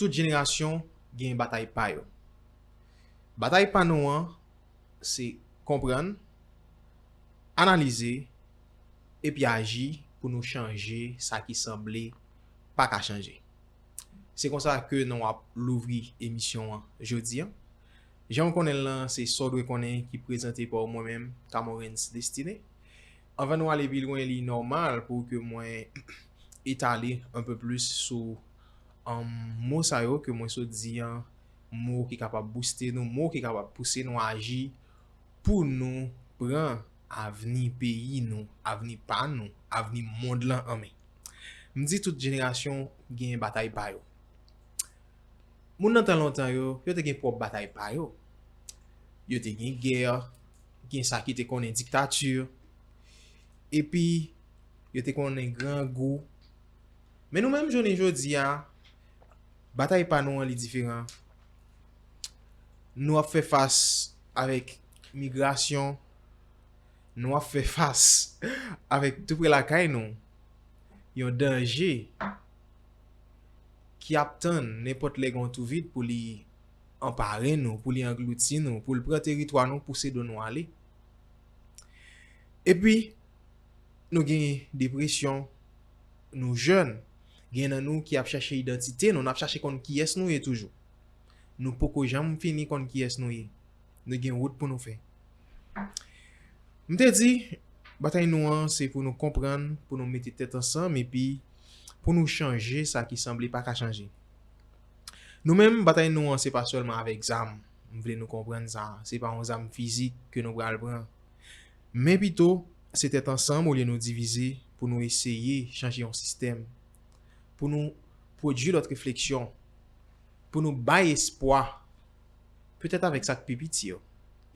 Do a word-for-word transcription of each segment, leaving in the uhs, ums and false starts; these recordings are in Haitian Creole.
Tout jenerasyon gen batay pa yo. Batay pa nou an, se konprann, analize, epi aji pou nou chanje sa ki sanble pa ka chanje. Se konsa ke nou ap louvri emisyon an jodi an. Jan w konnen l lan, se Sa w dwe konnen ki prezante pa w mwen menm, Camorens Destiné. Anvan nou ale pi lwen, li nòmal pou ke mwen etale un peu plus sou, um, mo sa yo ke mwen sot di an, mo ki kapab bouste nou, mo ki kapab pouse nou aji pou nou pran avni peyi nou, avni pa nou, avni mond lan an men. M di tout jenerasyon gen batay pa yo. Moun nan tan lontan yo, yo te gen pwòp batay pa yo. Yo te gen gè, gen sa ki te konnen diktati, epi yo te konnen grangou. Men nou menm jounen jodi a, batay pa nou an li diferan. Nou ap fè fas avèk migrasyon, nou ap fè fas avèk toupre lakay nou, yon danje ki ap tann nenpòt lè gen yon tou vid pou li anpare nou, pou li anglouti nou, pou l pran teritwa nou, pouse do nou ale. Epi, nou gen depresyon, nou jèn, gen nan nou ki ap chache idantite nou, n ap chache konn kiyès nou ye toujou. Nou poko janm fini konn kiyès nou ye. Nou gen wout pou nou fè. M te di, batay nou an, se pou nou konprann, pou nou mete tèt ansanm, epi pou nou chanje sa ki sanble pa ka chanje. Nou menm, batay nou an, se pa sèlman avèk zam. M vle nou konprann sa. Se pa yon zam fizik ke nou pral pran. Men pito, se tèt ansanm olye nou divize pou nou eseye chanje yon sistèm. Pou nou pwodui lòt refleksyon. Pou nou bay espwa. Petèt avèk sa k pi piti yo.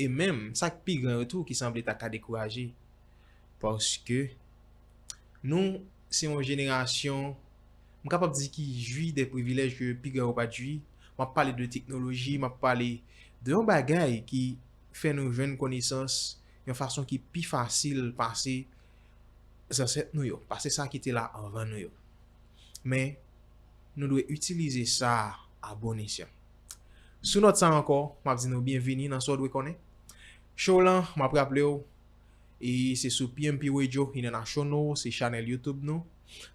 E menm sa k pi gran yo tou ki sanble ta ka dekouraje. Paske nou se yon jenerasyon, m kapab di ki jwi de privilèj ke pi gran yo pa t jwi. M ap pale de teknoloji, m ap pale de yon bagay ki fè nou jwenn konesans yon fason ki pi fasil pase zansèt nou yo, pase sa ki te la anvan nou yo. Men, nou dwe itilize sa a bon esyan. Sou nòt sa ankò, m ap di nou byenvini nan Sa w dwe konnen. Show lan, m ap raple w, e se sou P M P Radio International, se chanèl YouTube nou.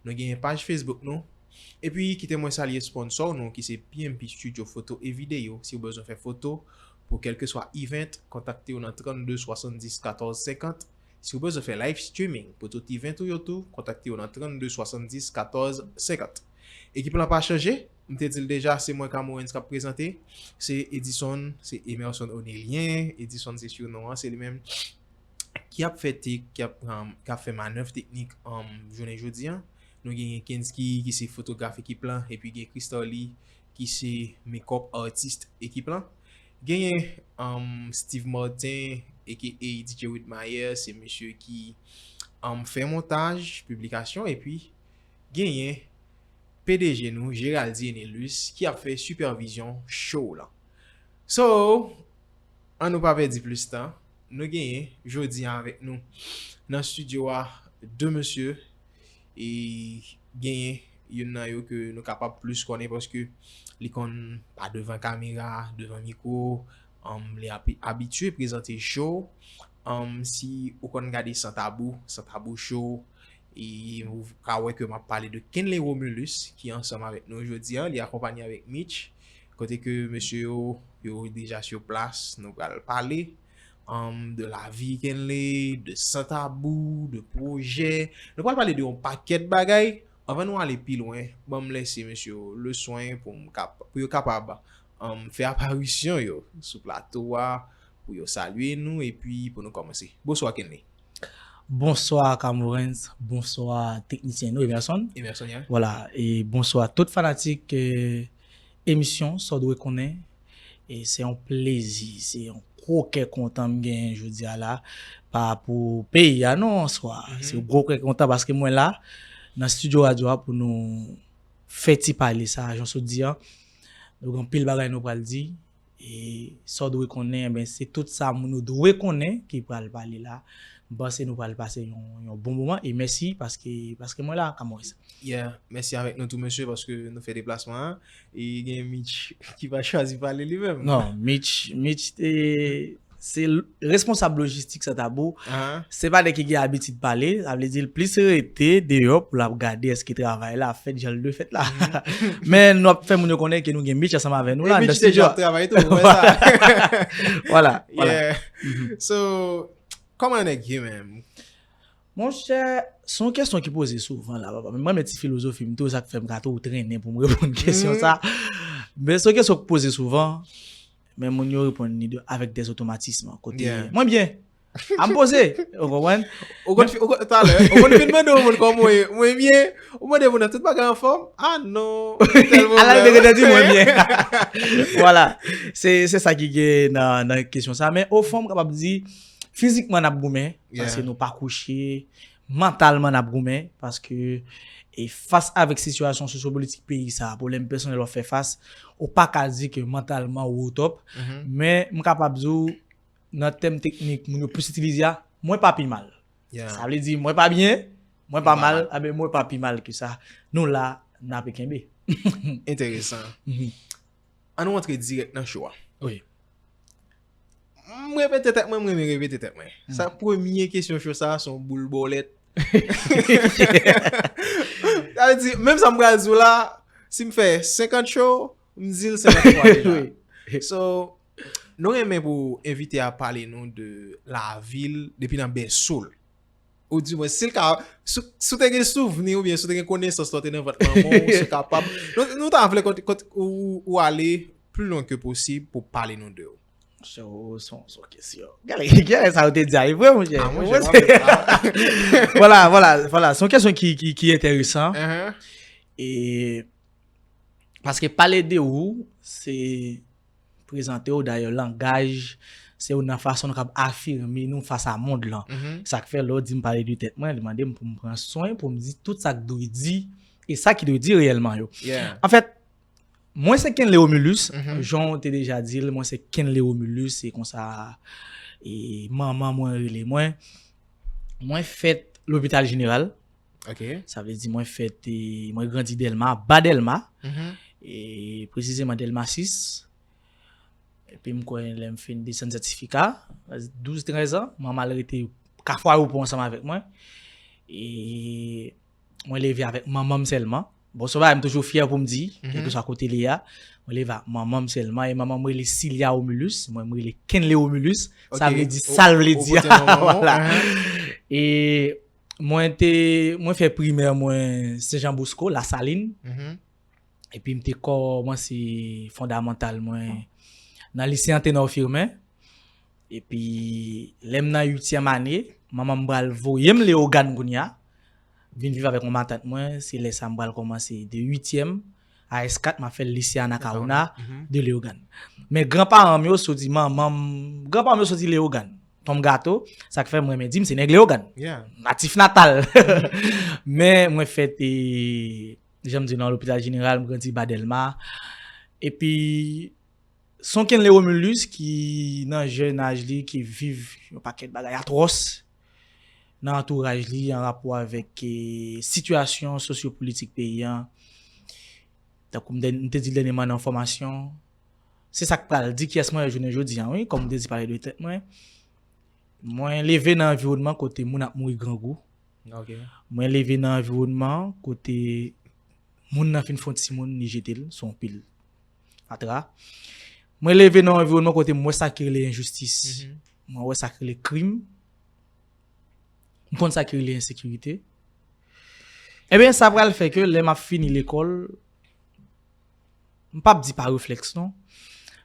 Nou genyen paj Facebook nou. Epi, kite mwen salye sponsò nou, ki se P M P Studio Foto e Videyo. Si w bezwen fè foto pou kèlkeswa event, kontakte yo nan trannde swasanndis katòz senkant. Si w bezwen fè live streaming pou tout event ou yo tou, kontakte yo nan trannde swasanndis katòz senkant. Ekip lan pa chanje, m te di l deja, se mwen Camorens k ap prezante. Se Edison, se Emerson Onelien. Edison se surnom an, se li menm ki ap fè tek, ki ap, um, k ap fè manèv teknik, um, jounen jodi an. Nou genyen Kensky ki se fotograf ekip lan, epi gen Christally ki se makeup artist ekip lan. Genyen, um, Steve Martin, A K A D J Whitmire, se mesye ki, um, fè montaj, piblikasyon, epi genyen P D G nou, Geraldy Enelus, ki ap fè sipèvizyon show lan. So, ann nou pa pèdi plis tan. Nou genyen jodi a avèk nou nan estidyo a de mesye, e genyen youn nan yo ke nou kapab plis konnen paske li konn pa devan kamera, devan mikwo, um, li api-, abitye prezante show. Um, si ou konn gade San Tabou, San Tabou Show, e ou ka wè ke m ap pale de Kenley Romulus, ki ansanm avèk nou jodi a, li akonpanye avèk Mitch, kote ke mesye yo, yo deja sou plas, nou pral pale, um, de lavi Kenley, de San Tabou, de pwojè. Nou pral pale de yon pakèt bagay. Anvan nou ale pi lwen, ban m lese mesye yo leswen pou m kap-, pou yo kapab, um, fè aparisyon yo sou plato a, pou yo salye nou, epi pou nou kòmanse. Bonswa, Kenley. Bonswa, Camorens. Bonswa, teknisyen nou, Emerson. Emerson, yeah. Vwala, e bonswa tout fanatik, eh, emisyon Sa w dwe konnen. E se yon plezi, se yon gwo kè kontan m genyen jodi a la, pa pou peyi a non, an swa. Mhm. Se yon gwo kè kontan paske mwen la, nan estidyo radyo a pou nou fè ti pale sa, jan w sot di an. Nou gen anpil bagay nou pral di. E sa w dwe konnen, enben, se tout sa moun yo dwe konnen ki pral pale la. M panse nou pral pase yon, yon bon moman e mèsi paske, paske mwen la, Kamorist. Yeah, mèsi avèk nou tou mesye paske nou fè deplasman an. E gen Mitch ki pa chwazi pale li menm. Non, Mitch, Mitch te se l- responsab lojistik Santabou. Se pa nèg ki gen abitid pale, sa vle di l plis rete deyò pou l ap gade èske travay la ap fèt jan l dwe fèt la. Men nou ap fè moun yo konnen ke nou gen Mitch ansanm avè nou la anndan estidyo a. Travay tou, wè sa. Vwala, vwala. So, kòman nèg ye menm? Monchè, se yon kesyon ki poze souvan la, papa. Mwen, men ti filozofi m tou, sa k fè m ka tou trennen pou m reponn kesyon sa. Men se yon kesyon ki poze souvan, men moun yo reponn li de, avèk dè otomatism. Kote, mwen byen, a m poze, ou konprann? Ou konn fi- ou konn- talè, ou konn fin mande yon moun kòman w ye, mwen byen, ou mande moun nan tout bagay anfòm, ah non, ou tèlman Ala l degrede di mwen byen. Vwala, se se sa ki gen nan nan kesyon sa. Men ofon, m kapab di, fizikman n ap goumen, paske nou pa kouche, mantalman n ap goumen, paske e fas avèk sitiyasyon sosyopolitik peyi sa, pwoblèm pèsonèl w ap fè fas, ou pa ka di ke mantalman ou o top, men m kapab di w, nan tèm teknik moun yo plis itilize a, mwen pa pi mal. Sa vle di, mwen pa byen, mwen pa mal, aben mwen pa pi mal ke sa. Nou la, n ape kenbe. Enteresan. Ann nou antre dirèk nan show a. Wi. M repete tèt mwen, m renmen repete tèt mwen. Sa premye kesyon show sa, se yon boul bòlèt. Sa vle di, menm sa m pral di w la, si m fè senkant show, m di l senkant fwa deja. So, nou renmen pou envite a pale nou de lavi l depi nan bèso l. Ou di mwen, si l ka, si si w te gen souvni oubyen si w te gen konesans lè w te nan vant manman w, si w kapab. Nou, nou ta vle kot, kot ou, ou ale pli lwen ke posib pou pale nou de w. Se yon se yon- se yon kesyon. Gade, gade sa ou te di a, e vre, monchè. Ah, monchè, w ap fè sa. Vwala, vwala, vwala. Se yon kesyon ki, ki, ki enteresan. E paske pale de ou, se prezante w, dayè langaj, se youn nan fason nou kab afime nou fas a mond lan. Sa k fè lè w di m pale de tèt mwen, li mande m pou m pran swen, pou m di tout sa k dwe di, e sa ki dwe di reyèlman yo. Anfèt, mwen se Kenley Romulus, jan w te deja di l, mwen se Kenley Romulus, se konsa e manman mwen rele mwen. Mwen fèt Lopital Jeneral, sa vle di mwen fèt, e, mwen grandi Dèlma, ba Dèlma, e, presizeman Dèlma sis. Epi m kwè lè m fin desann sètifika, douz trèz an, manman l rete Kafou Ayewopò ansanm avèk mwen. E mwen leve avèk manman m sèlman. Bon, se yon bagay m toujou fyè pou m di, kèlkeswa kote l ye a. Mwen leve ak manman m sèlman, e manman m rele Cilia Romulus, mwen m rele Kenley Romulus. Sa vle di sa l vle di a. Vwala. E mwen te, mwen fè primè mwen Sen Jan Bosko, Lasalin. Epi m te kòmanse fondamantal mwen nan lise Antenor Firmin. Epi lè m nan uityèm ane, manman m pral voye m Leyogàn kounye a. Vin viv avèk yon matant mwen, se lè sa m pral kòmanse de uityèm a S kat, m ap fè l lise Anacaona de Leyogàn. Men granparan m yo soti, manman m, granparan m yo soti Leyogàn. Tonm Gato, sa k fè m renmen di m se nèg Leyogàn. Natif natal. Men mwen fèt, e, jan m di w, nan Lopital Jeneral, m grandi ba Dèlma. Epi se yon Kenley Romulus ki nan jèn aj li, ki viv yon pakèt bagay atwòs nan antouraj li an rapò avèk, e, sitiyasyon sosyopolitik peyi a. Tankou m te, m te di l dènyèman nan fòmasyon, se sa k pral di kiyès mwen ye jounen jodi a, wi, kòm m te di pale de tèt mwen. Mwen leve nan anviwònman kote moun ap mouri grangou. Mwen leve nan anviwònman kote moun nan fin fè yon timoun, li jete l sou yon pil fatra. Mwen leve nan yon anviwònman kote m wè sa ki rele enjistis. Mwen wè sa ki rele krim. M konn sa ki rele ensekirite. Ebyen, sa pral fè ke lè m ap fini lekòl, m p ap di pa reflèks non,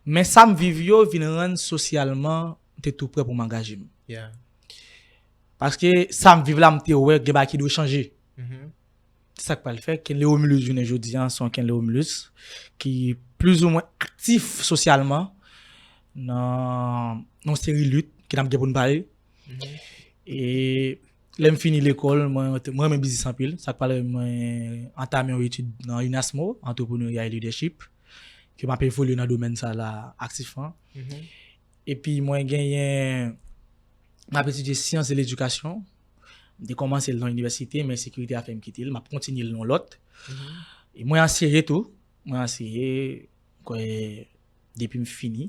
men sa m viv yo vin rann sosyalman m te tou prè pou m angaje m. Paske sa m viv la, m te wè gen bagay ki dwe chanje. Se sa k pral fè Kenley Romulus jounen jodi a, se yon Kenley Romulus ki plizoumwen aktif sosyalman nan yon seri lit ke n ap gen pou n pale. E lè m fini lekòl, mwen, mwen renmen biznis anpil. Sa k pral fè mwen antame yon etid nan UNASMO, Entrepreneuriat et Leadership, ke m ap evolye nan domèn sa la aktifman. Epi mwen genyen m ap etidye syans de ledikasyon. M te kòmanse l nan inivèsite, men sekirite a fè m kite l. M ap kontinye l nan lòt. E mwen anseye tou. Mwen anseye, m kwè, depi m fini,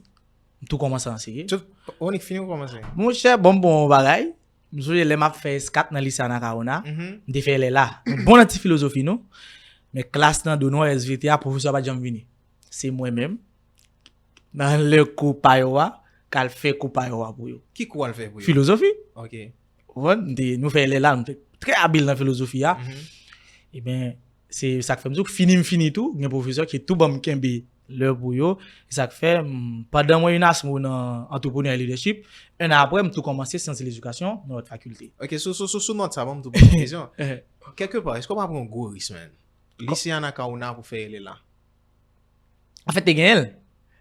m tou kòmanse anseye. Ou annik fini ou kòmanse? Monchè, bon, bon bagay. M sonje lè m ap fè S kat nan lise Anacaona, m te fè L L A. M bon nan ti filozofi nou, men klas nan do nou an, S V T a, pwofesè a pa t janm vini. Se mwen menm, nan lè kou pa yo a, k al fè kou pa yo a pou yo. Ki kou w al fè pou yo? Filozofi. Ok. Ou konprann? M te, nou fè L L A, m te trè abil nan filozofi a. Ebyen, se sa k fè m di w, fini m fini tou, gen pwofesè ki tou ban m kenbe lè pou yo. Se sa k fè, m, pandan mwen UNASMO nan Entrepreneur et Leadership, en an apre, m tou kòmanse Syans de Ledikasyon nan lòt fakilte. Ok, sou, sou, sou, sou nòt sa, ban m tou poze yon kesyon. Kèlke pa, èske w pa pran yon gwo risk, man? Lise Anacaona pou fè L L A. Anfèt, te genyen l.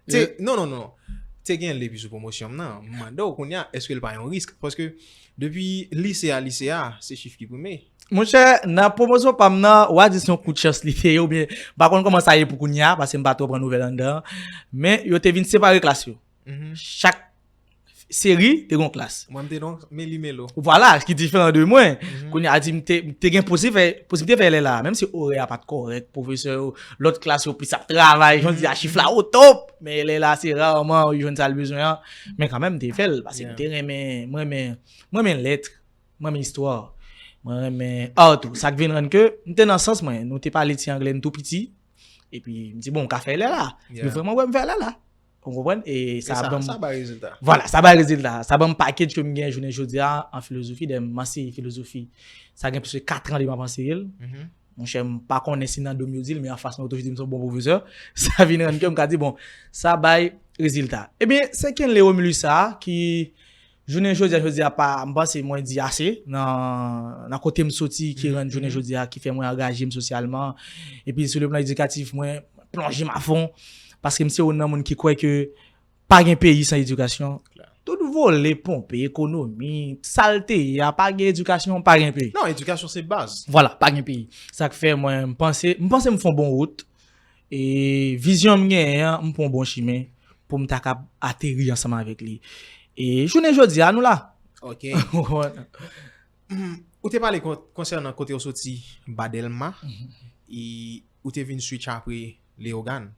Te, non, non, non. Te genyen l depi sou pwomosyon m nan. M mande w kounye a, èske l pa yon risk? Paske depi lise a, lise a, se chif ki prime. Monchè, nan pwomosyon pa m nan, w a di se yon kout chans li te ye, oubyen m pa konn kòman sa ye pou kounye a, paske m pa twò pran nouvèl anndan. Men yo te vin separe klas yo. Chak seri te gon klas. Mwen, m te nan meli melo. Vwala, ki diferan de mwen. Kounye a, di m te, m te gen posiblite fè, posiblite fè L L A, menm si orè a pa t kòrèk, pwofesè yo, lòt klas yo plis ap travay, jan di a chif la o top, men L L A se raman ou jwenn sa l bezwen an. Men kanmenm, m te fè l, paske m te renmen, mwen renmen, mwen renmen lèt, mwen renmen istwa, mwen renmen art tou. Sa k vin rann ke, m te nan sans mwen, nou te pale ti anglè, m tou piti, epi m di, bon, m ka fè L L A. Yo vrèman wè m fè L L A. Ou konprann? E sa ban m, sa bay rezilta. Vwala, sa bay rezilta. Sa ban m package ke m gen jounen jodi a an filozofi, dèyè m anseye filozofi. Sa gen plis ke kat an depi m ap anseye l. Monchè, m pa konnen si nan do m yo di l, men anfas mwen yo toujou di m se yon bon pwofesè. Sa vin rann ke m ka di, bon, sa bay rezilta. Ebyen, se Kenley Romulus sa a ki, jounen jodi a, jodi a pa, m panse mwen di ase nan, nan kote m soti, ki rann jounen jodi a, ki fè mwen angaje m sosyalman. Epi, sou le plan edikatif, mwen plonje m afon. Paske m se youn nan moun ki kwè ke pa gen peyi san edikasyon. Tout vole, ponpe, ekonomi, salte a, pa gen edikasyon, pa gen peyi. Non, edikasyon se baz. Vwala, pa gen peyi. Sa k fè mwen, m panse, m panse m fè yon bon wout. E vizyon m genyen an, m pran yon bon chimen pou m ta kab ateri ansanm avèk li. E jounen jodi a, nou la. Ok. Ou te pale kon-, konsènan kote w soti, ba Dèlma, e ou te vin switch apre Leyogàn.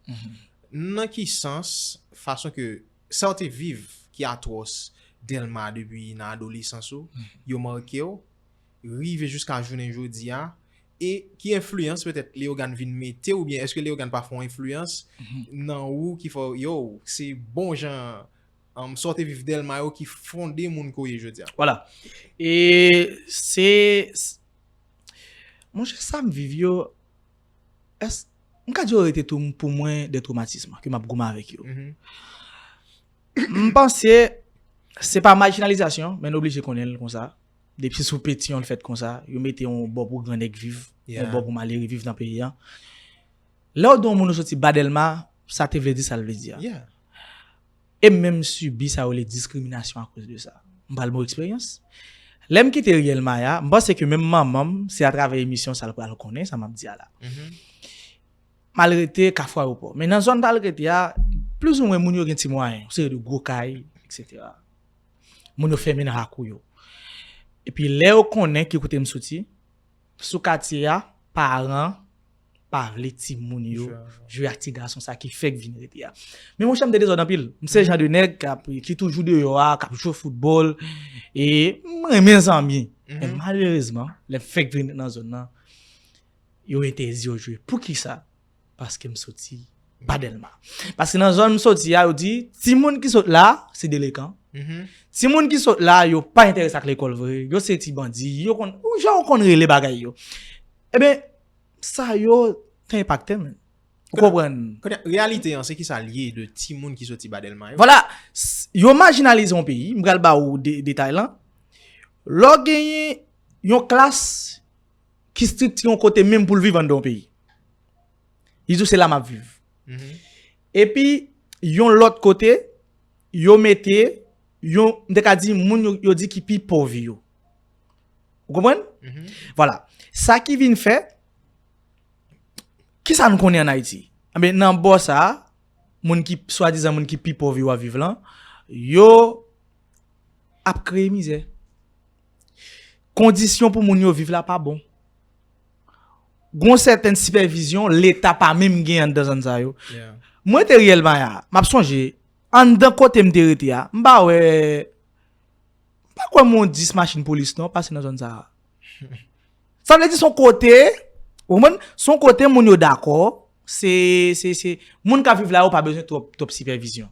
Nan ki sans, fason ke sa w te viv ki atwòs Dèlma depi nan adolesans ou, yo make w, rive jiska jounen jodi a, e ki enfliyans petèt Leyogàn vin mete, oubyen èske Leyogàn pa fè yon enfliyans nan ou ki fè w, yo, se bon jan, um, sa w te viv Dèlma yo ki fonde moun ke w ye jodi a? Vwala. E se, s-, monchè, sa m viv yo, èske m ka di yo rete tou pou mwen de twomatism ke m ap goumen avèk yo. M panse se pa majinalizasyon, men n oblije konnen l konsa. Depi sou Petion l fèt konsa, yo mete yon bò pou gran nèg viv, yon bò pou malere viv nan peyi a. Lè w di yon moun ou soti ba Dèlma, sa te vle di sa l vle di a. E m menm sibi sa yo rele diskriminasyon akoz de sa. M pral ba w eksperyans. Lè m kite Riyèl Maya, m panse ke menm manman m, se atravè emisyon sa l pral konnen, sa m ap di a la. M al rete Kafou Ayewopò. Men nan zòn m t al rete a, plizoumwen moun yo gen ti mwayen, yon seri de gwo kay, etsetera. Moun yo fèmen nan lakou yo. Epi lè yo konnen ki kote m soti, sou katye a, paran pa vle timoun yo jwe ak ti gason sa ki fèk vin rete a. Men monchè, m te dezòd anpil. M se jan de nèg k ap, ki toujou deyò a, k ap jwe foutbòl. E m renmen zanmi. Men malerezman, lè m fèk vin nan zòn nan, yo entèdi yo jwe. Poukisa? Paske m soti ba Dèlma. Paske nan zòn m soti a, yo di, timoun ki sot la, se delekan. Timoun ki sot la, yo pa enterese ak lekòl vre. Yo se ti bandi. Yo konn, ou jan ou konn rele bagay yo. Ebyen, sa yo te enpakte m. Ou konprann? Kounye a, reyalite an, se ki sa l ye de timoun ki soti ba Dèlma yo? Vwala, s-, yo majinalize yon peyi. M pral ba ou de-, detay lan. Lè w genyen yon klas ki estrikti yon kote menm pou l viv anndan yon peyi. Li di w se la m ap viv. Epi, yon lòt kote, yo mete, yon, m te ka di, moun yo, yo di ki pi pòv yo. Ou konprann? Vwala. Sa ki vin fè, kisa n konnen ann Ayiti? Anben, nan bò sa a, moun ki, swadizan moun ki pi pòv yo ap viv lan, yo ap kreye mizè. kondisyon pou moun yo viv la pa bon. Gon sèten sipèvizyon Leta pa menm gen anndan zòn sa yo. Mwen te reyèl Maya, m ap sonje, anndan kote m te rete a, m pa wè, m pa kwè m wè dis machin polis non pase nan zòn sa a. Sa vle di se yon kote, ou konprann? Se yon kote moun yo dakò, se, se, se, moun k ap viv la yo pa bezwen twòp, twòp sipèvizyon.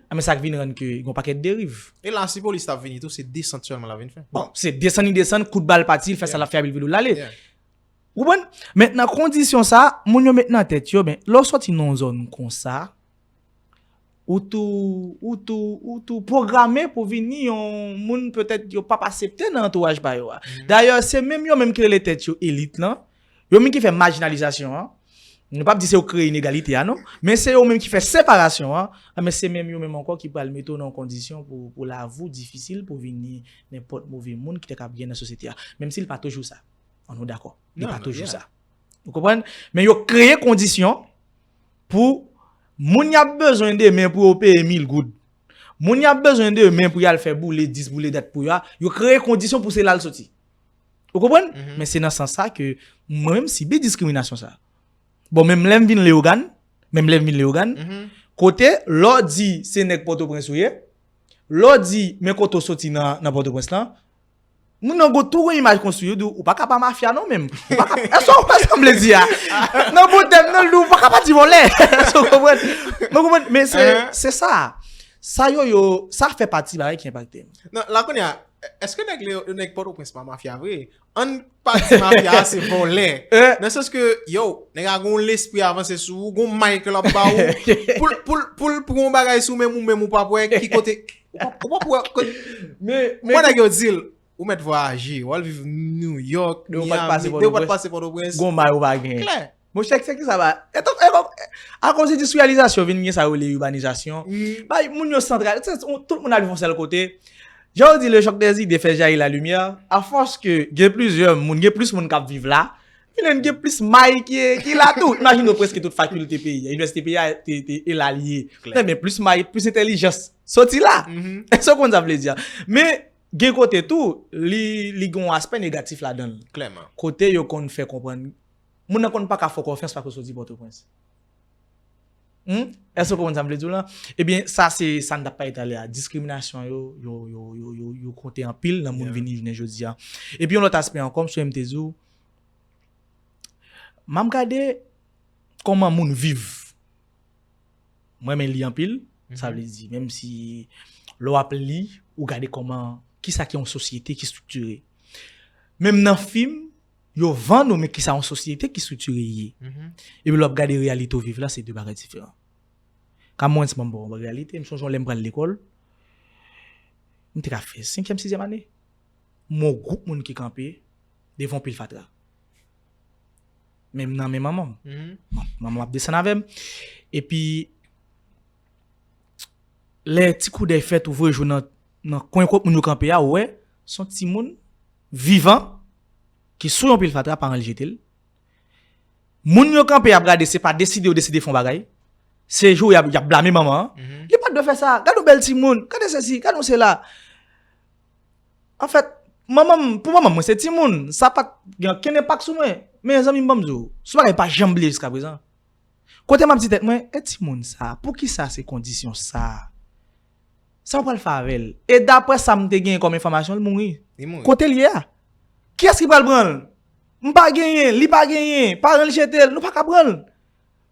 A, men sa k vin rann ke gen yon pakèt deriv. E la, si polis t ap vini tou, se desann sèlman l ap vin fè. Bon, se desann li desann, kout bal pati, l fè sa l ap fè, epi l vide l ale. Ou konprann? Mentnan, kondisyon sa, moun yo met nan tèt yo, men, lè w sòti nan yon zòn konsa, ou tou, ou tou, ou tou pwograme pou vini yon moun petèt yo p ap aksepte nan antouraj pa yo a. Dayè, se menm yo menm ki rele tèt yo elit lan, yo menm ki fè majinalizasyon an. Nou p ap di se yo kreye inegalite a, non. Men se yo menm ki fè separasyon an. A, men se menm yo menm ankò ki pral mete w nan yon kondisyon pou, pou lavi w difisil, pou vini nenpòt move moun ki te ka byen nan sosyete a. Menm si l pa toujou sa. An nou dakò. Li pa toujou sa. Ou konprann? Men yo kreye kondisyon pou moun y ap bezwen demen pou yo peye mil goud. Moun y ap bezwen demen pou y al fè boule dis boule dat pou yo a, yo kreye kondisyon pou se la l soti. Ou konprann? Men se nan sans sa ke mwen menm sibi diskriminasyon sa. Bon, menm lè m vin Leyogàn, menm lè m vin Leyogàn, kote lè w di se nèg Pòtoprens ou ye, lè w di men kote w soti nan, nan Pòtoprens lan, moun nan gon tou gon imaj konstwi, yo di w, ou pa ka pa mafya non menm. Ou pa ka, èske w konprann sa m vle di a? Nan bon tèm nan, l di w, ou pa ka pa di vòlè. Èske w konprann? Mwen konprann, men se, se sa. Sa yo, yo, sa fè pati bagay ki enpakte m. Non, la kounye a, èske nèg Leo, nèg Pòtoprens pa mafya vre? Ann pa di mafya a se vòlè. Nan sans ke, yo, nèg la gon lespri avanse sou ou, gon may ke l ap ba ou. Pou l, pou l, pou l pran yon bagay sou menm ou menm ou p ap wè ki kote, ou p ap, ou p ap wè kote. Men, men nèg yo di l, ou mèt vwayaje, w al viv New York, Miami, depi w pa t pase Pòtoprens, gon may ou pa genyen. Klè. Monchè, se ki sa ba? Etan, etan, akoz endistriyalizasyon vin gen sa yo rele ibanizasyon. Bay moun yo santral, tout moun al viv yon sèl kote. Jan yo di, le choc des idées fait jaillir la lumière. Afòs ke gen plizyè moun, gen plis moun k ap viv la, vin gen plis may ki, ki la tou. Imajine w, prèske tout fakilte peyi a, inivèsite peyi a te, te elalye. Klè. Men plis may, plis entèlijans soti la. Èske w konn sa m vle di a? Men gen kote tou, li, li gen yon aspè negatif ladan l. Klèman. Kote yo konn fè konprann moun nan konn pa ka fè w konfyans paske w soti Pòtoprens. Hmm? Èske w konprann sa m vle di w lan? Ebyen, sa se sa n t ap pale talè a. Diskriminasyon yo, yo, yo, yo, yo, yo konte anpil nan moun vini jounen jodi a. Epi yon lòt aspè ankò, m sonje m te di w, m ap gade kòman moun viv. Mwen renmen li anpil, sa vle di, menm si lè w ap li, ou gade kòman, kisa ki yon sosyete ki estriktire. Menm nan fim, yo vann ou, men kisa yon sosyete ki estriktire ye. Epi lè w ap gade reyalite w viv la, se de bagay diferan. Ka mwen, si m ban w reyalite, m sonje yon lè m pral lekòl, m te ka fè senkyèm, sizyèm ane. M wè yon gwoup moun ki kanpe devan yon pil fatra. Men m nan men manman m. Manman m ap desann avè m. Epi, lè ti koudèy fèt, ou voye je w nan, nan kwen kot moun yo kanpe a, ou wè, se yon timoun vivan ki sou yon pil fatra, paran l jete l. Moun yo kanpe ap gade, se pa deside yo deside fè yon bagay. Se jou y ap, y ap blame manman an. Li pa t dwe fè sa. Gade yon bèl timoun. Gade sesi, gade yon sela. Anfèt, manman m, pou manman m, mwen se timoun. Sa pa t gen okenn enpak sou mwen. Men zanmi m, ban m di w, se yon bagay m pa janm bliye jiskaprezan. Kote m ap di tèt mwen, e timoun sa, poukisa se kondisyon sa? Sa w pral fè avè l? E daprè sa m te genyen kòm enfòmasyon, l mouri. Li mouri. Kote l ye a? Kiyès ki pral pran l? M pa genyen, li pa genyen, paran l jete l, nou pa ka pran l.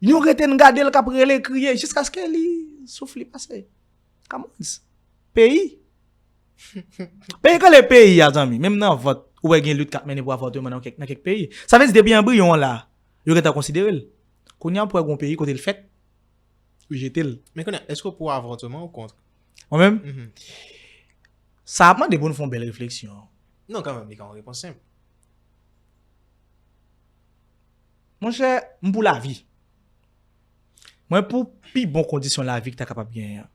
Nou rete n gade l k ap rele, kriye, jiskaske li, souf li pase. Kamans. Peyi. Peyi k rele peyi a, zanmi. Menm nan vòt, ou wè gen lit k ap mennen pou avòtman nan kèk, nan kèk peyi. Sa vle di depi anbriyon an la, yo gentan konsidere l. Kounye a, pou wè gon peyi kote l fèt, yo jete l. Men kounye a, èske w pou avòtman ou kont? Mwen menm? Sa ap mande pou n fè yon bèl refleksyon. Non, kanmenm, li ka yon repons senp. Monchè, m pou lavi. Mwen pou pi bon kondisyon lavi ki ta kapab genyen an.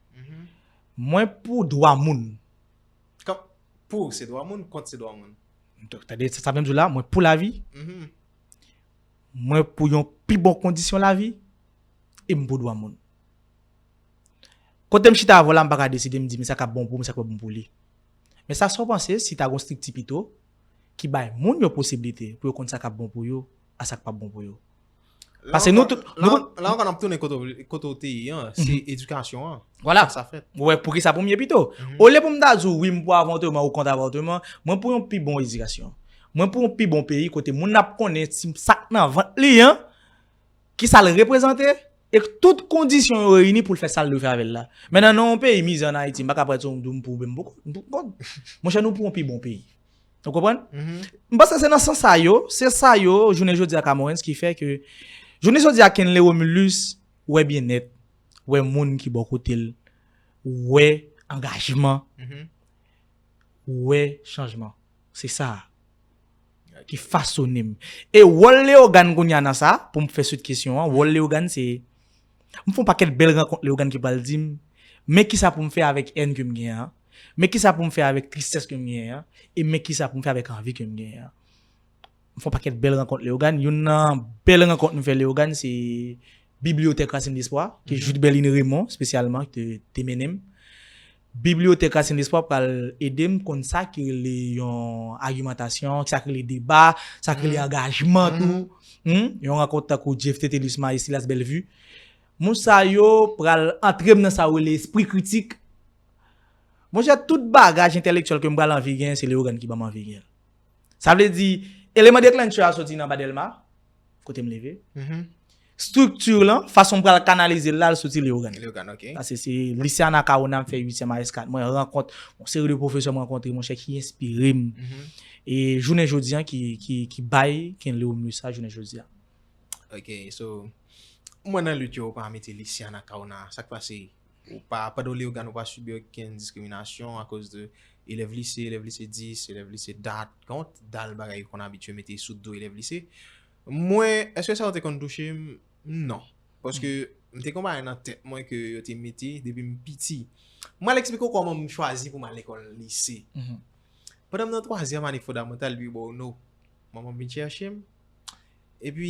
Mwen pou dwa moun. Pou se dwa moun, kont se dwa moun. Tande sa, sa vle di w la, mwen pou lavi. Mwen pou yon pi bon kondisyon lavi. E m pou dwa moun. Kote m chita avè w la, m pa ka deside, m di, men sa k ap bon pou ou, men sa k pa bon pou li. Men sa, sa w panse, si ta gon estrikti pito, ki bay moun yo posiblite pou yo konn sa k ap bon pou yo, a sa k p ap bon pou yo. Paske nou tout, la, nou la ankò, n ap tounen kote w, kote w te ye an, se edikasyon an. Vwala. Sa fèt. Ou wè, pou ki sa premye pito? Olye pou m ta di w, wi, m pou avòtman ou kont avòtman, mwen pou yon pi bon edikasyon. Mwen pou yon pi bon peyi kote moun ap konnen ti sa k nan vant li an, ki sa l reprezante, e tout kondisyon yo reyini pou l fè sa l dwe fè avè l la. Men nan yon peyi mizè ann Ayiti, m pa ka prèt sou m pou m pou m pou kont. Monchè, nou pou yon pi bon peyi. Ou konprann? M panse se nan sans sa yo, se sa yo, jounen jodi a Camorens ki fè ke, jounen jodi a Kenley Romulus wè byennèt, wè moun ki bò kote l, wè angajman, wè chanjman. Se sa ki fasone m. E wòl Leogane kounye a nan sa, pou m fè swit kesyon an, wòl Leogane se, m fè yon pakèt bèl rankont Leogane ki pral di m, men kisa pou m fè avèk èn ke m genyen an, men kisa pou m fè avèk tristès ke m genyen an, e men kisa pou m fè avèk anvi ke m genyen an. M fè yon pakèt bèl rankont Leogane. Youn nan bèl rankont m fè Leogane, se Bibliyotèk Rasin Lespwa, ke Jude Berlin Raymond, espesyalman, te, te mennen m. Bibliyotèk Rasin Lespwa pral ede m konn sa ki rele yon agimantasyon, sa ki rele deba, sa ki rele angajman tou. Hmm? Yon rankont tankou Jeff Tetelus Marie, Silas Bellevue. Moun sa yo pral antre m nan sa yo rele espri kritik. Monchè, tout bagaj entèlektyèl ke m pral anvi genyen, se Leogane ki ban m anvi genyen l. Sa vle di, eleman declencher a soti nan Ba Dèlma, kote m leve. Estrikti lan, fason m pral kanalize l la, l soti Leogane. Leogane, ok. Paske se lise Anacaona, m fè uityèm a S kat, mwen rankont yon seri de pwofesè m rankontre, monchè, ki enspire m. E jounen jodi a, ki, ki, ki bay Kenley Romulus sa, jounen jodi a. Ok, so, mwen nan lit yo, ou pa mete lise Anacaona, sa k pase? Ou pa, pandan w Leogane, ou pa sibi okenn diskriminasyon akoz de elèv lise, elèv lise dis, elèv lise dat, gen yon dal bagay yo konn abitye mete sou do elèv lise. Mwen, èske sa yo te konn touche m? Non. Paske m te gen yon bagay nan tèt mwen ke yo te mete depi m piti. Mwen al eksplike w kòman m chwazi pou m al lekòl lise. Pandan m nan twazyèm ane fondamantal, epi bon, no. Manman m vin chèche m. Epi,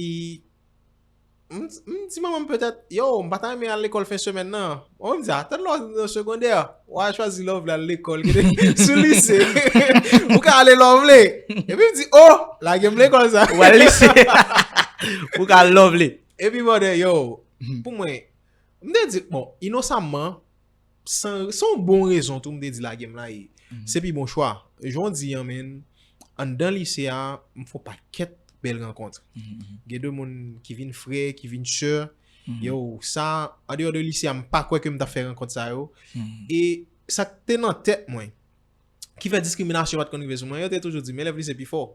m, m di manman m petèt, yo, m pa ta renmen al lekòl fen semèn nan. Manman m di, atann lè w nan segondè, w a chwazi lè w vle al lekòl. Sou lise, ou ka ale lè w vle. Epi m di, oh, lage m lekòl sa. Ou al lise. Ou ka al lè w vle. Epi, brother, yo, pou mwen, m te di, bon, inosamman, san, se yon bon rezon tou m te di lage m la e se pi bon chwa. Jan w di an, men, anndan lise a, m fè yon pakèt bèl rankont. Gen de moun ki vin frè, ki vin sè. Yo, sa, andeyò de lise a, m pa kwè ke m t ap fè rankont sa yo. E sa k te nan tèt mwen, ki fè diskriminasyon pa t konn rive sou mwen, yo te toujou di m, elèv lise pi fò.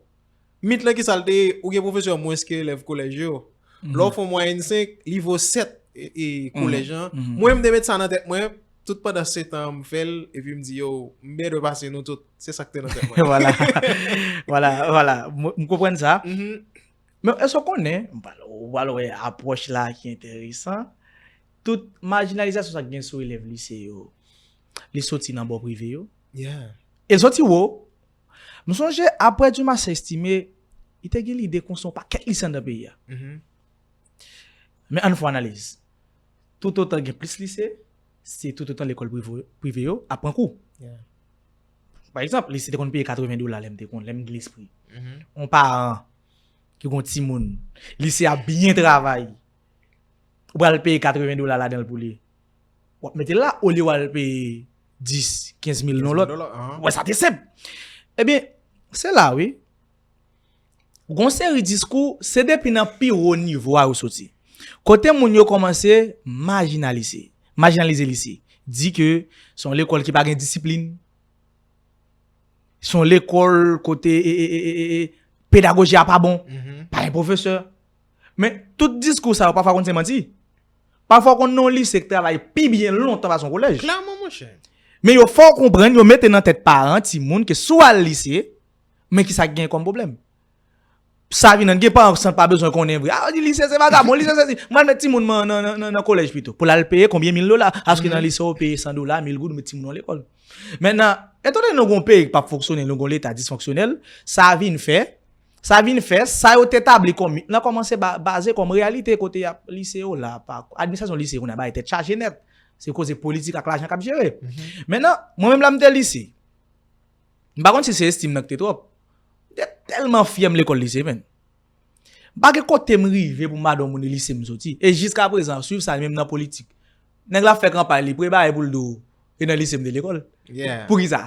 Mit lan ki sa l te ye, ou gen pwofesè mwens ke elèv kolèj yo. Lè w fè yon mwayèn senk, li vo sèt e, e kolèj lan. Mwen, m te met sa nan tèt mwen, tout pandan sèt an, m fè l, epi m di, yo, m byen dwe pase nou tout. Se sa k te nan tèt mwen. Vwala. Vwala, vwala. M, m konprann sa. Men èske w konnen, m pral, w pral wè apwòch la ki enteresan. Tout majinalizasyon sa k gen sou elèv lise yo, li soti nan bò prive yo. E l soti wo. M sonje, aprè Dumarsais Estimé, li te gen lide konsa yon pakèt lise anndan peyi a. Men ann fè yon analiz. Toutotan gen plis lise, se toutotan lekòl prive, prive yo ap pran kou. Pa egzanp, lise te konn peye katreven dola lè m te konn, lè m gen lespri. Yon paran ki gen yon timoun, lise a byen travay, ou pral peye katreven dola ladan l pou li. W ap mete l la, olye w al peye dis, kenz mil nan lòt. Ou wè sa te senp. Ebyen, se la wi. Gon seri diskou, se depi nan pi wo nivo a yo soti. Kote moun yo kòmanse majinalize, majinalize lise. Di ke se yon lekòl ki pa gen disiplin. Se yon lekòl kote e, e, e, e, e, pedagoji a pa bon, pa gen pwofesè. Men tout diskou sa yo pafwa konn se manti. Pafwa konn nan yon lise k travay pi byen lontan pase yon kolèj. Klèman, monchè. Men yo fè w konprann, yo mete nan tèt paran, timoun, ke si w al lise, men kisa k gen kòm pwoblèm. Sa vin nan gen paran san pa bezwen konnen vre. A, di lise se vagabon, lise se si. M al met timoun mwen nan, nan, nan, nan kolèj pito. Pou l al peye konbyen mil dola? Aske nan lise ou peye san dola, mil goud, ou met timoun ou lekòl. Mentnan, etandone nou gon peyi k p ap fonksyone, nou gon leta disfonksyonèl, sa vin fè, sa vin fè, sa yo te tabli kòm mit lan kòmanse ba, baze kòm reyalite kote y ap lise yo la, pa, administrasyon lise yo kounye a bay tèt chaje nèt. Se koze politik ak lajan k ap jere. Mentnan, mwen menm la m te lise. M pa konn si se estim nan ki te twòp. M te tèlman fyè m lekòl lise, menn. M pa gen kote m rive pou m pa di yon moun e lise m soti. E jiskaprezan, ap swiv sa, menm nan politik. Nèg la ap fè kanpay, li pre bagay pou l di w, e nan lise m te lekòl. Poukisa?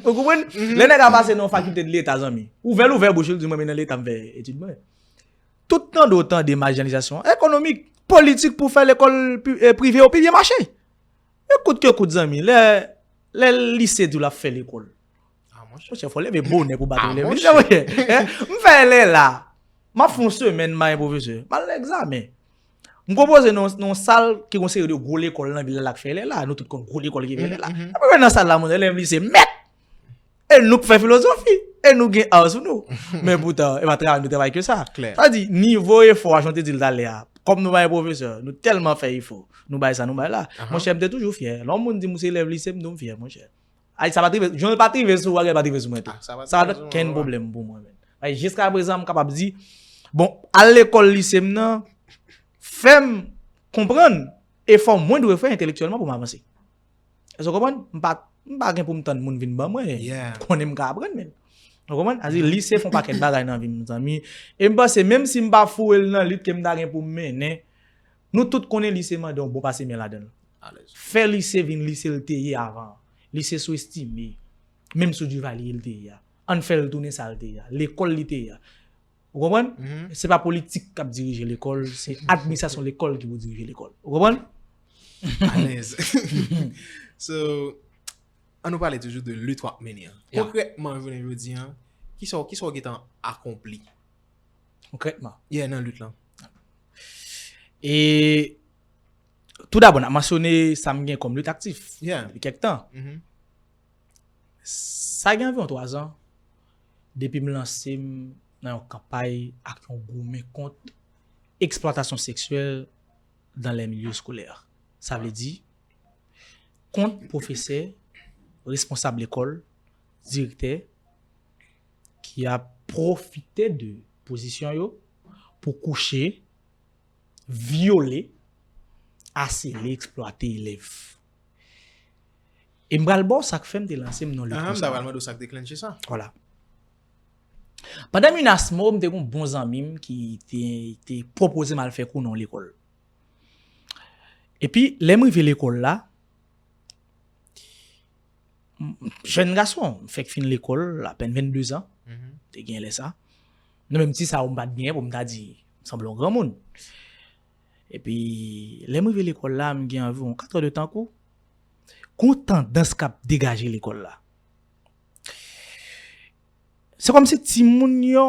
Ou konprann? Lè nèg la pase nan yon fakilte de Leta, zanmi. Ouvè l ouvè bouch li, di mwen, men nan Leta m fè etid mwen. Tout tande w tande majilinizasyon ekonomik, politik pou fè lekòl pi- eh, prive yo pi byen mache. E kout ke kout, zanmi, lè, lè lise di w l ap fè lekòl. Monchè, fò w leve bonè pou bat elèv. Monchè, m fè lè la. M ap fè yon semèn m pa gen pwofesè. M al nan egzamen. M konpoze nan nan yon sal ki gon seri de gwo lekòl nan vil la k fè lè la. Nou tout konn gwo lekòl ki fè lè la. Apre nan sal la, moun elèv lise mèt. E nou k fè filozofi. E nou gen A sou nou. Men poutan, e pa travay nou travay ke sa. Sa di, nivo efò a, jan w te di l talè a. Kòm nou pa gen pwofesè, nou tèlman fè efò. Nou bay sa, nou bay la. Monchè, m te toujou fyè. Lè yon moun di m ou se elèv lise, m di w m fyè, monchè. Ay, sa pa t rive, jan l pa t rive sou ou, bagay pa t rive sou mwen tou. Sa pa t kenn pwoblèm pou mwen, menn. Ay, jiskaprezan, m kapab di, bon, al lekòl lise m nan, fè m konprann efò mwen dwe fè entelektyèlman pou m avanse. Èske w konprann? M pa, m pa gen pou m tann moun vin ban mwen. Konnen m ka aprann, menn. Ou konprann? Sa di, lise fè yon pakèt bagay nan vi m, zanmi. E m panse, menm si m pa foure l nan lit ke m ta gen pou m mennen, nou tout konnen lise mande yon bon pase men ladan l. Fè lise vin lise l te ye avan. Lise sou estime. Menm sou Duvalier l te ye a. Ann fè l tounen sa l te ye a. Lekòl li te ye a. Ou konprann? Se pa politik k ap dirije lekòl, se administrasyon lekòl ki pou dirije lekòl. Ou konprann? Alèz. So, ann nou pale toujou de lit w ap mennen an. Konkrètman, jounen jodi a, kisa w, kisa w gentan akonpli? Konkrètman? Yeah, nan lit lan. E toudabò, n ap mansyone sa m gen kòm lit aktif depi kèk tan. Sa gen anviwon twa zan, depi m lanse m nan yon kanpay ak yon goumen kont eksplwatasyon seksyèl dans les milieux scolaires. Sa vle di, kont pwofesè, responsab lekòl, direktè, ki ap pwofite de pozisyon yo pou kouche, vyole, asele, eksplwate elèv. E m pral ba w sa k fè m te lanse m nan lit konsa. Ahan, m ta pral mande w sa k deklannche sa. Vwala. Pandan m inasmo, m te gen yon bon zanmi m ki te, te pwopoze m al fè kou nan yon lekòl. Epi, lè m rive lekòl la, m- jèn gason, m fèk fin lekòl, apèn vennde zan, te gen lè sa. Nan menm ti sa, m pa t gen pou m ta di, m sanble yon granmoun. Epi, lè m rive lekòl la, m gen anviwon kat è de tan kou. Gon tandans k ap degaje lekòl la. Se kòmsi timoun yo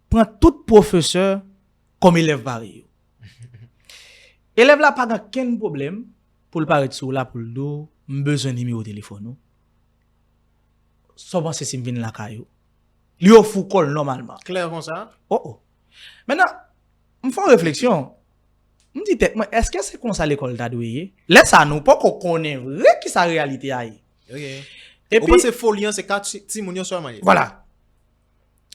pran tout pwofesè kòm elèv parèy yo. Elèv la pa gen kenn pwoblèm pou l parèt sou ou la pou l di w, "M bezwen nimewo telefòn ou. Sa w panse si m vin lakay ou?" Li ofri w kò l nòmalman. Klè konsa? Oh, oh. Mentnan, m fè yon refleksyon. M di tèt mwen, èske se konsa lekòl ta dwe ye? Lè sa, nou poko konnen vre kisa reyalite a ye. Epi, ou panse foli an se ka ti- timoun yo sèlman ye? Vwala.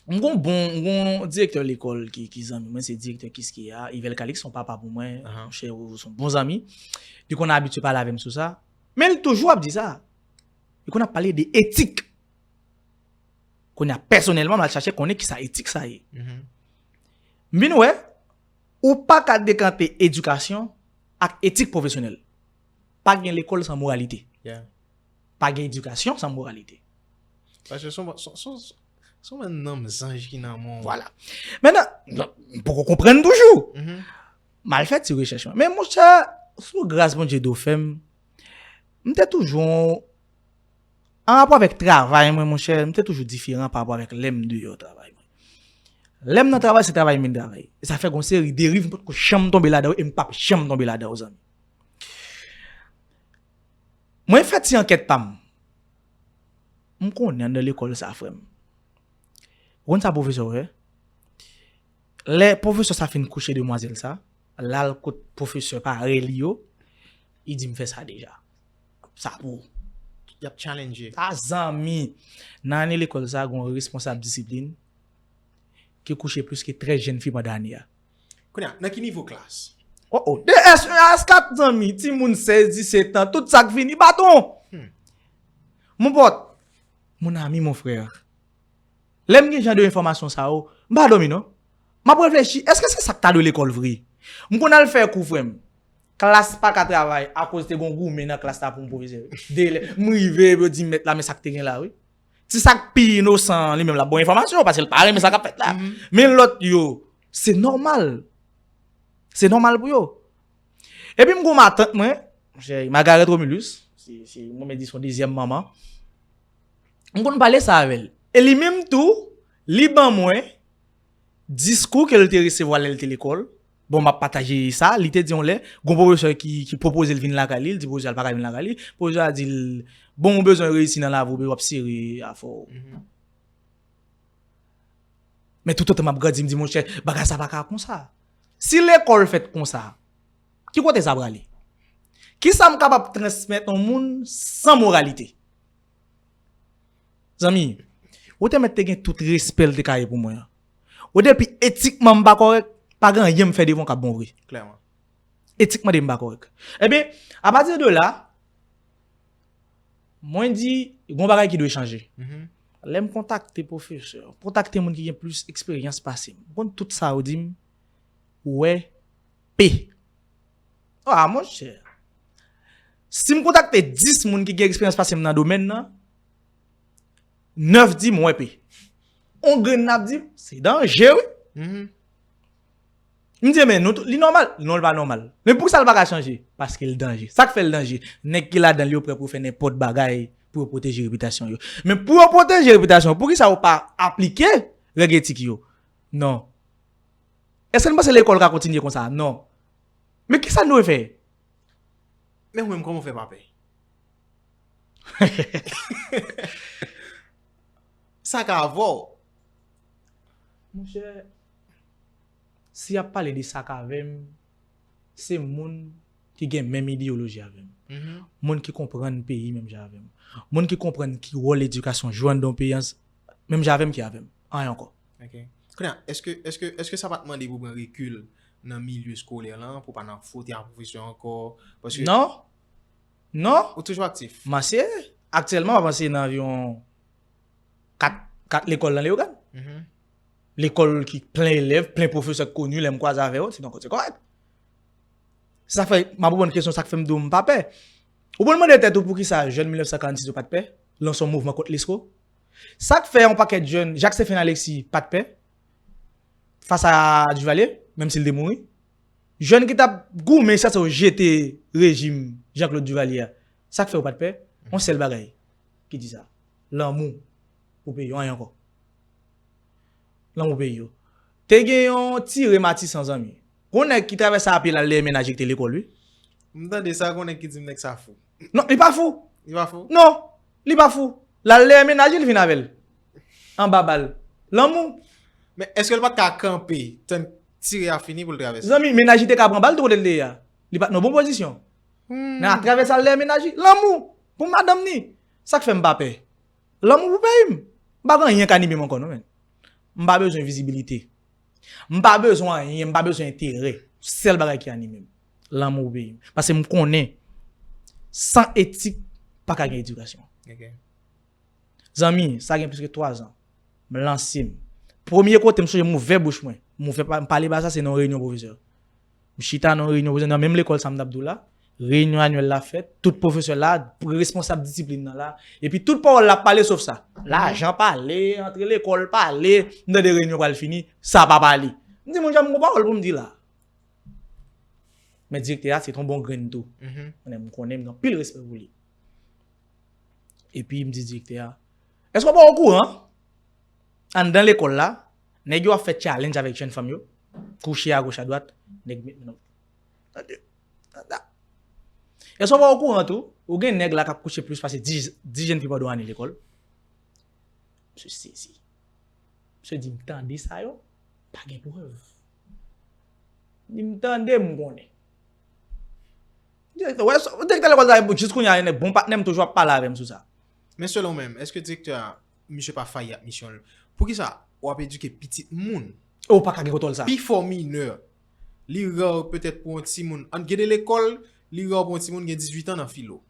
M gon bon, m gon direktè lekòl ki, ki zanmi mwen, se direktè Kiskeya, Yvel Calix, se yon papa pou mwen, monchè, se yon bon zanmi. Li konn abitye pale avè m sou sa. Men li toujou ap di sa. Li konn ap pale de etik. Kounye a, pèsonèlman, m al chache konnen kisa etik sa ye. M vin wè, ou pa ka dekante edikasyon ak etik pwofesyonèl. Pa gen lekòl san moralite. Pa gen edikasyon san moralite. Paske se yon, se, se, se yon bann nanm zanj ki nan men w. Vwala. Mentnan, m poko konprann toujou. M al fè ti rechèch mwen. Men monchè, sou gras Bondye do fè m, m te toujou, an rapò avèk travay mwen, monchè, m te toujou diferan pa rapò avèk lè m deyò travay mwen. Lè m nan travay, se travay m vin travay. E sa fè gon seri deriv m potko janm tonbe ladan yo e m p ap janm tonbe ladan yo, zanmi. Mwen fè ti ankèt pa m. M konnen anndan lekòl sa, frè m. Ou konn sa pwofesè yo fè? Lè pwofesè sa fin kouche demwazèl sa, l al kot pwofesè parèy li yo, li di, "M fè sa deja." Sa pou ou. Y ap challenge. Sa zanmi. Nan ane lekòl sa, gon responsab disiplin ki kouche plis ke trèz jèn fi pandan ane a. Kounye a, nan ki nivo klas? Oh, oh. De S un a S kat, zanmi. Timoun sèz, disèt an, tout sa k vini, baton. Mon pòt. Mon ami, mon frè. Lè m gen jan de enfòmasyon sa yo, m pa dòmi non. M ap reflechi, èske se sa k ta dwe lekòl vre? M konn al fè kou, frè m. Klas pa ka travay akoz te gon goumen nan klas la pou yon pwofesè. De lè, m rive, yo di m mèt la, men sa k te gen la, wi. Ti sa k pi inosan, li menm l ap ba w enfòmasyon, paske l pa renmen sa k ap fèt la. Men lòt yo, se nòmal. Se nòmal pou yo. Epi m gon matant mwen, monchè, Margaret Romulus, se, se, mwen menm di se yon dezyèm manman. M konn pale sa avè l. E li menm tou, li ban mwen diskou ke l te resevwa lè l te lekòl. Bon, m ap pataje sa, li te di yon lè, gon pwofesè ki, ki pwopoze l vin lakay li, li di pwofesè a l pa ka vin lakay li. Pwofesè a di l, bon, ou bezwen reyisi nan lavi w, w ap sere afè w. Men toutotan m ap grandi, m di, monchè, bagay sa pa ka konsa. Si lekòl fèt konsa, ki kote sa prale? Kisa m kapab transmèt yon moun san moralite? Zanmi, ou te mèt te gen tout respè l te ka ye pou mwen an. Ou depi etikman m pa kòrèk, pa gen anyen m fè devan w k ap bon vre. Klèman. Etikman de m pa kòrèk. Ebyen, apati de la, mwen di, gon bagay ki dwe chanje. Lè m kontakte pwofesè, kontakte moun ki gen plis eksperyans pase m, m konn tout sa yo di m, ou wè P. Ah, monchè. Si m kontakte dis moun ki gen eksperyans pase m nan domèn nan, nèf di m wè P. On grenn n ap di, se danje, wi. M di, men, nou, li nòmal? Non, li pa nòmal. Men poukisa l pa ka chanje? Paske l danje. Sa k fè l danje? Nèg ki ladan l yo prè pou yo fè nenpòt bagay pou yo pwoteje repitasyon yo. Men pou yo pwoteje repitasyon yo, poukisa yo pa aplike règ etik yo? Non. Èske n panse lekòl ka kontinye konsa? Non. Men kisa n dwe fè? Men ou menm, kòman w fè pa pè? Sa ka avè w. Monchè, si y ap pale de sa k avè m, se moun ki gen menm ideyoloji avè m. Moun ki konprann peyi menm jan avè m. Moun ki konprann ki wòl edikasyon jwe anndan yon peyi an, menm jan avè m ki avè m. Anyen ankò. Ok. Kounye a, èske, èske, èske sa pa t mande pou pran rekil nan milye eskolè lan, pou pa nan fwote ak pwofesè ankò? Paske Non. Non. Ou toujou aktif? M anseye. Aktyèlman, m ap anseye nan anviwon kat, kat lekòl nan Leyogàn. Lekòl ki plen elèv, plen pwofesè k koni, lè m kwaze avè yo, se nan kote kòrèk. Se sa k fè, m ap reponn kesyon sa k fè m di w m pa pè. Ou konn mande tèt ou poukisa jèn mil nèf san karannsis yo pa t pè, lan se yon mouvman kont Lesko? Sa k fè yon pakèt jèn, Jacques Stephen Alexis pa t pè, fas a Duvalier, menm si l te mouri. Jèn ki t ap goumen, sa se yo jete rejim Jean-Claude Duvalier a. Sa k fè yo pa t pè? Yon sèl bagay ki di sa. Lanmou pou peyi yo, anyen ankò. Lanmou peyi yo. Te gen yon tire Matisan, zanmi. Gon nèg ki travèse a pye l al dèyè mennaj li ki te lekòl, wi. M tande sa, gon nèg ki di m nèg sa fou. Non, li pa fou. Li pa fou? Non, li pa fou. L al dèyè mennaj li, l vin avè l. Anba bal. Lanmou. Men èske l pa t ka kanpe, tann tire a fini pou l travèse? Zanmi, mennaj li te ka pran bal tou kote l te ye a. Li pa t nan bon pozisyon. Nan travèse al dèyè mennaj li. Lanmou pou madanm ni. Sa k fè m pa pè. Lanmou pou peyi m. M pa gen anyen k anime m ankò non, men. M pa bezwen vizibilite. M pa bezwen anyen, m pa bezwen enterè. Sèl bagay ki anime m, lanmou pou peyi m. Paske m konnen, san etik, pa ka gen edikasyon. Ok. Zanmi, sa gen plis ke twa zan. M lanse m. Premye kote m sonje m ouvè bouch mwen. M ouvè pa-, m pale ba sa, se nan yon reyinyon pwofesè. M chita nan yon reyinyon pwofesè nan menm lekòl sa m t ap di w la. Reyinyon anyèl la fèt, tout pwofesè la, responsab disiplin nan la. Epi tout pawòl la ap pale sof sa. Lajan pale, antre lekòl pale, m tande reyinyon pral fini, sa pa pale. M di, "Monchè, m gon pawòl pou m di la." Men direktè a, se t on bon grenn tou. Konnen m konnen, m gen anpil respè pou li. Epi m di direktè a, "Èske w pa okouran? Anndan lekòl la, nèg yo ap fè challenge avèk jèn fanm yo, kouche agoch adwat, nèg met men nan." Tande, tande. Èske w pa okouran tou? Ou gen nèg la k ap kouche plis pase dis, dis jèn fi pandan yon ane lekòl. Misye sezi. Misye di, "M tande sa yo, pa gen prèv." Li di, "M tande, m konnen." Direktè, wè, direktè lekòl sa, jis kounye a, yon bon patnè m toujou ap pale avè m sou sa. Men selon w menm, èske direktè a, misye pa fayi ak misyon l? Poukisa w ap edike pitit moun? E w pa ka gen kontwòl sa. Pi fò minè. Li ra petèt pou yon timoun. Ann gen de lekòl, li ra pou yon timoun gen dizuit an nan filo.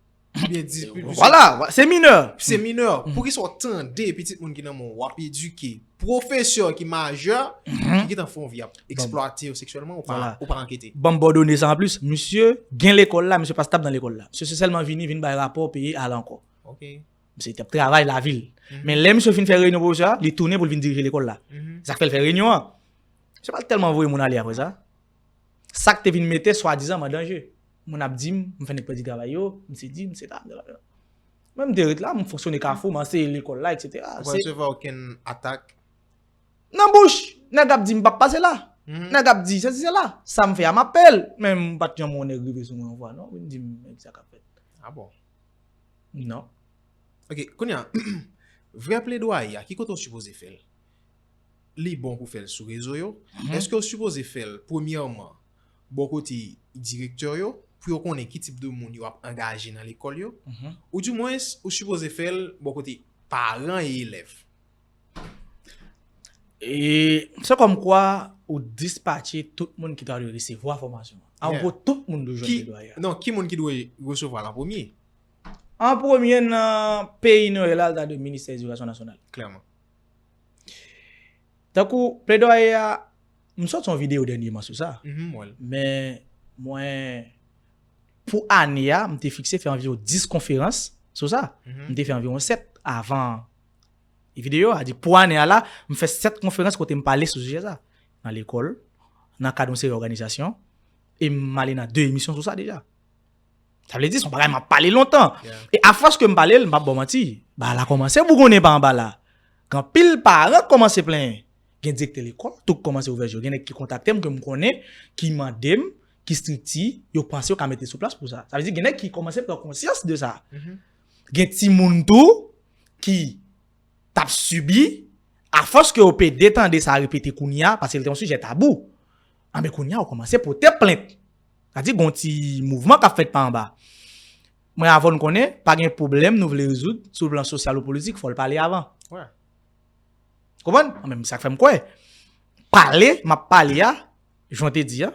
Ebyen, di- Vwala, se minè. Se minè. Poukisa w tande pitit moun ki nan men w, w ap edike pwofesè ki majè, ki gentan fè yon vi ap eksplwate yo seksyèlman, ou pa, Vwala. Ou pa ankete? Ban m ba w done sa anplis. Misye gen lekòl la, misye pa stap nan lekòl la. Misye se sèlman vini, vin bay rapò, peye, ale ankò. Ok. Misye t ap travay lavil. Men lè misye fin fè reyinyon pwofesè a, li tounen pou l vin dirije lekòl la. Sa k fè l fè reyinyon an. Misye pa t tèlman voye moun ale apre sa. Sa k te vin mete swadizan m an danje. Moun ap di m, m fè nèg pèdi travay yo, m se di, m se ta. Mwen m te ret la, m fonksyone Kafou, m anseye lekòl la, et cetera. Ou pa resevwa okenn atak? Nan bouch, nèg ap di m p ap pase la. Nèg ap di sesi sela. Sa m fè a m ap peye l. Men m pa t janm wè yon nèg rive sou mwen yon fwa non, vin di m egzak ap fèt. Ah bon? Non. Ok, kounye a, vrè pledwaye a, ki kote w sipoze fè l? Li bon pou fè l sou rezo yo? Èske w sipoze fè l, premyèman, bò kote direktè yo, pou yo konnen ki tip de moun yo ap angaje nan lekòl yo? Ou dimwens, ou sipoze fè l bò kote paran e elèv? E se kòmkwa ou dispatche tout moun ki ta dwe resevwa fòmasyon an. An gwo, tout moun dwe jwenn pledwaye a. Non, ki moun ki dwe resevwa l an premye? An premye nan peyi nou ye la, l ta dwe ministè edikasyon nasyonal. Klèman. Tankou pledwaye a, m sòti yon videyo dènyèman sou sa. Mhm, mwen. Men mwen, pou ane a, m te fikse fè anviwon dis konferans sou sa. M te fè anviwon sèt avan videyo a. Di pou ane a la, m fè sèt konferans kote m pale sou sijè sa. Nan lekòl, nan kad yon seri òganizasyon, e m ale nan de emisyon sou sa deja. Sa vle di, se yon bagay m ap pale lontan. E afòs ke m pale l, m p ap ba w manti, bagay la kòmanse bougonnen pa anba la. Gen anpil paran k kòmanse plenyen. Gen direktè lekòl tou k kòmanse ouvè je yo. Gen nèg ki kontakte m ke m konnen, ki mande m ki estrikti yo panse yo ka mete sou plas pou sa. Sa vle di gen nèg ki kòmanse pran konsyans de sa. Gen timoun tou ki t ap sibi, afòs ke yo pede tande sa repete kounye a, paske l te yon sijè tabou. Anben kounye a, yo kòmanse pote plent. Sa di, gon ti mouvman k ap fèt pa anba. Mwen, avan n konnen, pa gen pwoblèm nou vle rezoud sou plan sosyal ou politik, fò l pale avan. Wè. Konprann? Anben, sa k fè m kwè. Pale, m ap pale a, jan w te di a,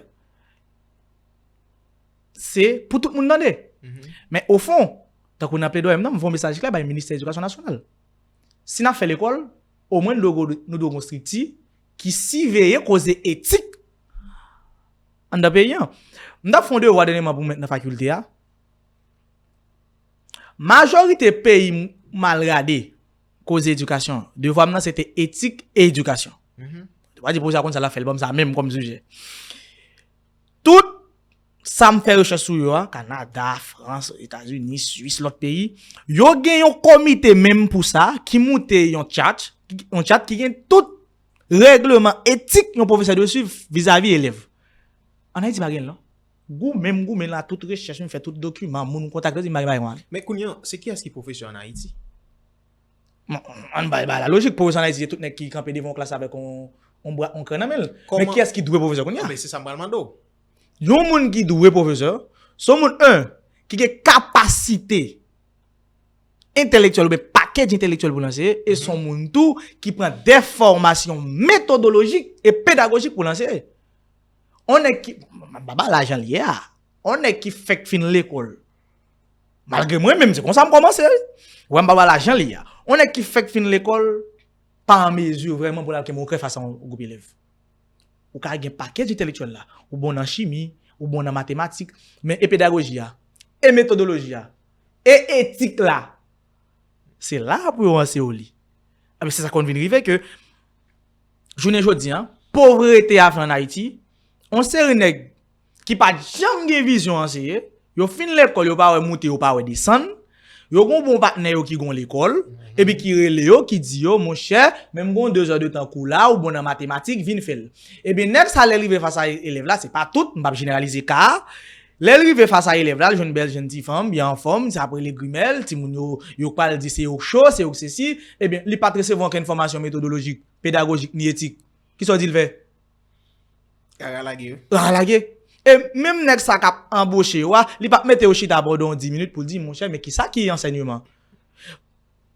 se pou tout moun tande. Men ofon, tankou nan pledwaye m nan, m voye yon mesaj klè bay Ministè Edikasyon Nasyonal. Si n ap fè lekòl, omwen nou dwe, nou dwe gen yon estrikti ki siveye koze etik anndan peyi an. M t ap fè yon devwa dènyèman pou m met nan fakilte a. Majorite peyi m al gade koze edikasyon. Devwa m nan se te etik e edikasyon. Ou pa di pwofesè a konn sa l ap fè, l ban m sa menm kòm sijè. Tout sa m fè rechèch sou yo a, Kanada, Frans, Etazini, Swis, lòt peyi, yo gen yon komite menm pou sa ki moute yon chat, yon chat ki gen tout règleman etik yon pwofesè dwe swiv vizavi elèv. Ann Ayiti pa gen l non. Goumen m goumen la, tout rechèch m fè, tout dokiman, moun m kontakte, yo di m pa gen bagay konsa. Men kounye a, se kiyès ki pwofesè ann Ayiti? Bon, ann bay bagay la lojik, pwofesè ann Ayiti se tout nèg ki kanpe devan yon klas avèk yon, yon bra, yon kren nan men l. Men kiyès ki dwe pwofesè kounye a? Anben, se sa m pral mande w. Yon moun ki dwe pwofesè, se yon moun, en, ki gen kapasite entèlektyèl oubyen pakèj entèlektyèl pou l anseye, e se yon moun tou ki pran de fòmasyon metodolojik e pedagojik pou l anseye. On nèg ki, m ap ba l jan l ye a, on nèg ki fèk fin lekòl, malgre mwen menm, se konsa m kòmanse, wi. Wè, m ap ba l jan l ye a. On nèg ki fèk fin lekòl, pa an mezi vrèman pou l al kenbe yon krèy fas a yon gwoup elèv. Ou ka gen pakèj entèlektyèl la, ou bon nan chimi, ou bon nan matematik, men e pedagoji a, e metodoloji a, e etik la, se la pou yo anseye w li. Anben, se sa k konn vin rive ke, jounen jodi a, povrete a fè ann Ayiti, yon seri nèg ki pa t janm gen vizyon anseye, yo fin lekòl, yo pa wè moute, yo pa wè desann, yo gon bon patnè yo ki gon lekòl, epi ki rele yo, ki di yo, monchè, men m gon de zè de tan kou la, ou bon nan matematik, vin fè l. Ebyen, nèg sa, lè l rive fas a elèv la, se pa tout, m p ap jeneralize ka a, lè l rive fas a elèv la, l jwenn bèl jenn ti fanm, byen anfòm, sa ap rele grimèl, timoun yo, yo pral di se yo k cho, se yo k sesi, ebyen, li pa t resevwa okenn fòmasyon metodolojik, pedagojik, ni etik. Kisa w di l fè? Rara lage yo. Rara lage. E menm nèg sa k ap anboche yo a, li p ap mete yo chita pandan yon dis minit pou l di, monchè, men kisa ki ansèyman?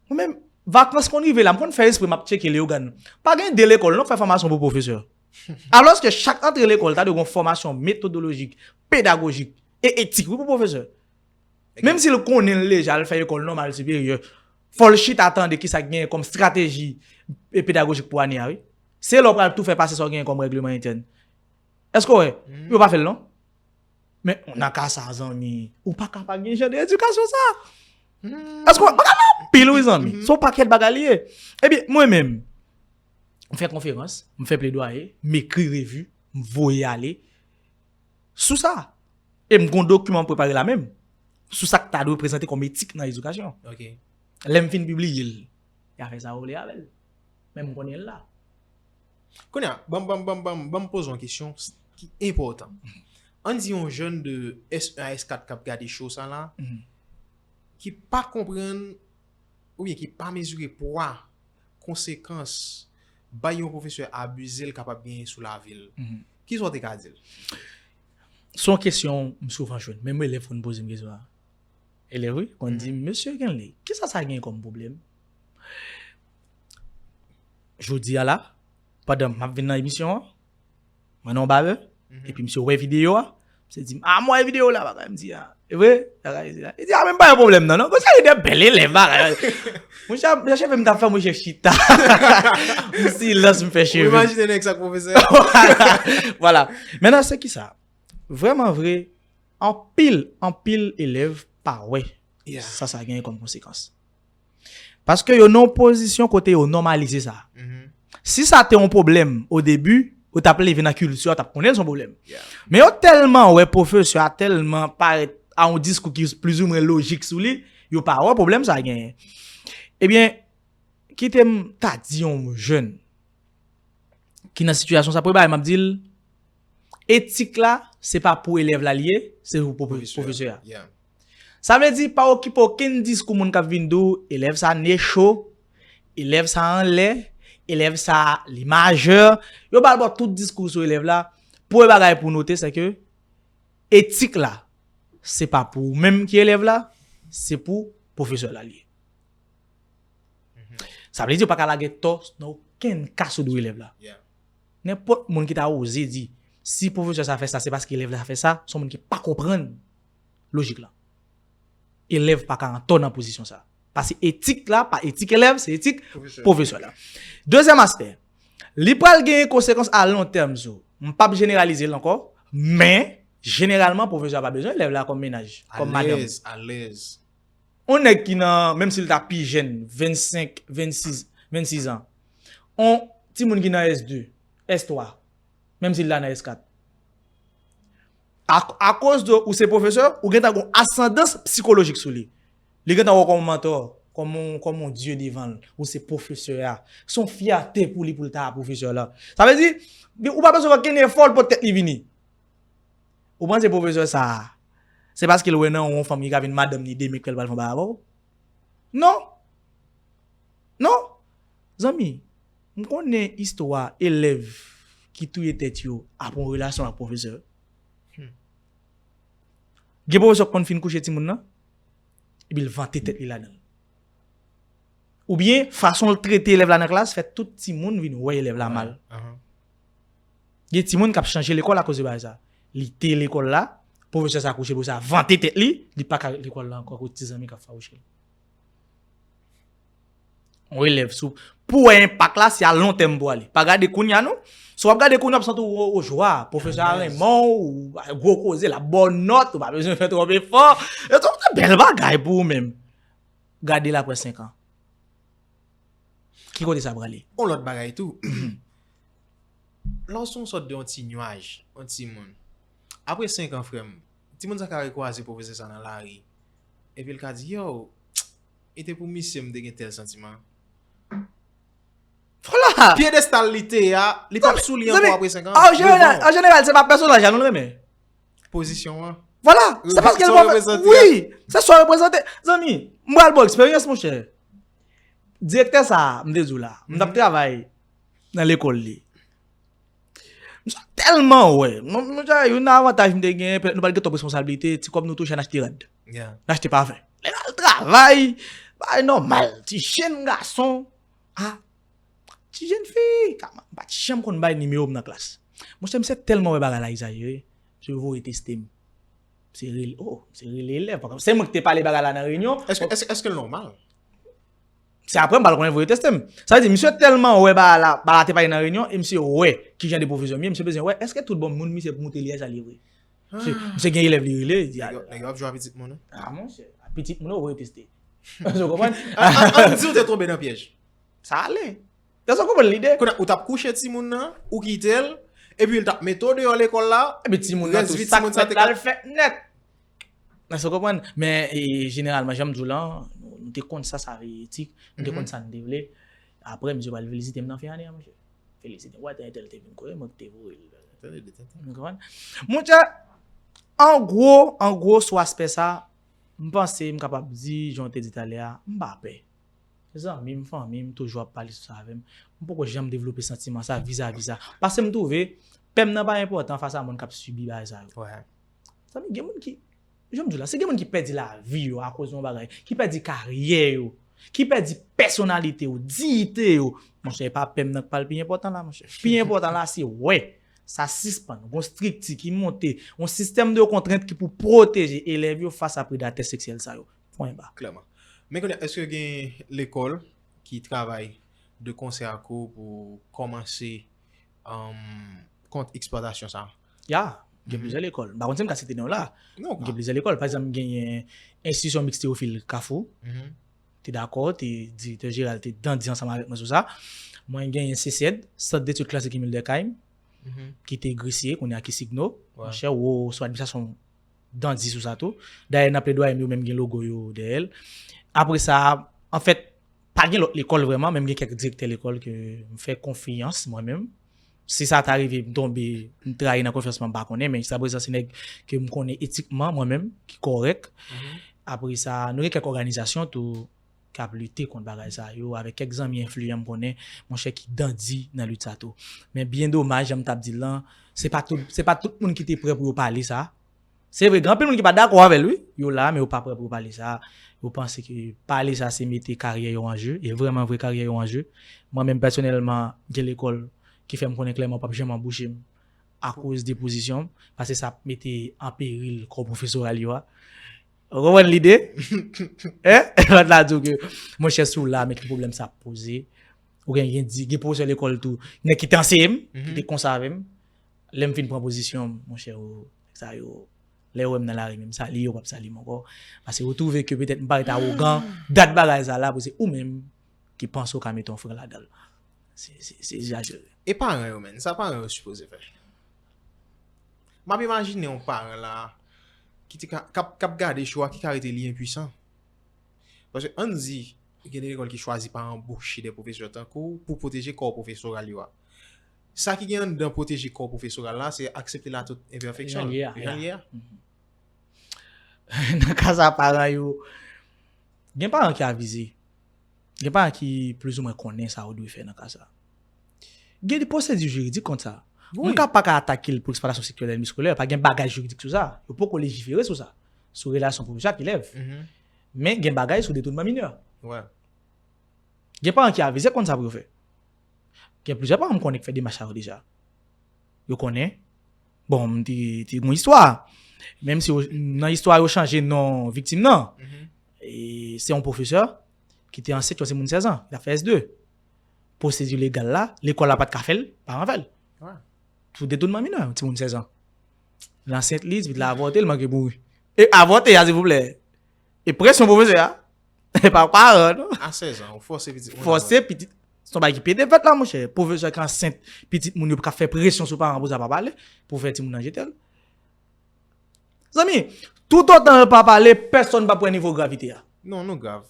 Mwen menm, vakans konn rive la, m konn fè espre m ap tcheke Leyogàn. Pa gen de lekòl non k fè fòmasyon pou pwofesè. Alòske chak antre lekòl ta dwe gen yon fòmasyon metodolojik, pedagojik e etik, wi, pou pwofesè. Menm si l konnen l deja, l fè lekòl nòmal siperyè, fò l chita tande kisa k genyen kòm estrateji e pedagojik pou ane a, wi. Se lè w pral tou fè pase sa w genyen kòm règleman entèn. Èske w wè? Yo pa fè l non. Men nan ka sa, zanmi, ou pa ka pa gen jan de edikasyon sa. Èske w wè? Bagay la anpil, wi, zanmi. Se yon pakèt bagay li ye. Ebyen, mwen menm, m fè konferans, m fè pledwaye, m ekri revi, m voye ale sou sa. E m gon dokiman m prepare la menm sou sa k ta dwe prezante kòm etik nan edikasyon. Lè m fin pibliye l, y a fè sa yo vle avè l. Men m konnen l la. Kounye a, ban m, ban m, ban m, ban m, ban m poze yon kesyon s- ki enpòtan. Ann di yon jèn de S un a S kat k ap gade show sa la, ki pa konprann oubyen ki pa mezire pwa, konsekans, bay yon pwofesè abize l kapab genyen sou lavi l. Kisa w te ka di l? Se yon kesyon m souvan jwenn. Menm elèv konn poze m kesyon sa. Elèv, wi, konn di m, Mesye Kenley, kisa sa gen kòm pwoblèm? Jodi a la, pandan m ap vin nan emisyon an, mwen nan yon babè, epi misye wè videyo a, misye di m, A, m wè videyo la, bagay, m di, A, e vre? Bagay, li di, A, men m pa gen pwoblèm nan, non. Konsa, li de bèl elèv, bagay. Monchè, monchè, cheve m t ap fè, monchè, chita. M silans, m fè cheve. Ou imajine nèg sa k pwofesè. Vwala. Mentnan, se kisa? Vrèman vre, anpil, anpil elèv pa wè sa sa genyen kòm konsekans. Paske yo nan yon pozisyon kote yo nòmalize sa. Si sa te yon pwoblèm o debi, yo t ap leve nan kilti, yo t ap konnen l se yon pwoblèm. Men yo tèlman wè pwofesè a tèlman parèt a yon diskou ki plizoumwen lojik sou li, yo pa wè pwoblèm sa genyen. Ebyen, kite m ta di yon jèn ki nan sitiyasyon sa, premye bagay m ap di l, etik la, se pa pou elèv la li ye, se pou pwofesè a. Sa vle di, pa okipe okenn diskou moun k ap vin di w, elèv sa ne cho, elèv sa anlè, elèv sa li majè. Yo ba l ba w tout diskou sou elèv la. Premye bagay pou w note, se ke etik la, se pa pou ou menm ki elèv la, se pou pwofesè la li ye. Sa vle di yo pa ka lage tò nan okenn ka sou do elèv la. Nenpòt moun ki ta oze di, si pwofesè sa fè sa, se paske elèv la fè sa, se yon moun ki pa konprann lojik la. Elèv pa ka an tò nan pozisyon sa. Paske etik la, pa etik elèv, se etik pwofesè la. Dezyèm aspè, li pral genyen konsekans a lon tèm sou. M p ap jeneralize l ankò, men jeneralman, pwofesè a pa bezwen elèv la kòm mennaj, kòm madanm. Alèz, alèz. Yon nèg ki nan, menm si l ta pi jèn, vennsenk, vennsis, vennsis an. Yon timoun ki nan S de, S twa, menm si l ta nan S kat. Ak, akoz de ou se pwofesè, ou gentan gon asandans sikolojik sou li. Li gentan wè w kòm yon mantò, kòm yon, kòm yon dye devan l. Ou se pwofesè a. Se yon fyète pou li pou l ta pwofesè la. Sa vle di, ou pa bezwen fè okenn efò pou tèt li vini. Ou panse pwofesè sa a, se paske l wè nan ou yon fanm ki ka vin madanm li demen k fè l pral fè yon bagay avè w? Non. Non. Zanmi, m konnen istwa elèv ki touye tèt yo apre yon relasyon ak pwofesè. Gen pwofesè k konn fin kouche timoun nan, epi l vante tèt li ladan l. Oubyen, fason l trete elèv la nan klas fè tout timoun vin wè elèv la mal. Gen timoun k ap chanje lekòl akoz de bagay sa. Li te lekòl la, pwofesè sa kouche, pwofesè a vante tèt li, li pa ka ret lekòl la ankò akoz ti zanmi k ap fawouche l. Yon elèv sou, pou w wè enpak la, se a lon tèm pou ale. Pa gade kounye a non. Si w ap gade kounye a, w ap santi w o, o jwa, pwofesè a renmen w, ou gwo koze, l ap ba w nòt, ou pa bezwen fè twòp efò. E se yon bèl bagay pou ou menm. Gade l apre senk an. Ki kote sa prale? Yon lòt bagay tou. Lè w se yon sòt de yon ti nyaj, yon timoun. Apre senk an, frè m, timoun sa ka rekwaze pwofesè sa nan lari. Epi l ka di, yo, e te pou misye m te gen tèl santiman. Vwala! Pyedestal li te ye a, li p ap sou li ankò apre senk an. An jeneral, an jeneral, se pa pèsonaj la nou renmen. Pozisyon an. Vwala! Se paske l pa fè. Wi! Se sa w reprezante. Zanmi, m pral ba w eksperyans, monchè. Direktè sa a, m te di w la, m t ap travay nan lekòl li. M sot tèlman wè. Mwen, mwen, sa, youn nan avantaj m te genyen, petèt nou pa t gen twòp responsablite, ti kòb nou touche, n achte rad. N achte pafen. Lè n al travay, bagay nòmal. Ti jèn gason. A, ti jèn fi, kama, m pa t janm konn bay nimewo m nan klas. Monchè, misye tèlman wè bagay la egzajere, misye voye teste m. Se rele, oh, se rele elèv. Se mwen ki te pale bagay la nan reyinyon. Èske, èske, èske l nòmal? Se apre m pral konnen voye teste m. Sa vle di, misye tèlman wè bagay la, bagay la te pale nan reyinyon, e misye wè ki jan de pwofesè m ye, misye bezwen wè, èske tout bon moun misye pou moute li a, sa li vre. Misye, misye gen elèv li rele, li di, Nèg yo, nèg yo ap jwe a pitit moun, wi. Ah, monchè, a pitit moun yo voye teste. Ou konprann? An, an, ann di w te tonbe nan pyèj. Sa ale. Èske w konprann lide? Kounye a, ou t ap kouche timoun nan, ou kite l, epi l t ap mete w deyò lekòl la. Epi timoun nan tou, sa k fèt la, l fèt nèt. Èske w konprann? Men, e, jeneralman, jan m di w lan, nou, nou te konn sa, sa vle etik, nou te konn sa nou te vle. Apre, misye pral felisite m nan fen ane a, monchè. Felisite m, wè, entèl te vin kote mwen ki te voye l. Ou konprann? Monchè, an gwo, an gwo, sou aspè sa, m panse m kapab di, jan w te di talè a, m pa pè. Zanmi m, fanmi m, toujou ap pale sou sa avè m. M poko janm devlope santiman sa vizavi sa. Paske m twouve, pè m nan pa enpòtan fas a moun k ap sibi bagay sa yo. Zanmi, gen moun ki, jan m di w la, se gen moun ki pèdi lavi yo akoz yon bagay, ki pèdi karyè yo, ki pèdi pèsonalite yo, diyite yo. Monchè, e pa pè m nan k pral pi enpòtan la, monchè. Pi enpòtan la, se wè sa sispann, gon estrikti ki monte, yon sistèm de kontrent ki pou pwoteje elèv yo fas a predatè seksyèl sa yo. Pwen ba. Klèman. Men kounye a, èske gen lekòl ki travay de konsè ak ou pou kòmanse um, kont eksplwatasyon sa? Ya, gen plizyè lekòl. M pa konn si m ka site non la. Non, Gen plizyè lekòl. Pa egzanp, genyen Enstitisyon Miks Teyofil Kafou. Te dakò, te direktè jeneral te dandi ansanm avèk mwen sou sa. Mwen genyen CECED, Sant Detid Klasik Emile Durkheim, ki te Gresye, kounye a ki Signo. Monchè, wo sou administrasyon dandi sou sa tou. Dayè, nan pledwaye m yo menm gen logo yo dèyè l. Apre sa, anfèt, pa gen lòt lekòl vrèman, men m gen kèk direktè lekòl ke m fè konfyans mwen menm. Si sa ta rive, m tonbe, m trayi nan konfyans mwen, m pa konnen, men jiskaprezan se nèg ke m konnen etikman mwen menm, ki kòrèk. Apre sa, nou gen kèk òganizasyon tou k ap lite kont bagay sa yo, avèk kèk zanmi enfliyan m konnen, monchè, ki dandi nan lit sa tou. Men byen domaj, jan m t ap di l lan, se pa tout, se pa tout moun ki te prè pou yo pale sa. Se vre, gen anpil moun ki pa dakò avè l, wi. Yo la, men yo pa prè pou yo pale sa. Yo panse ke pale sa se mete karyè yo an je. E vrèman vre, karyè yo an je. Mwen menm pèsonèlman, gen lekòl ki fè m konnen klèman p ap janm anboche m akoz de pozisyon m, paske sa ap mete an peril kò pwofesoral yo a. Ou konprann lide? Hein? Lòt la di w ke, monchè, si w la, men ki pwoblèm sa ap poze. Ou gen, gen, di- gen pwofesè lekòl tou, nèg ki te anseye m, ki te konsa avè m. Lè m fin pran pozisyon m, monchè, o, nèg sa yo, lè yo wè m nan lari, menm salye yo p ap salye m ankò. Paske yo twouve ke petèt m parèt awogan, dat bagay sa la, pou se ou menm ki panse w ka mete yon fren ladan l. Se, se, se egzajere. E paran yo, menn, sa paran yo sipoze fè? M ap imajine yon paran la ki te ka, k ap, k ap gade cho a, ki ka rete li enpwisan. Paske ann di, gen de lekòl ki chwazi pa anboche de pwofesè tankou w pou pwoteje kò pwofesoral yo a. Sa ki gen anndan pwoteje kò pwofesoral la, se aksepte l a tout enpèfeksyon l. Jan l ye a. Nan ka sa, paran yo, gen paran ki avize. Gen paran ki plizoumwen konnen sa yo dwe fè nan ka sa. Gen de pwosedi jiridik kont sa. Moun ka pa ka atake l pou eksplwatasyon seksyèl ènmi eskolè, pa gen bagay jiridik sou sa. Yo poko lejifere sou sa. Sou relasyon pwofesè ak elèv. Men gen bagay sou detounman minè. Gen paran ki avize konn sa pou yo fè. Gen plizyè paran m konnen ki fè demach sa yo deja. Yo konnen. Bon, m te, te gon istwa. Menm si yo- nan istwa yo chanje non viktim nan. E se yon pwofesè ki te ansent yon timoun sèz an, li t ap fè S de. Pwosedi legal la, lekòl la pa t ka fè l, paran fè l. Pou detounman minè, yon timoun sèz an. Li ansent li, epi l avòte, l manke mouri. E avòte a, silvouplè. E presyon pwofesè a. E pa paran, non. A sèz an, ou fòse pitit moun. Fòse pitit. Se yon bagay ki pede fèt la, monchè. Pwofesè ki ansent pitit moun yo k ap fè presyon sou paran pou sa pa pale, pou fè timoun nan jete l. Zanmi, toutotan yo pa pale, pèsonn p ap wè nivo gravite a. Non, nou grav.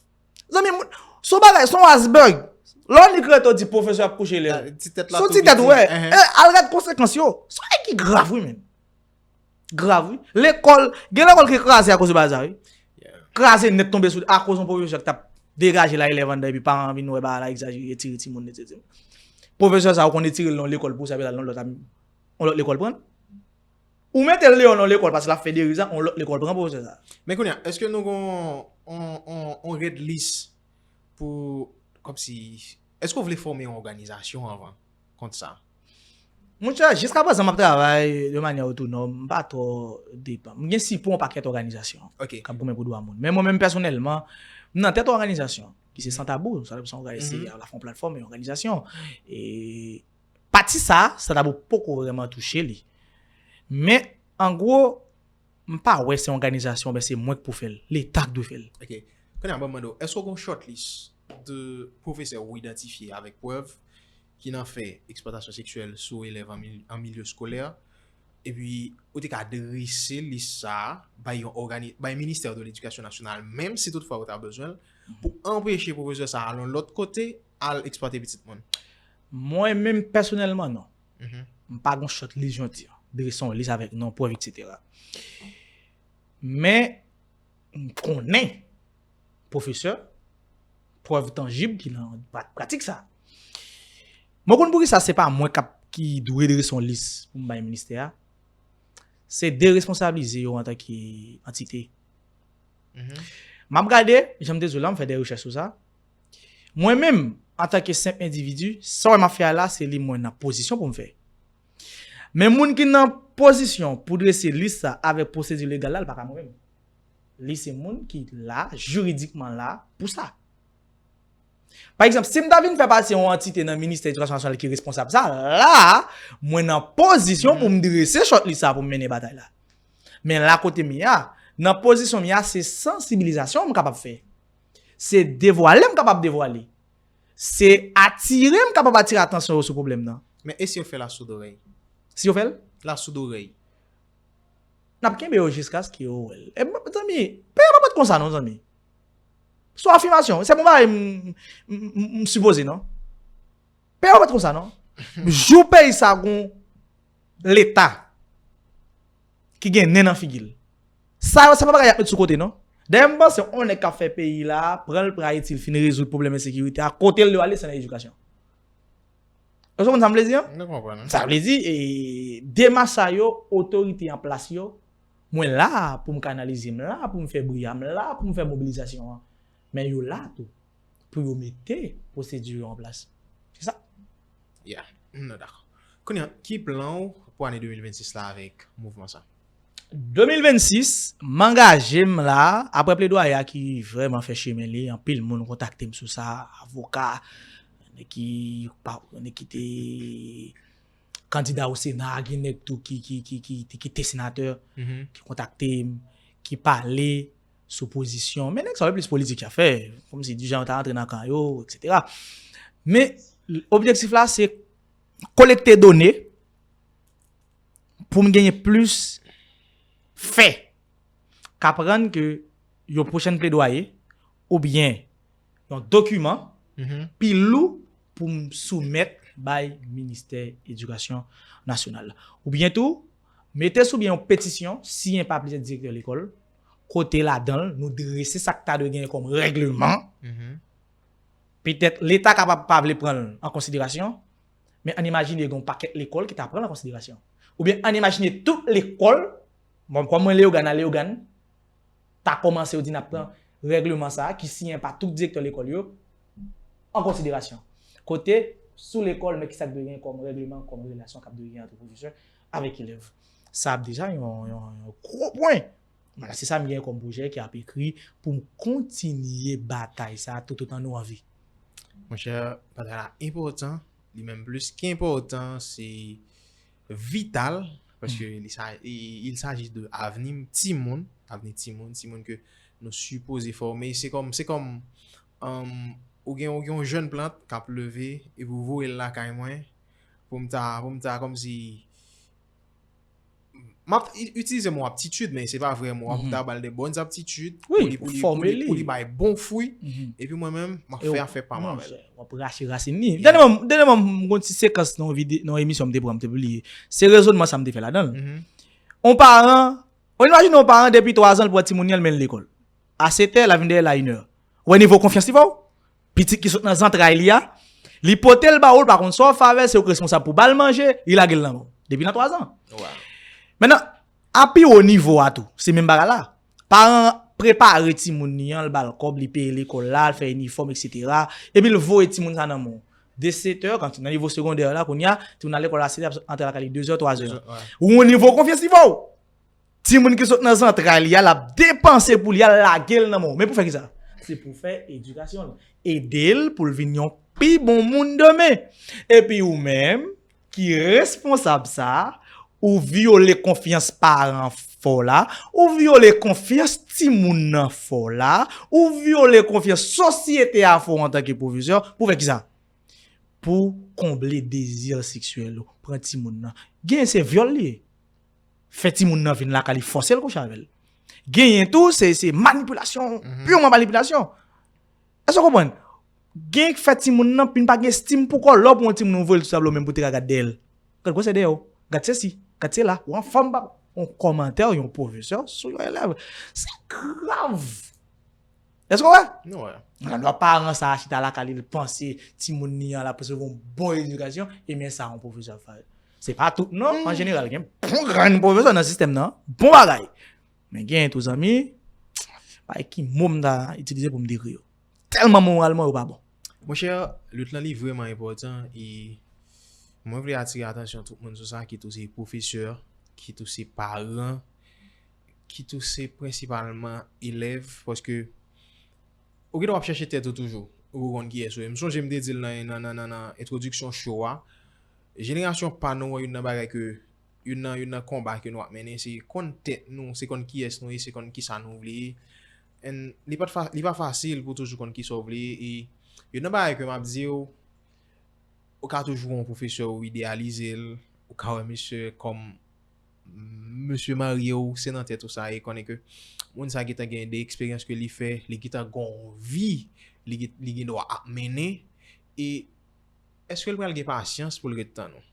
Zanmi, moun- se yon bagay, se yon iceberg. Lè w nik rete w di pwofesè ap kouche lè. Ti tèt la Se yon tou ti tèt, piti. Wè. E, al gad konsekans yo. Se yon bagay ki grav, wi, menn. Grav, wi. Lekòl, gen lekòl ki kraze akoz de bagay sa, wi. Kraze nèt tonbe sou, akoz yon pwofesè ki t ap degaje la elèv anndan epi paran vin wè bagay la egzajere, tire timoun, etsetera. Pwofesè sa, ou konn etire l nan lekòl pou sa, epi l al nan lòt, yon lòt lekòl pran l. Ou mete l deyò nan lekòl paske l ap fè deriz la, yon lòt lekòl pran pwofesè sa. Men kounye a, èske nou gon on, on, on red list pou, kòmsi, èske w vle fòme yon òganizasyon anvan kont sa? Monchè, jiska prezan, m ap travay de manyè otonòm, m pa twò depann. M gen sipò yon pakèt òganizasyon k ap goumen pou dwa moun. Men mwen menm pèsonèlman, m nan tèt yon òganizasyon ki se Santabou. Santabou se yon òganizasyon, se yon platfòm, yon òganizasyon. E pati sa, Santabou poko vrèman touche li. Men, an gwo, m pa wè se yon òganizasyon, oubyen se mwen k pou fè l. Leta k dwe fè l. Ok. Kounye a, ban m mande w, èske w gen yon shortlist de pwofesè ou idantifye avèk prèv ki nan fè eksplwatasyon seksyèl sou elèv an milye eskolè, epi ou te ka drese lis sa a bay yon ògani, bay Ministè de Ledikasyon Nasyonal, menm si toutfwa yo ta bezwen l, pou anpeche pwofesè sa a al yon lòt kote, al eksplwate pitit moun? Mwen menm pèsonèlman, non. M pa gon short lis, jan w di an. Drese yon lis avèk non, prèv, etsetera. Men, m konnen pwofesè, prèv tanjib ki nan pratik sa. Mwen konn poukisa se pa mwen k ap ki dwe drese yon lis pou m bay ministè a. Se deresponsablize yo antanke antite. M ap gade, jan m te di w la, m fè de rechèch sou sa. Mwen menm, antanke senp endividi, sa w wè m ap fè a la, se li mwen nan pozisyon pou m fè. Men moun ki nan pozisyon pou drese lis sa avèk pwosedi legal la, li pa ka mwen menm. Li se moun ki la, jiridikman la, pou sa. Pa egzanp, si m ta vin fè pati yon antite nan Ministè Edikasyon Nasyonal ki responsab sa, la, mwen nan pozisyon pou m drese short lis sa pou m mennen batay la. Men la kote m ye a, nan pozisyon m ye a, se sansibilizasyon m kapab fè. Se devwale m kapab devwale. Se atire m kapab atire atansyon yo sou pwoblèm nan. Men e si yo fè lasoudorèy? Si yo fè l? Lasoudorèy. N ap kenbe yo jiskaske yo wè l. E zanmi, peyi a pa pèt konsa non, zanmi. Se yon afimasyon. Se bon bagay m, m, m, m sipoze non. Peyi a pa pèt konsa non. Jou peyi sa gon Leta ki gen nen nan figi l. Sa yo, se pa bagay y ap met sou kote non. Dayè m panse yon nèg k ap fè peyi la, pran l pran Ayiti, l fin rezoud pwoblèm ensekirite a, kote l dwe ale, se nan edikasyon. Èske w konprann sa m vle di an? Sa vle di, e, demach sa yo, otorite an plas yo, mwen la pou m kanalize, m la pou m fè bri a, m la pou m fè mobilizasyon an. Men yo la tou pou yo mete pwosedi yo an plas. Se sa. Yeah, m dakò. Kounye a, ki plan w pou ane de mil vennsis la avèk mouvman sa? De mil vennsis, m angaje m la, apre pledwaye a ki vrèman fè chemen li, anpil moun kontakte m sou sa, avoka, nèg ki pa, nèg ki te kandida o Sena, gen nèg tou ki, ki, ki, ki, ki te senatè, ki kontakte m, ki pale sou pozisyon. Men nèg sa yo plis politik y ap fè, kòmsi di jan yo ta rantre nan kan yo, etsetera. Men objektif la, se kolekte done pou m genyen plis fè k ap rann ke yon pwochèn pledwaye oubyen yon dokiman pi lou pou m soumèt bay Ministè Edikasyon Nasyonal. Oubyen tou, mete sou byen yon petisyon siyen pa plizyè direktè lekòl, kote ladan l nou drese sa k ta dwe genyen kòm règleman. Petèt Leta kapab pa vle pran l an konsiderasyon, men ann imajine gen yon pakèt lekòl ki ta pran l an konsiderasyon. Oubyen ann imajine tout lekòl, bon, kòm mwen Leyogàn a Leyogàn, ta kòmanse yo di n ap pran règleman sa a ki siyen pa tout direktè lekòl yo an konsiderasyon. Kote, sou lekòl, men kisa k dwe gen kòm règleman, kòm relasyon k ap dwe gen ant pwofesè avèk elèv. Sa ap deja yon, yon, yon gwo pwen. Vwala, se sa m gen kòm pwojè ki ap ekri pou m kontinye batay sa a toutotan nou an vi. Monchè, batay la enpòtan, li menm plis ki enpòtan, se vital, paske li sa, il s'agit de avni timoun, avni timoun, timoun ke nou sipoze fòme. Se kòm, se kòm, um, ou gen, ou gen yon jèn plant k ap leve, epi ou voye l lakay mwen, pou m ta, pou m ta kòmsi, m ap itilize mo aptitid, men se pa vrè mo a, pou ta ba l de bòn aptitid, pou li, pou li, pou li, pou li bay bon fwi, epi mwen menm, m ap fè afè pa m avè l. W ap rache rasin li. Dènyèman, dènyèman, m gon ti sekans nan yon vide-, nan yon emisyon m te pran, m te pibliye. Se rezònman sa m te fè ladan l. On paran, on imajine on paran depi twa zan l pran timoun li an l mennen l lekòl. A sèt è, l ap vin dèyè l a inè. Ou wè nivo konfyans li ba w? Pitit ki sot nan zantray li a, li pote l ba ou, l pa konn sa w fè avè l, se ou k responsab pou ba l manje, li lage l nan men w. Depi nan twa zan. Mentnan, a pi wo nivo a tou, se menm bagay la. Paran an prepare timoun li an, l ba l kòb, li peye lekòl la, l fè inifòm, etsetera. Epi l voye timoun sa nan men w. de sèt è, kan nan nivo segondè la, kounye a, timoun nan lekòl a sèt è, ap antre lakay li de zè, twa zè. Ou yon nivo konfyans li ba w. Timoun ki sot nan zantray li a, l ap depanse pou li al lage l nan men w. Men pou fè kisa? Se pou fè edikasyon l. Ede l pou l vin yon pi bon moun demen. Epi ou menm, ki responsab sa, ou vyole konfyans paran fè w la, ou vyole konfyans timoun nan fè w la, ou vyole konfyans sosyete a fè w antanke pwofesè, pou fè kisa? Pou konble dezi seksyèl ou, pran timoun nan. Genyen se vyòl li ye. Fè timoun nan vin lakay li, fòse l kouche avè l. Genyen tou, se, se manipilasyon, piman manipilasyon. Èske w konprann? Gen fè timoun nan, vin pa gen estim pou kò, lè w pran yon timoun ou voye l sou tablo menm pou te ka gad dèyè l. Gad gwosè dèyè w, gad sesi, gad sela, ou anfòm papa. Yon kòmantè, yon pwofesè sou yon elèv. Se grav. Èske w wè? Nou wè. Nan lè paran sa a chita lakay li, l panse timoun li an l ap resevwa yon bon edikasyon, ebyen sa yon pwofesè ap fè. Se pa tout non, an jeneral, gen bon grenn pwofesè nan sistèm nan, bon bagay. Men gen tou zanmi, bay ki mo m ta itilize pou m dekri yo. Tèlman moralman yo pa bon. Monchè, lit lan li vrèman enpòtan e mwen vle atire atansyon tout moun sou sa, kit ou se pwofesè, kit ou se paran, kit ou se prensipalman elèv, paske ou gentan w ap chèche tèt ou toujou, ou poko konn kiyès ou ye. M sonje m te di l nan, nan, nan, nan, nan entwodiksyon show a, jenerasyon pa nou an, youn nan bagay ke, youn nan, youn nan konba ke nou ap mennen, se konn tèt nou, se konn kiyès nou ye, se konn kisa nou vle ye. And li pa t fa-, li pa fasil pou toujou konn kisa w vle ye, e youn nan bagay ke m ap di w, ou ka toujou wè yon pwofesè ou ideyalize l, ou ka wè misye kòm misye marye w, se nan tèt ou sa ye, konnen ke moun sa gentan gen de eksperyans ke li fè, li gentan gen yon vi, li gen, li gen dwa ap mennen, e èske l pral gen pasyans pou l ret tann ou?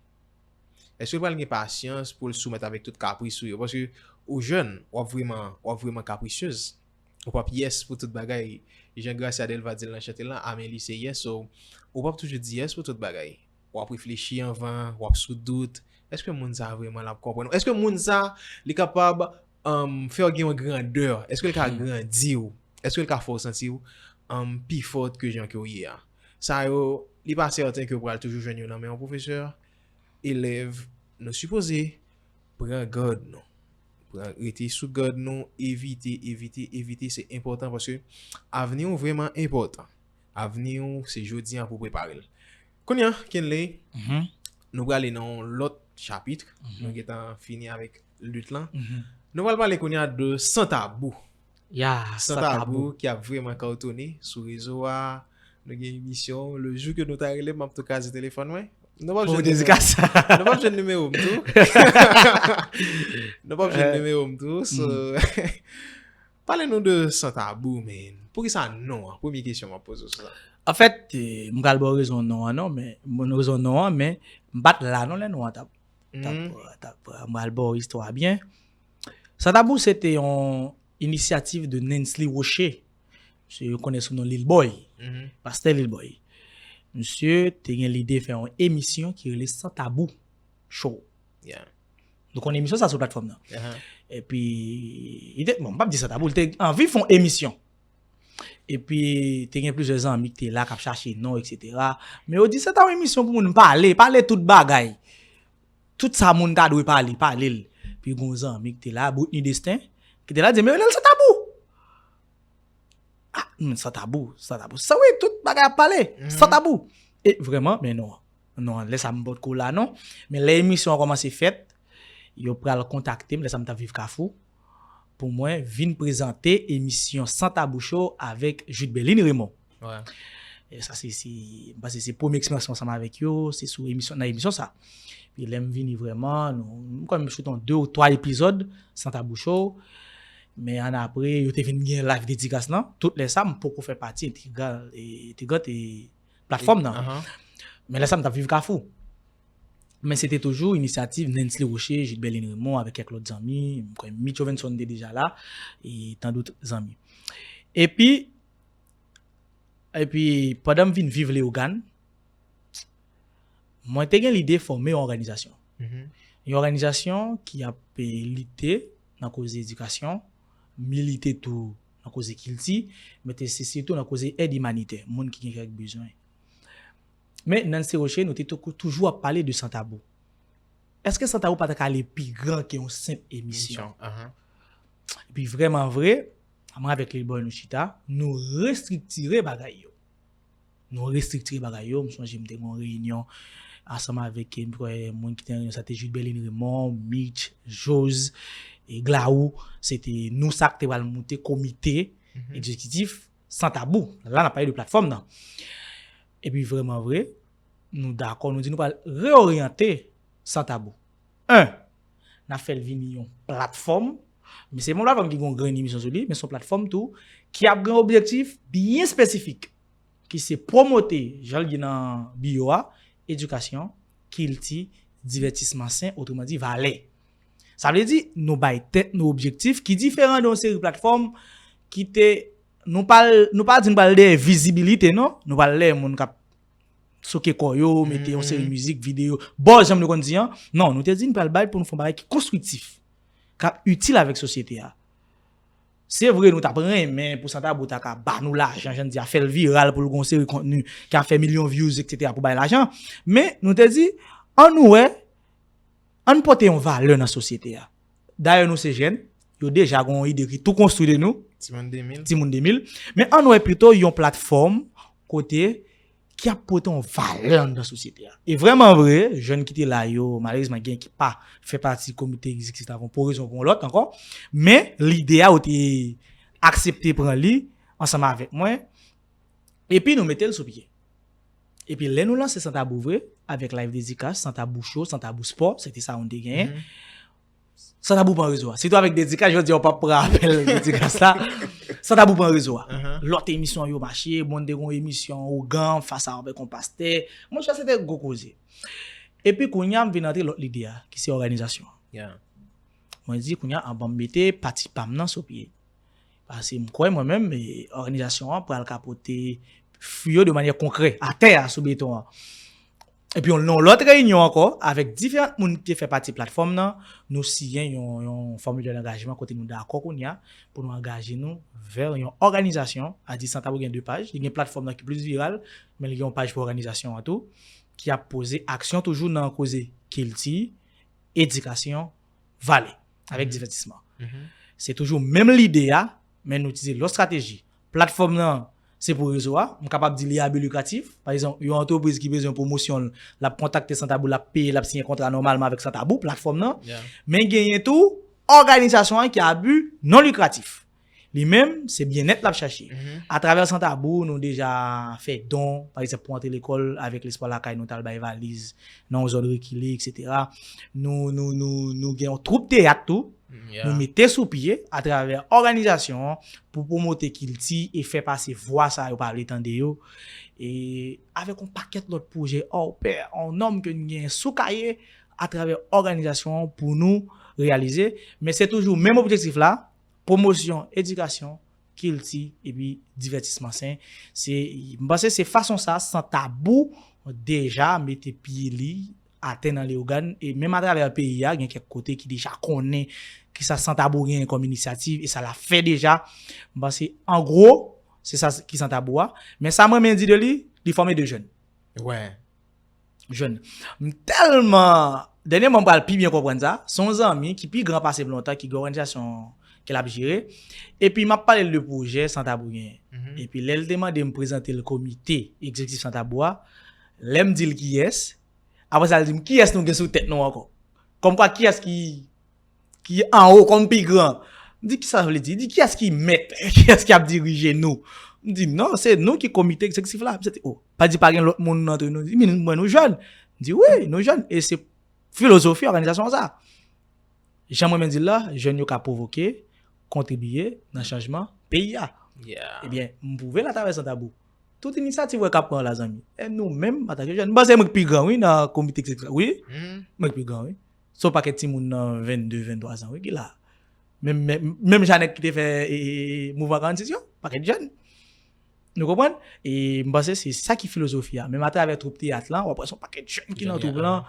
Èske l pral gen pasyans pou l soumèt avèk tout kapris ou yo? Paske ou jèn, w ap vrèman, w ap vrèman kaprisyez. Ou p ap yes pou tout bagay. Jan Gracia Delva di l nan chante l lan, amen li se yes. So, ou p ap toujou di yes pou tout bagay. W ap reflechi anvan, w ap sou dout. Èske moun sa a vrèman l ap konprann ou? Èske moun sa a, li kapab, um, fè w gen yon grandè? Èske l ka grandi w? Èske l ka fè w santi w, um, pi fò ke jan ke w ye a? Sa yo, li pa sèten ke w pral toujou jwenn yo nan men yon pwofesè. Elèv, nou sipoze pran gad nou. Pran, rete sou gad nou, evite, evite, evite, se enpòtan paske avni w vrèman enpòtan. Avni w, se jodi a pou w prepare l. Kounye a, Kenley, nou prale nan yon lòt chapit. Nou gentan fini avèk lit lan. Nou pral pale kounye a de San Tabou. Ya, San Tabou ki ap vrèman kawtone sou rezo a. Nou gen emisyon. Le jou ke nou ta rele m, m ap tou kraze telefòn mwen. Nou p ap jwenn nimewo m tou. Nou p ap jwenn nimewo m tou. So, pale nou de San Tabou, man. Poukisa non an? Premye kesyon m ap poze w sou sa. Anfèt, eh, m pral ba w rezon non an non, men, m rezon non an, men m pa t la non lè non an t ap, t ap, t ap, m pral ba w istwa a byen. San Tabou se te yon inisyativ de Nensley Rocher. Misye yo konnen sou non Lil Boy. Pastè Lil Boy. Misye te gen lide fè yon emisyon ki rele San Tabou Show. Nou konnen emisyon sa sou platfòm nan. Epi, li te, bon, m p ap di San Tabou, li te anvi fè yon emisyon. Epi, te gen plizyè zanmi ki te la, k ap chache non, etsetera. Men yo di, San Tabou emisyon pou moun pale, pale tout bagay. Tout sa moun ta dwe pale, pale l. Epi, gen yon zanmi ki te la, Britney Destin, ki te la, di, men rele l San Tabou. Ah, hmm, San Tabou, San Tabou. Sa wi, tout bagay ap pale, San Tabou. E vrèman, men non. Non, lè sa m potko la, non. Men lè emisyon an kòmanse fèt, yo pral kontakte m, lè sa m t ap viv Kafou, pou mwen vin prezante emisyon San Tabou Show avèk Jude Berline Raymond. E sa, se, se, m panse se premye eksperyans mwen ansanm avèk yo, se sou emisyon, nan emisyon sa. Epi lè m vini vrèman, nou, m kwè m choute yon de ou twa epizòd San Tabou Show. Men annapre, yo te vin gen live dedikas lan. Tout lè sa, m poko fè pati entegral, e, entegrant e platfòm nan. Men lè sa, m t ap viv Kafou. Men se te toujou inisyativ Nensley Rocher, Jude Berline Raymond, avèk kèk lòt zanmi. M kwè Mitch Jovenson te deja la, e tandout zanmi. Epi, epi, pandan m vin viv Leyogàn, mwen te gen lide fòme yon òganizasyon. Yon òganizasyon ki ap, eh, lite nan koze edikasyon, milite tou nan koze kilti, men te se sitou nan koze èd imanitè, moun ki gen kèk bezwen. Men Nancy Rocher, nou te tou- toujou ap pale de San Tabou. Èske San Tabou pa ta ka ale pi gran ke yon senp emisyon? Emisyon, ahan. Epi vrèman vre, mwen avèk Lil Boy nou chita, nou restriktire bagay yo. Nou restriktire bagay yo. M sonje m te gen yon reyinyon ansanm avèk, m kwè, moun ki te nan reyinyon sa te Jude Berlin Raymond, Mitch, Jose, e Glaou. Se te nou sa k te pral moute komite egzekitif San Tabou. La, n ap pale de platfòm nan. Epi vrèman vre, nou dakò, nou di nou pral reoryante San Tabou. En, n ap fè l vini yon platfòm, men se yon platfòm ki gen yon grenn emisyon sou li, men se yon platfòm tou ki ap gen objektif byen espesifik, ki se pwomote, jan l di nan biyo a, edikasyon, kilti, divètisman sen, otreman di, valè. Sa vle di, nou bay tèt nou objektif ki diferan de yon seri platfòm ki te, nou pa, nou pa di nou pral dèyè vizibilite, non. Nou pral dèyè moun k ap souke kò yo, mete yon seri mizik, videyo, buzz, jan nou konn di an. Non, nou te di nou pral bay pou nou fè yon bagay ki konstriktif, k ap itil avèk sosyete a. Se vre, nou t ap renmen pou San Tabou ta ka ba nou lajan, jan n di a, fè l viral pou l gen yon seri kontni ki ap fè milyon views, etsetera, pou bay lajan. Men, nou te di, ann wè, ann pote yon valè nan sosyete a. Dayè, nou se jèn, yo deja gen yon ide ki tou konstwi de nou. Timoun de mil. Timoun de mil. Men ann wè pito yon platfòm kote ki ap pote yon valè anndan sosyete a. E vrèman vre, jèn ki te la yo, malerezman, gen ki pa fè pati komite egzekitif la pou yon rezon pou yon lòt ankò. Men, lide a, yo te aksepte pran li ansanm avèk mwen. Epi nou mete l sou pye. Epi lè nou lanse San Tabou vre, avèk live dedikas, San Tabou show, San Tabou spò, se te sa nou te genyen. San Tabou pran rezo a. Sitou avèk dedikas, jodi a w p ap pran apèl dedikas la. San Tabou pran rezo a. Lòt emisyon yo mache, bon, te gon emisyon ougan, fas a avèk yon pastè. Monchè, se te gwo koze. Epi kounye a, m vin antre lòt lide a, ki se òganizasyon an. Mwen di, kounye a, an ban m mete pati pa m nan sou pye. Paske m kwè mwen menm, e, òganizasyon an pral ka pote fwi yo de manyè konkrè, atè a, sou beton an. Epi yon, yon lòt reyinyon ankò, avèk diferan moun ki te fè pati platfòm nan, nou siyen yon, yon fòmilè dangajman kote nou dakò kounye a pou nou angaje nou vè yon òganizasyon, a di San Tabou gen de paj, li gen platfòm nan ki plis viral, men li gen yon paj pou òganizasyon an tou, ki ap poze aksyon toujou nan koze kilti, edikasyon, valè, avèk divètisman. Se toujou menm lide a, men nou itilize lòt estrateji. Platfòm nan, se pou rezo a. M kapab di li a bi likratif. Pa egzanp, yon antrepriz ki bezwen pwomosyon l, l ap kontakte San Tabou, l ap peye, l ap siyen kontra nòmalman avèk San Tabou, platfòm nan. Men genyen tou òganizasyon an ki a bi non likratif. Li menm, se byennèt l ap chache. Atravè San Tabou, nou deja fè don, pa egzanp, pou antre lekòl avèk Lespwa Lakay, nou t al bay valiz nan yon zòn rekile, etsetera. Nou, nou, nou, nou gen yon twoup teyat tou, nou mete sou pye atravè òganizasyon an pou pwomote kilti e fè pase vwa sa yo pa vle tande yo. E avèk yon pakèt lòt pwojè, Orpè, yon nonm ke n gen sou kaye atravè òganizasyon an pou nou reyalize. Men se toujou menm objektif la, pwomosyon, edikasyon, kilti, epi divètisman sen. Se, m panse se fason sa, San Tabou deja mete pye li atè nan Leyogàn, e menm atravè peyi a, gen kèk kote ki deja konnen kisa San Tabou genyen kòm inisyativ, e sa l ap fè deja. M panse, an gwo, se sa ki San Tabou a. Men sa mwen renmen di de li, li fòme de jèn. Jèn. M tèlman, dènyèman m pral pi byen konprann sa, se yon zanmi ki pi gran pase m lontan, ki gen òganizasyon ke l ap jere. Epi m ap pale l de pwojè San Tabou genyen. Epi lè l te mande m prezante l komite egzekitif San Tabou a, lè m di l kiyès, apre sa l di m kiyès nou gen sou tèt nou ankò. Kòmkwa kiyès ki, ki anwo, kòm pi gran. M di, kisa sa vle di? Li di, kiyès ki mèt? Kiyès ki ap dirije nou? M di, non, se nou ki komite egzekitif la. Misye di, o, pa di pa gen lòt moun antre nou. Li di, men mwen nou jèn. M di, wi, nou jèn. E se filozofi òganizasyon sa. Jan mwen menm di l la, jèn yo ka pwovoke, kontribiye nan chanjman peyi a. Ebyen, m pwouve l atravè San Tabou. Tout inisyativ w wè k ap pran la, zanmi. E nou menm, antanke jèn, m panse mwen k pi gran, wi, nan komite egzekitif la. Wi, mwen k pi gran, wi. Se yon pakèt timoun nan vennde, venntwa zan, wi, ki la. Menm, menm, menm Janèt ki te fè, e, e, e, mouvman karannsis yo, pakèt jèn. Nou konprann? E m panse se sa ki filozofi a. Menm atravè twoup teyat lan, w ap wè se yon pakèt jèn ki nan twoup lan.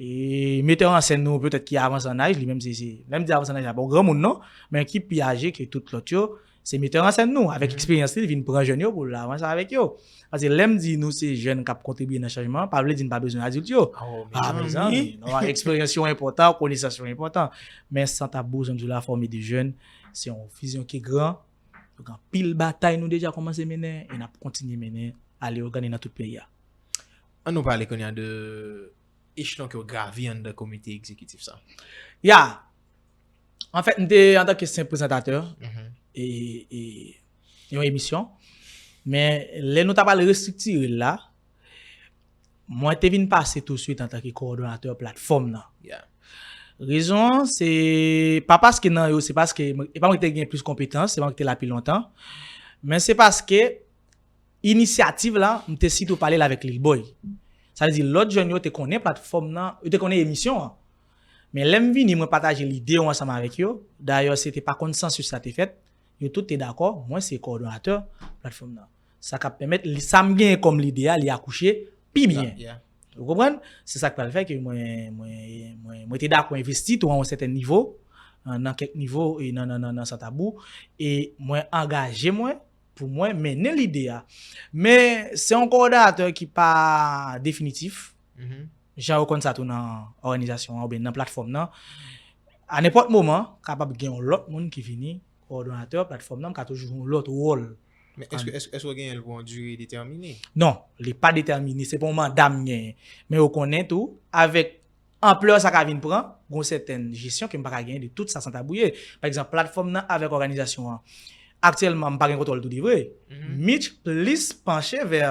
E metè an sèn nou, petèt ki avanse an aj, li menm se, se, lè m di avanse an aj, la pa yon granmoun non, men ki pi aje ke tout lòt yo, Se metè an sèn nou, avèk eksperyans li, li vin pran jèn yo pou l avanse avèk yo. Paske lè m di nou se jèn k ap kontribiye nan chanjman an, pa vle di n pa bezwen adilt yo. Ah, mezanmi, non, eksperyans yo enpòtan, konesans yo enpòtan. Men San Tabou, jan m di w la, fòme de jèn, se yon vizyon ki gran. Donk, anpil batay nou deja kòmanse mennen, e n ap kontinye mennen, ale yo gade nan tout peyi a. An nou pale kounye a de echelon ke w gravi anndan komite egzekitif sa. Ya, anfèt, m te antanke senp prezantatè e, e yon emisyon. Men lè nou ta pral restriktire l la, mwen te vin pase touswit antanke kowòdonatè platfòm nan. Rezon an, se pa paske nan yo, se paske, e pa mwen ki te gen plis konpetans, se pa mwen ki te la pi lontan, men se paske inisyativ la, m te sitou pale l avèk Lil Boy. Sa vle di, lòt jèn yo te konnen platfòm nan, yo te konnen emisyon an. Men lè m vini, mwen pataje lide yo ansanm avèk yo. Dayè, se te pa konsansis sa te fèt. Yo tout te dakò, mwen se kowòdonatè platfòm nan. Sa k ap pèmèt li, sa m genyen kòm lide a, li akouche pi byen. Ou konprann? Se sa k pral fè ke mwen, mwen, mwen, mwen te dakò envesti tou a yon sèten nivo, nan kèk nivo, e nan, nan, nan, nan San Tabou, e mwen angaje mwen pou mwen mennen lide a. Men se yon kowòdonatè ki pa definitif. Jan yo konn sa tou nan òganizasyon an oubyen nan platfòm nan. A nenpòt moman, kapab gen yon lòt moun ki vini kowòdonatè platfòm nan, m ka toujou jwe yon lòt wòl. Men èske, èske, èske w genyen l pou yon dire detèmine? Non, li pa detèmine, se pa yon manda m genyen. Men yo konnen tou, avèk anplè sa ka vin pran, gon sèten jesyon ke m pa ka genyen de tout sa San Tabou ye. Pa egzanp, platfòm nan avèk òganizasyon an. Aktyèlman, m pa gen kontwòl tou de vre. Mitch plis panche vè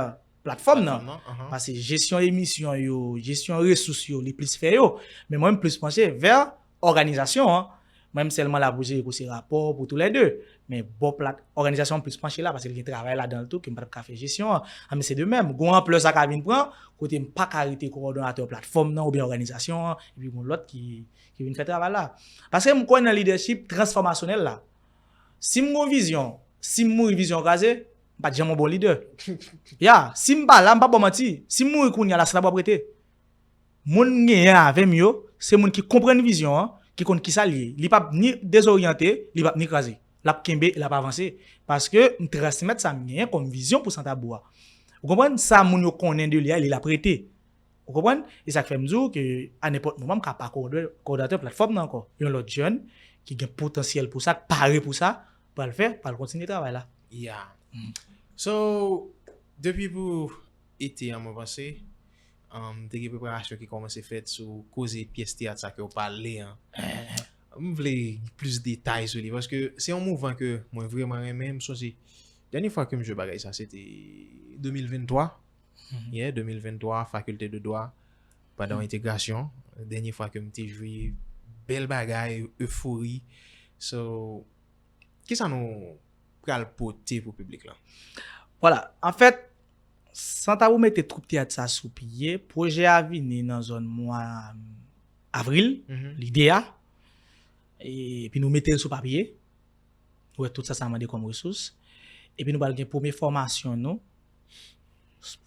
platfòm nan. Paske jesyon emisyon yo, jesyon resous yo, li plis fè yo. Men mwen, m plis panche vè òganizasyon an. Mwen, m sèlman la pou jere pou se rapò, pou toulède. Men bò plat, òganizasyon an plis panche la, paske l gen travay ladan l tou, ke m pa t ap ka fè jesyon an. An, men se de menm. Gon anplè sa ka vin pran, kote m pa ka rete kowòdonatè platfòm nan oubyen òganizasyon an, epi gon lòt ki, ki vin fè travay la. Paske m kwè nan lidèchip transfòmasyonèl la. Si m gon vizyon, si m mouri vizyon an kraze, m pa t janm yon bon lidè. Ya, si m pa la, m pa ba w manti. Si m mouri kounye a la, San Tabou ap rete. Moun m genyen avè m yo, se moun ki konprann vizyon an, ki konn kisa l ye. Li p ap ni dezoryante, li p ap ni kraze. L ap kenbe, l ap avanse. Paske m transmèt sa m genyen kòm vizyon pou San Tabou a. Ou konprann? Sa moun yo konnen de li a, li l ap rete. Ou konprann? E sa k fè m di w ke a nenpòt moman, m ka pa kowòdonatè platfòm nan ankò. Yon lòt jèn ki gen potansyèl pou sa, k pare pou sa, pral fè, pral kontinye travay la. Yeah. So, depi pou ete an, mwen panse, um, te gen preparasyon ki kòmanse fèt sou koze pyès teyat sa ke w pale an. M vle plis detay sou li, paske se yon mouvman ke mwen vrèman renmen. M sonje, dènye fwa ke m jwe bagay sa, se te de mil venntwa. Yeah, de mil venntwa, fakilte de dwa, pandan yon entegrasyon. Dènye fwa ke m te jwe, bèl bagay, efori. So, kisa nou pral pote pou piblik lan? Vwala, anfèt, San Tabou mete twoup teyat sa sou pye. Pwojè a vini nan zòn mwa avril, lide a. Epi nou mete l sou papye. Nou wè tout sa sa mande kòm resous. Epi nou pral gen premye fòmasyon nou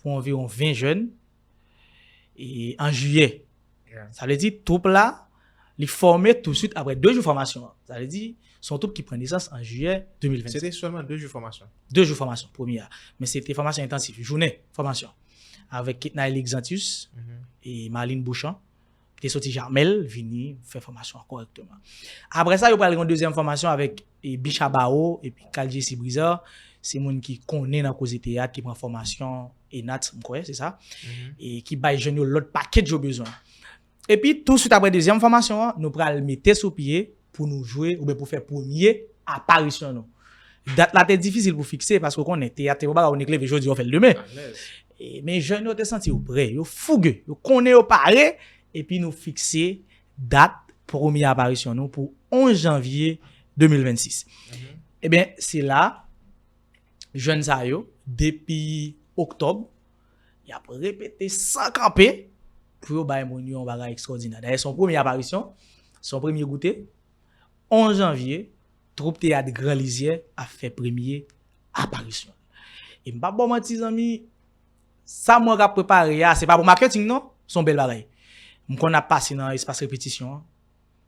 pou anviwon ven jèn e, an jiyè. Sa vle di, twoup la, li fòme touswit apre de jou fòmasyon an. Sa vle di, se yon twoup ki pran nesans an jiyè de mil vennsenk. Se te sèlman de jou fòmasyon? De jou fòmasyon, premye a. Men se te fòmasyon entansif, jounen fòmasyon. Avèk Ketnaï Lexantus e Marlene Bouchan. Te soti Jamèl, vini fè fòmasyon an kòrèkteman. Apre sa, yo pral gen yon dezyèm fòmasyon avèk e, Bicha Bawo epi Kal Jesse Brizard. Se moun ki konnen nan koze teyat, ki pran fòmasyon ENAT, m kwè, se sa. E ki bay jèn yo lòt pakèt yo bezwen. Epi, touswit apre dezyèm fòmasyon an, nou pral mete sou pye pou nou jwe oubyen pou fè premye aparisyon nou. Dat la te difisil pou fikse, paske w konnen, teyat se yon bagay ou nik leve jodi a, w fè l demen. E, men jèn yo te santi yo prè, yo fouge, yo konnen yo pare, epi nou fikse dat premye aparisyon nou pou onz janvye de mil vennsis. Ebyen, se la, jèn sa yo, depi oktòb, y ap repete san kanpe pou yo bay moun yo yon bagay ekstwòdinè. Dayè, se yon premye aparisyon, se yon premye goute. Onz janvye, twoup teyat Gran Lizyè ap fè premye aparisyon. E m p ap ba w manti, zanmi, sa m wè k ap prepare a, se pa pou maketing, non, se yon bèl bagay. M konn ap pase nan espas repetisyon an.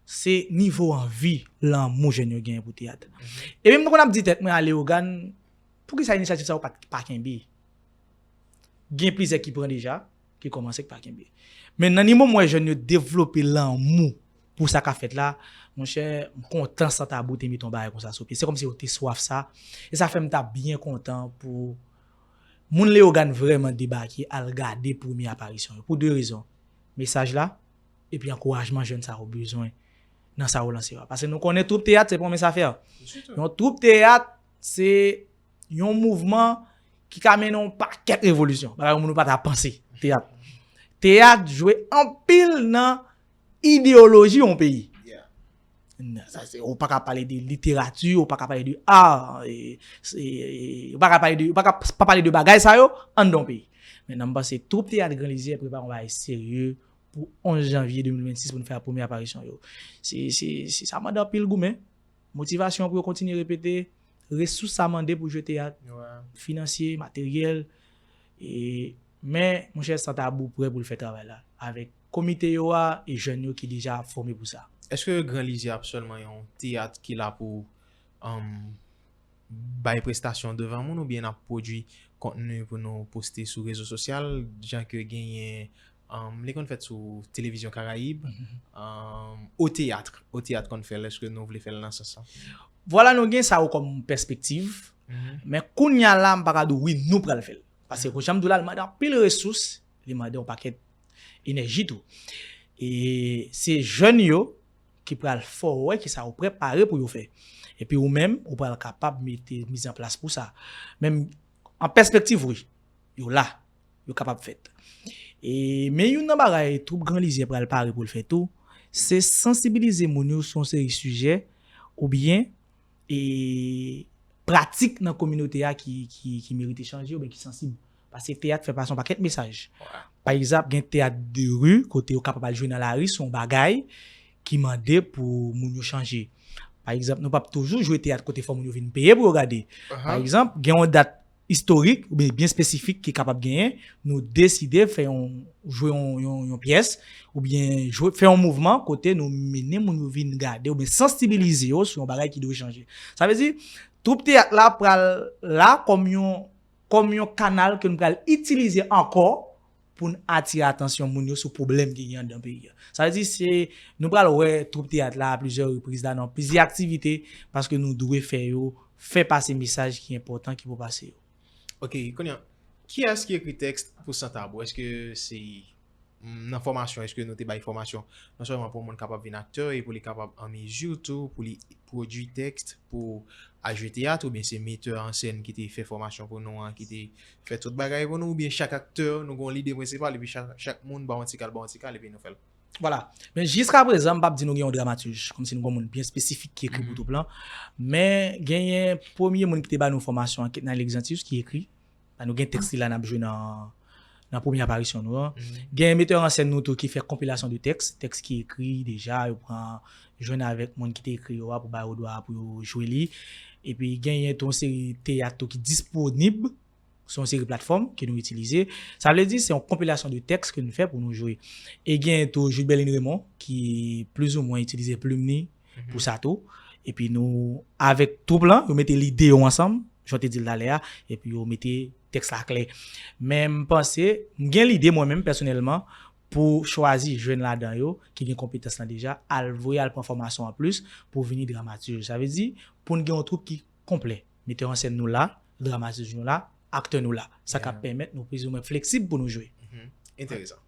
se nivo anvi, lanmou jèn yo genyen pou teyat. Epi m konn ap di tèt mwen a Leyogàn, poukisa inisyativ sa yo pa, pa kenbe? Gen plizyè ki pran deja, ki kòmanse, ki pa kenbe. Men nan nivo m wè jèn yo devlope lanmou pou sa k ap fèt la, monchè, m kontan San Tabou te mete yon bagay konsa sou pye. Se kòmsi yo te swaf sa. E sa fè m ta byen kontan pou moun Leyogàn vrèman debake, al gade premye aparisyon yo. Pou de rezon. Mesaj la, epi ankourajman jèn sa yo bezwen nan sa yo lanse yo a. Paske nou konnen twoup teyat, se pa yon mens afè. Yon twoup teyat, se yon mouvman ki ka mennen yon pakèt revolisyon. Bagay moun yo pa ta panse. Teyat. Teyat jwe anpil nan ideyoloji yon peyi. Sa se, ou pa ka pale de literati, ou pa ka pale de art, e, se, e, ou pa ka pale de, ou pa ka pa pale de bagay sa yo anndan yon peyi. Men m panse twoup teyat Gran Lizye prepare yon bagay serye pou onz janvye de mil vennsis pou n fè premye aparisyon yo. Se, se, se, sa mande anpil goumen, motivasyon pou yo kontinye repete, resous sa mande pou jwe teyat, finansye, materyèl, e, men, monchè, San Tabou prè pou l fè travay la, avèk komite yo a e jèn yo ki deja fòme pou sa. Èske Gran Lizye ap sèlman yon teyat ki la pou, um, bay prestasyon devan moun, oubyen n ap pwodui kontni pou nou poste sou rezo sosyal, jan ke genyen, um, li konn fèt sou Televizyon Karayib, um, O Teyat, O Teyat konn fè l, èske nou vle fè l nan sans sa? Vwala, nou gen sa yo kòm pèspektiv, men kounye a la, m pa ka di w wi, nou pral fè l. Paske, jan m di w la, li mande anpil resous, li mande yon pakèt enèji tou. E se jèn yo ki pral fè w wè kisa yo prepare pou yo fè. Epi ou menm, ou pral kapab mete mizanplas pou sa. Men an pèspektiv, wi, yo la, yo kapab fèt. E, men youn nan bagay twoup Gran Lizye pral pare pou l fè tou, se sansibilize moun yo sou yon seri sijè oubyen e, pratik nan kominote a ki, ki, ki merite chanje oubyen ki sansib. Paske teyat fè pase yon pakèt mesaj. Pa egzanp, gen teyat de ri, kote yo kapab al jwe nan lari, se yon bagay ki mande pou moun yo chanje. Pa egzanp, nou p ap toujou jwe teyat kote fò moun yo vin peye pou yo gade. Pa egzanp, gen yon dat istorik oubyen byen espesifik ki kapab genyen, nou deside fè yon, jwe yon, yon, yon pyès, oubyen jwe, fè yon mouvman kote nou mennen moun yo vin gade oubyen sansibilize yo sou yon bagay ki dwe chanje. Sa vle di, twoup teyat la pral la kòm yon, kòm yon kanal ke nou pral itilize ankò pou n atire atansyon moun yo sou pwoblèm ki gen anndan peyi a. Sa vle di, se, nou pral wè twoup teyat la a plizyè repriz la nan plizyè aktivite, paske nou dwe fè yo, fè pase mesaj ki enpòtan ki pou pase yo. Ok, kounye a, kiyès ki ekri tèks pou San Tabou? Èske se, mm, nan fòmasyon, èske nou te bay fòmasyon non sèlman pou yon moun kapab vin aktè e pou li kapab an mezi tou pou li pwodui tèks pou al jwe teyat, oubyen se metè an sèn ki te fè fòmasyon pou nou an, ki te fè tout bagay pou nou, oubyen chak aktè, nou gen yon lide prensipal, epi chak, chak moun ba yon ti kal, ba yon ti kal, epi nou fè l? Vwala. Men jiskaprezan, m p ap di nou gen yon dramatij, kòmsi nou gen yon moun byen espesifik ki ekri pou twoup lan. Men genyen premye moun ki te ba nou fòmasyon an, Ketnay Lexantus, ki ekri. La, nou gen tèks li la, n ap jwe nan, nan premye aparisyon nou an. Gen metè an sèn nou tou ki fè konpilasyon de tèks, tèks ki ekri deja, yo pran, jwenn avèk moun ki te ekri yo a pou ba yo dwa pou yo jwe li. Epi genyen tou yon seri teyat tou ki disponib sou yon seri platfòm ke nou itilize. Sa vle di, se yon konpilasyon de tèks ke nou fè pou nou jwe. E gen tou Jude Berlin Raymond, ki plizoumwen itilize plim ni pou sa tou. Epi nou, avèk twoup lan, yo mete lide yo ansanm, jan w te di l talè a, epi yo mete tèks la klè. Men m panse, m gen lide mwen menm, pèsonèlman, pou chwazi jèn ladan yo, ki gen konpetans lan deja, al voye al pran fòmasyon anplis pou vini dramatij. Sa vle di, pou n gen yon twoup ki konplè. Metè an sèn nou la, dramatij nou la, aktè nou la. Sa k ap pèmèt nou plizoumwen fleksib pou nou jwe. Enteresan.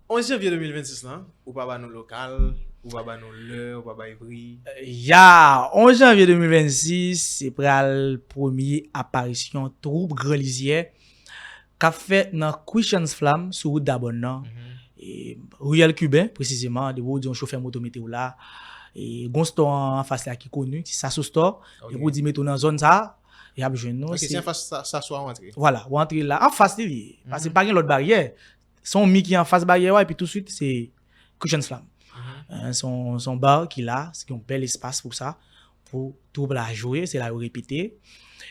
Onz janvye de mil vennsis lan, ou pa ba nou lokal, ou pa ba nou lè, ou pa bay pri. Ya, onz janvye de mil vennsis, se pral premye aparisyon twoup Gran Lizyè k ap fèt nan Christian's Flam sou wout Dabòn nan. E, Ruelle Cubain, presizeman, depi w di yon chofè moto mete w la. E, gon store anfas la ki koni, se Sasso Store. Depi w di mete w nan zòn sa, y ap jwenn nou. Ok, se anfas Sasso a w antre. Vwala, w antre la. Anfas li ye. Paske pa gen lòt baryè. Se yon mi ki anfas baryè a, epi touswit, se Christian's Flam. Se yon, se yon bar ki la, se yon bèl espas pou sa, pou twoup la jwe, se la yo repete.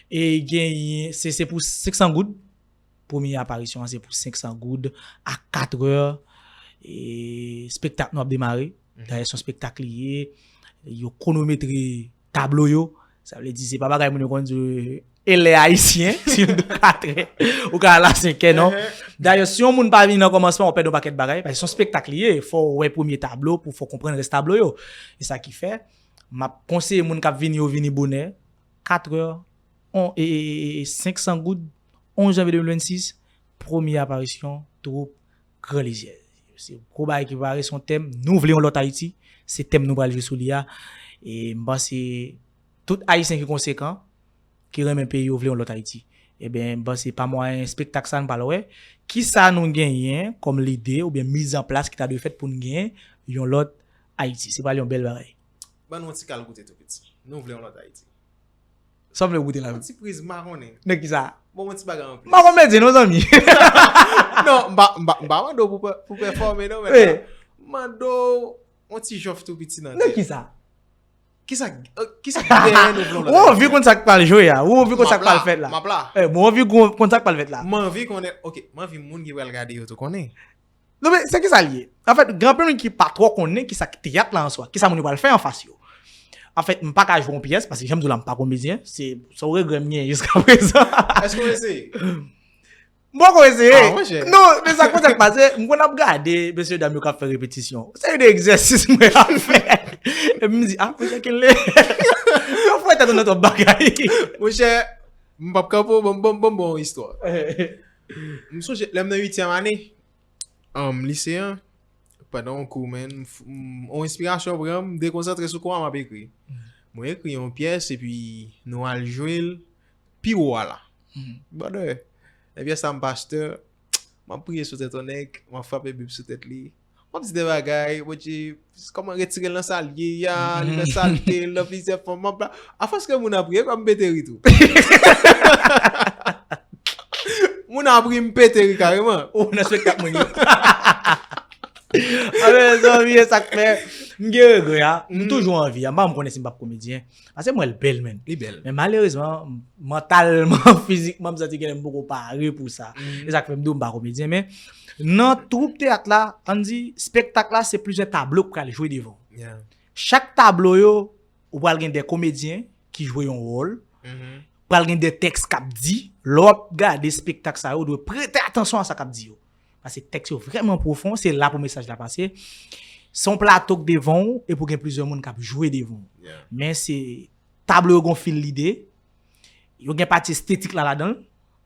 E genyen, se, se pou senk san goud. Premye aparisyon an, se pou senk san goud a katrè. E espektak nou ap demare. Dayè, se yon spektak li ye, yo kwonometre tablo yo. Sa vle di, se pa bagay moun yo konn di, e lè ayisyen, si w dwe katrè, ou ka al a senkè, non. Dayè, si yon moun pa vini nan kòmansman, ou pèdi yon pakèt bagay, paske se yon spektak li ye, fò w wè premye tablo pou fò w konprann rès tablo yo. E sa ki fè, m ap konseye moun k ap vini yo vini bonè, katrè, on, e, e, e, e, senk san goud, onz janvye de mil vennsis, premye aparisyon twoup Gran Lizyè. Se gwo bagay ki pare, se yon tèm, nou vle yon lòt Ayiti, se tèm nou pral jwe sou li a. E m panse tout Ayisyen ki konsekan, ki renmen peyi yo, vle yon lòt Ayiti. Ebyen, m panse pa mwayen espektak sa n pral wè, kisa nou genyen kòm lide oubyen mizanplas ki ta dwe fèt pou n genyen yon lòt Ayiti. Se pral yon bèl bagay. Ban nou yon ti kal koute tou piti. Nou vle yon lòt Ayiti. Sa w vle w goute la? Yon ti priz, m pa konnen. Nan kisa? Bon, yon ti bagay anplis. M pa komedyen non, zanmi. Non, m pa, m pa, m pa mande w pou pè-, pou pèfòme non, men Eh. Mande w yon ti jòf tou piti nan Nan tèt. Kisa? Kisa, eh, kisa ki dèyè nou vle yon lòt Ayiti? Ou anvi konn sa k pral jwe a? Ou anvi konn sa k pral fèt la? M ap la. Eh, bon, anvi kon-, konn sa k pral fèt la? M anvi konnen, ok, m anvi moun ki pral gade yo tou konnen. Non, men se kisa l ye? Anfèt, gen anpil moun ki pa twò konnen kisa k teyat la an swa, kisa moun yo pral fè anfas yo. Anfèt, m pa ka jwe yon pyès, paske jan m di w la, m pa komedyen, se sèl regrè m genyen jiska prezan. Èske w eseye? M poko eseye. Ah, monchè. Non, men sa k konn sa k pase, m konn ap gade mesye dam yo k ap fè repetisyon. Se de egzèsis mwen ap fè. Epi m di, ah, monchè, kile. Yo fè tèt nan twòp bagay. Monchè, m p ap kanpe w, bon, bon, bon, bon istwa. M sonje, lè m nan uityèm ane, um, lise an, pandan yon kou, man, m f-, m, yon enspirasyon pran m, m dekonsantre sou kou a, m ap ekri. Mwen ekri yon pyès, epi nou al jwe l pi wo a la. Brother, nan pyès la, m pastè, m ap priye sou tèt yon nèg, m ap frape Bib sou tèt li. M ap di de bagay, Bondye, kòman retire l nan sa l ye a, li nan salte, l nan plizyè fanm, m ap la. Afòs ke moun ap ri, e kwa m pete ri tou. Moun ap ri, m pete ri kareman. Ou nan spektak moun yo. A, mezanmi, e sa k fè m gen regrè a. M toujou anvi a. M pa janm konnen si m p ap komedyen. Paske m wè l bèl, menn. Li bèl. Men malerezman, mantalman, fizikman, m santi genlè m poko pare pou sa. E sa k fè m di w m pa komedyen. Men nan twoup teyat la, ann di, spektak la, se plizyè tablo k pral jwe devan w. Chak tablo yo, ou pral gen de komedyen ki jwe yon wòl. Pral gen de tèks k ap di. Lè w ap gade espektak sa yo, ou dwe prete atansyon a sa k ap di yo. Paske tèks yo vrèman pwofon, se la pou mesaj la pase. Se yon plato k devan w, epi w gen plizyè moun k ap jwe devan w. Men se tablo yo gen yon fil lide, yo gen pati estetik la ladan l,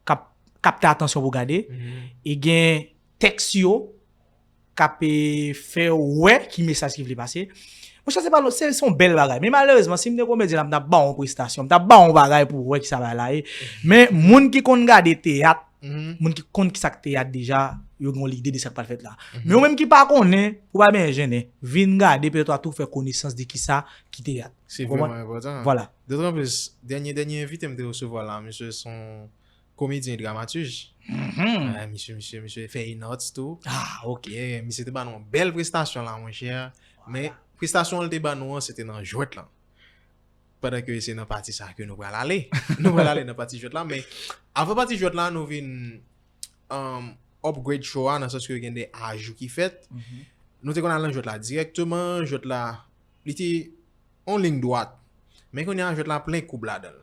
k ap kapte atansyon pou w gade, e gen tèks yo k ap, e, fè w wè ki mesaj ki vle pase. Monchè, se pa, se, se yon bèl bagay. Men malerezman, si m te komedyen la, m t ap ba w yon prestasyon, m t ap ba w yon bagay pou w wè kisa bagay la ye. Men moun ki konn gade teyat, moun ki konn kisa k teyat deja, yo gen yon lide de sa k pral fèt la. Men ou menm ki pa konnen, ou pa bezwen jennen. Vin gade, petèt w a tou fè konesans de kisa ki teyat. Se vrèman enpòtan. Vwala. Dotòplis, dènye, dènye envite m te resevwa la, misye se yon komedyen dramatij. Eh, misye, misye, misye fè Enots tou. Ah, ok. Yeah, misye te ba nou yon bèl prestasyon la, monchè. Men prestasyon l te ba nou an, se te nan jwèt lan. Pandan ke se nan pati sa ke nou pral ale. Nou pral ale nan pati jwèt la, men avan pati jwèt la, nou vin, um, upgrade show a, nan sans ke gen de ajou ki fèt. Nou te konn al nan jwèt la dirèkteman, jwèt la, li te yon liy dwat. Men kounye a, jwèt la plen koub ladan l.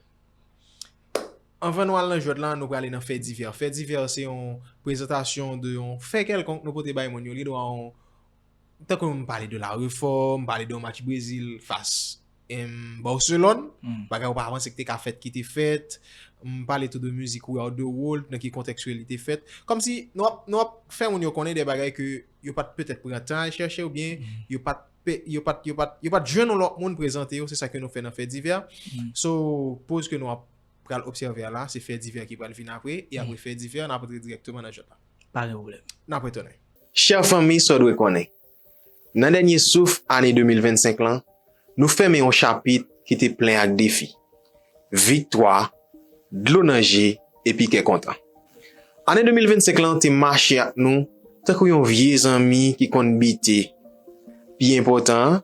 Anvan nou al nan jwèt la, nou prale nan fè divè. Fè divè se yon prezantasyon de yon fè kèlkonk nou pote bay moun yo. Li dwe yon, tankou m pale de la refòm, m pale de yon match Brezil fas, em, Barcelone, bagay ou pa panse ki te ka fèt ki te fèt. M pale tou de mizik We Are The World, nan ki kontèks ke li te fèt. Kòmsi nou ap, nou ap fè moun yo konnen de bagay ke yo pa t petèt pran tan al chèche oubyen yo pa t pe-, yo pa t, yo pa t, yo pa t jwenn yon lòt moun prezante yo, se sa ke nou fè nan fè divè. So, poz ke nou ap pral obsève a la, se fè divè ki pral vin apre, e apre fè divè, n ap antre dirèkteman nan jwèt la. Pa gen pwoblèm. N ap retounen. Chè fanmi, sa w dwe konnen. Nan dènye souf ane de mil vennsenk lan, nou fèmen yon chapit ki te plen ak defi, viktwa, dlo nan je, epi kè kontan. Ane de mil vennsenk lan te mache ak nou tankou yon vye zanmi ki konn bite. Pi enpòtan an,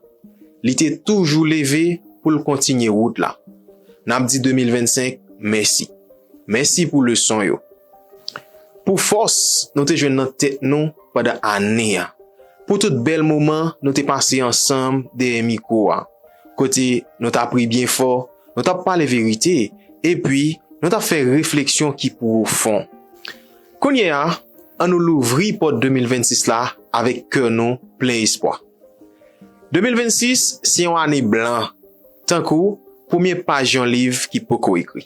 li te toujou leve pou l kontinye wout la. N ap di de mil vennsenk mèsi. Mèsi pou leson yo. Pou fòs nou te jwenn nan tèt nou pandan ane a, pou tout bèl moman nou te pase ansanm dèyè mikwo a, kote nou t ap ri byen fò, nou t ap pale verite, epi nou t ap fè refleksyon ki pwofon. Kounye a, ann nou louvri pòt de mil vennsis la avèk kè nou plen espwa. De mil vennsis se yon ane blan, tankou premye paj yon liv ki poko ekri.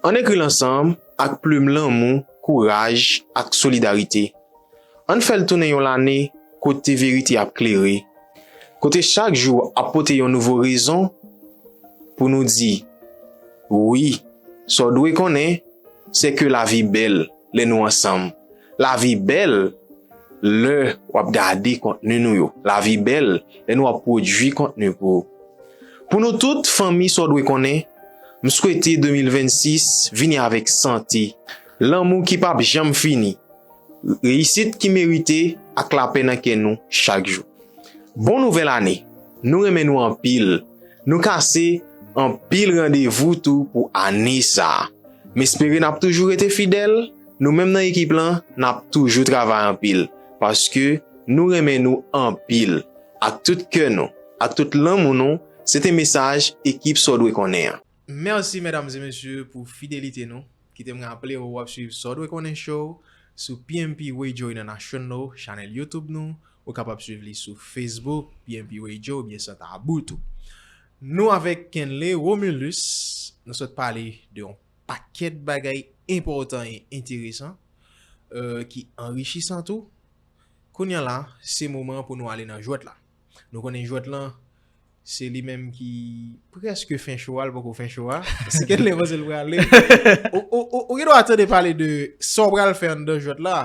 Ann ekri l ansanm ak plim lanmou, kouraj ak solidarite. Ann fè l tounen yon lane kote verite ap klere, kote chak jou ap pote yon nouvo rezon pou nou di, wi, sa w dwe konnen, se ke lavi bèl lè nou ansanm. Lavi bèl lè w ap gade kontni nou yo. Lavi bèl lè nou ap pwodui kontni pou ou. Pou nou tout, fanmi sa w dwe konnen, m swete de mil vennsis vini avèk sante, lanmou ki p ap janm fini, reyisit ki merite ak lapè nan kè nou chak jou. Bon nouvèl ane! Nou renmen nou anpil. Nou kase anpil randevou tou pou ane sa a. M espere n ap toujou rete fidèl. Nou menm nan ekip lan, n ap toujou travay anpil. Paske nou renmen nou anpil. Ak tout kè nou, ak tout lanmou nou, se te mesaj ekip Sa w dwe konnen an. Mèsi, medam e mesye, pou fidelite nou. Kite m raple w, w ap swiv Sa w dwe konnen show sou P M P Radio International, chanèl YouTube nou. Ou kapab swiv li sou Facebook, P M P Radio, oubyen San Tabou tou. Nou avèk Kenley Romulus, nou sot pale de yon pakèt bagay enpòtan e enteresan, euh, ki anrichisan tou. Kounye a la, se moman pou nou ale nan jwèt la. Nou konnen jwèt lan, se li menm ki prèske fen cho a, l poko fen cho a. Si Kenley panse l prale, ou, ou, ou, ou gen dwa tande pale de sa w pral fè anndan jwèt la.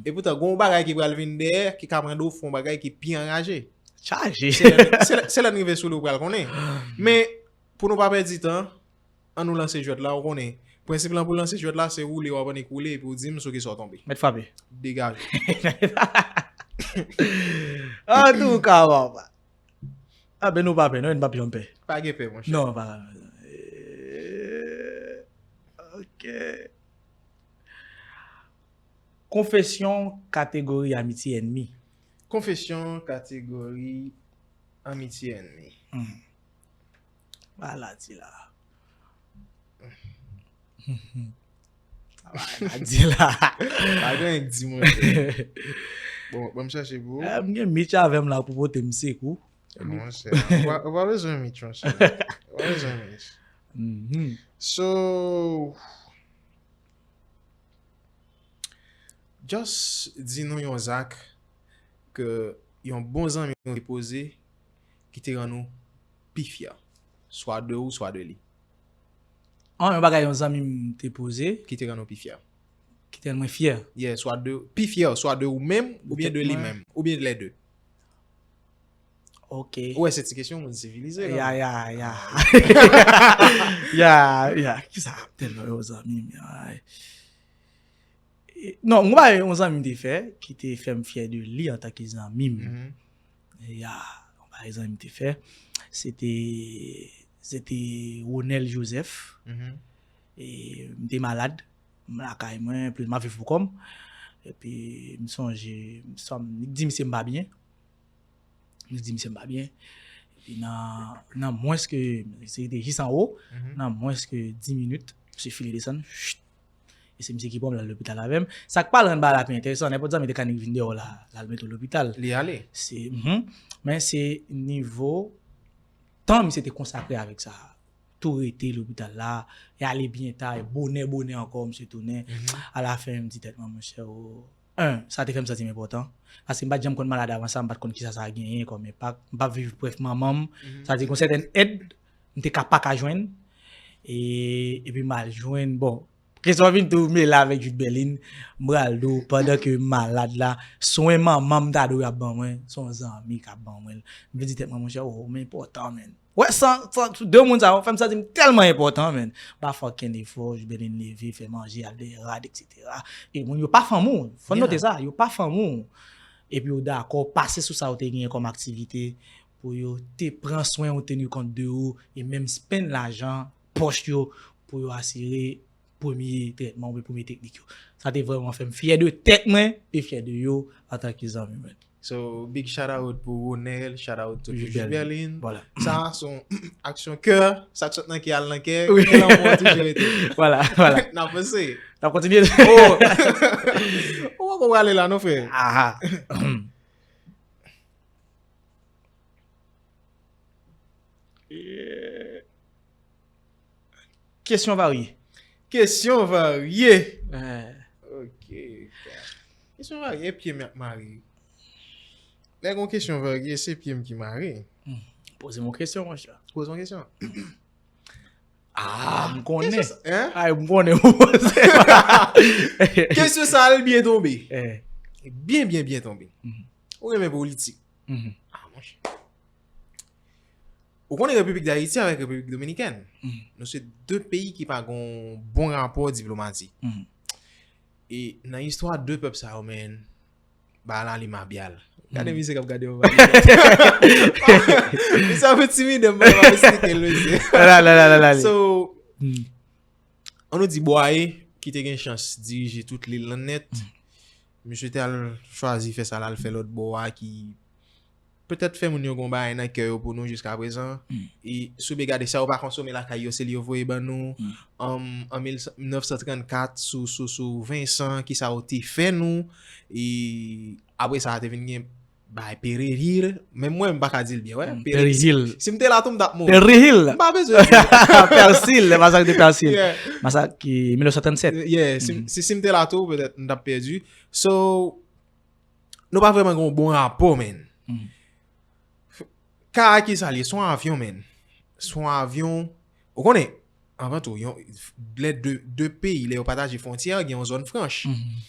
Epoutan, gen yon bagay ki pral vin dèyè, ki ka mande w fè yon bagay ki pi anraje. Chaje. Se lè, se lè, se lè n rive sou li ou pral konnen. Men, pou nou pa pèdi tan, ann nou lanse jwèt la, ou konnen. Prensip lan pou lanse jwèt la, se woule w ap annik woule, epi w di m sou kisa w tonbe. Mèt frape. Degaje. Antouka, papa. A ben nou pa pè, non, n p ap janm pè. Pa gen pè, monchè. Non, pa. Eh, ok. Konfesyon kategori amitye ènmi. Konfesyon kategori amitye ènmi. Hmm. Maladi la. Maladi la. Pa gen anyen k di, monchè. Bon, ban m chèche pou ou. Eh, m gen Mitch avè m la pou pote m sekou. Monchè, ou pa, ou pa bezwen Mitch, monchè. Ou pa bezwen Mitch. Mhm. So, just di nou yon zak ke yon bon zanmi w te poze ki te rann ou pi fyè. Swa de ou, swa de li. An, yon bagay yon zanmi m te poze. Ki te rann ou pi fyè. Ki te rann mwen fyè. Yeah, swa de, pi fyè, swa de ou menm, oubyen de li menm, oubyen lè de. Ok. Ou wè, se ti kesyon moun sivilize la. Ya, ya, ya. Ya, ya. Kisa tèlman yon zanmi m, ay. E, non, mwen pa yon zanmi m te fè, ki te fè m fyè de li antanke zanmi m. Mhm. Ya, yon bagay zanmi m te fè, se te, se te Ronel Joseph. Mhm. E, m te malad, m lakay mwen, plis m ap viv pou kò m. Epi, m sonje, m sanm, li di misye m pa byen. M di misye m pa byen. Epi nan, nan mwens ke, se te jis anwo, mhm, nan mwens ke dis minit, misye file desann, chut. E se misye ki pran m, l al lopital avè m. Sa k pral rann bagay la pi enteresan, nenpòt zanmi te ka annik vin dèyè w la, l al mete w lopital. Li ale. Se, mhm. Men se nivo tan misye te konsakre avèk sa. Tou rete lopital la, e ale byen ta, e bonè, bonè ankò, misye tounen. Mhm. Alafen, m di tèt mwen, monchè, o, en, sa te fè m santi m enpòtan. Paske m pa t janm konn malad avan sa, m pa t konn kisa sa genyen kòm enpak. M p ap viv prèf manman m. Mhm. Sa vle di, gon sètèn èd m te ka pa ka jwenn. E, epi m al jwenn, bon, kesyon an vin tou mele avèk Jude Berlin. M pral di w, pandan ke m malad la, swen manman m ta dwe ap ban mwen, se yon zanmi k ap ban mwen l. M vin di tèt mwen, monchè, o, m enpòtan, menn. Wè, san, san, de moun sa yo fè m santi m tèlman enpòtan, menn. M pa fè okenn efò, Jude Berlin leve, fè manje, al dèyè rad, etsetera. E moun yo pa fanmi w, fò n note sa, yo pa fanmi w. Epi yo dakò pase sou sa yo te genyen kòm aktivite pou yo te pran swen ou, teni kont de ou, e menm spend lajan pòch yo pou yo asire premye trètman oubyen premye teknik yo. Sa te vrèman fè m fyè de tèt mwen e fyè de yo antanke zanmi mwen. So, big shout out pou Ronel, shout out to Jules Jules Berlin. Berlin. Voilà. Sa se yon aksyon kè, sa k sot nan kè al nan kè, Oui. kè lanmou an toujou rete. Voilà, voilà. N ap panse. N ap kontinye. Oh! Ou pa konn ale la non, frè. Aha. Kesyon varye. Kesyon varye. Eh, Ok. Kesyon varye, pye m ap mare. Lè gon kesyon varye, se pye m ki mare. Poze m yon kesyon, monchè. Poze yon kesyon. Ah, m konnen. Kesyon sa, hein? Ah, m konnen ou poze. Kesyon sa, l byen tonbe. Eh, Byen, byen, byen tonbe. Mhm. Ou renmen politik. mhm. Ah, monchè. Ou konnen Repiblik Dayiti avèk Repiblik Dominikèn. Mhm. Nou se de peyi ki pa gon bon rapò diplomatik. Mhm. E nan istwa de pèp sa yo, men, ba la li mabyal. Gade Mhm. mizik ap gade yo. Li sa fè timide, mwen pa eksplike l, mesye. La, la, la, la, la. So, Mhm. an nou di Bwaye, ki te gen chans dirije tout lil lan nèt, misye te al chwazi fè sa l al fè lòt bò a ki petèt fè moun yo gon bagay nan kè yo pou nou jiska prezan. Mm. E si w byen gade sa yo pa konsome lakay yo, se li yo voye ban nou. Mm. An, an mil nèf san trannkat, sou, sou, sou Vincent, ki sa yo te fè nou. E apre sa, te vin gen bay Perejil. Men mwen, m pa ka di l byen, wè. Mm, Perejil. Perejil. Si m te la tou, m t ap mouri. Perejil. M pa bezwen di. Persil, le masak de Persil. Yeah. Masak ki mil nèf san tranntsèt. Yeah, si, si, si m te la tou, petèt m t ap pèdi. So, nou pa vrèman gen yon bon rapò, men. Mm. Ka a ki sa li ye? Se yon avyon, men. Se yon avyon. Ou konnen, anvan tou, yon, lè de, de peyi, lè yo pataje fwontyè, gen yon zòn franch. Mhm.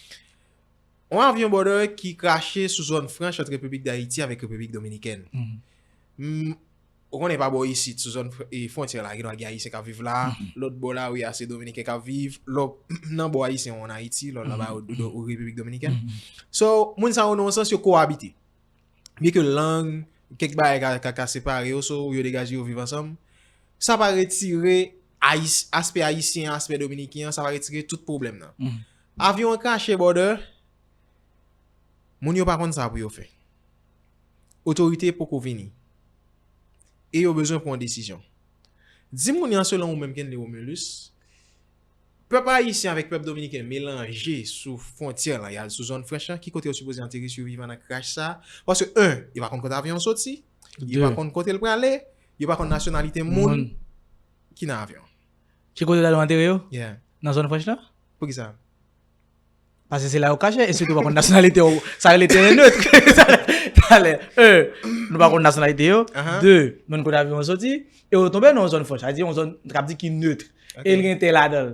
Yon avyon bòdè ki krache sou zòn franch ant Repiblik Dayiti avèk Repiblik Dominikèn. Mhm. M, ou konnen pa bò isit, sou zòn fr- e fwontyè la, gen dwa gen Ayisyen k ap viv la. Lòt bò la, wi, a se Dominiken k ap viv. Lòt, nan bò Ayisyen an Ayiti, lòt laba o, o, o Repiblik Dominikèn. Mhm. So, moun sa yo, nan yon sans, yo kowabite. Byen ke lang, kèk bagay ka, ka, ka separe yo, so, yo degaje yo viv ansanm. Sa pa retire Ayis, aspè ayisyen, aspè dominiken an, sa pa retire tout pwoblèm nan. Mhm. Avyon an krache, bòdè, moun yo pa konn sa pou yo fè. Otorite poko vini. E yo bezwen pran yon desizyon. Di m kounye a, selon ou menm, Kenley Romulus, pèp ayisyen avèk pèp dominiken melanje sou fwontyè lan, y al sou zòn franch lan, ki kote yo sipoze antere sivivan nan krach sa? Paske, en, yo pa konn kote avyon an soti, yo pa konn kote l prale, yo pa konn nasyonalite moun ki nan avyon. Ki kote yo ta dwe antere yo? Yeah. Nan zòn franch lan? Poukisa? Paske se la yo kache, e sitou pa konn nasyonalite yo. Sa rele teren nèt. Talè, e, nou pa konn nasyonalite yo. Aha. De, nou konn kote avyon an soti, e yo tonbe nan yon zòn franch. Sa di yon zòn, n ap di ki nèt. Ok. E l gen tè ladan l.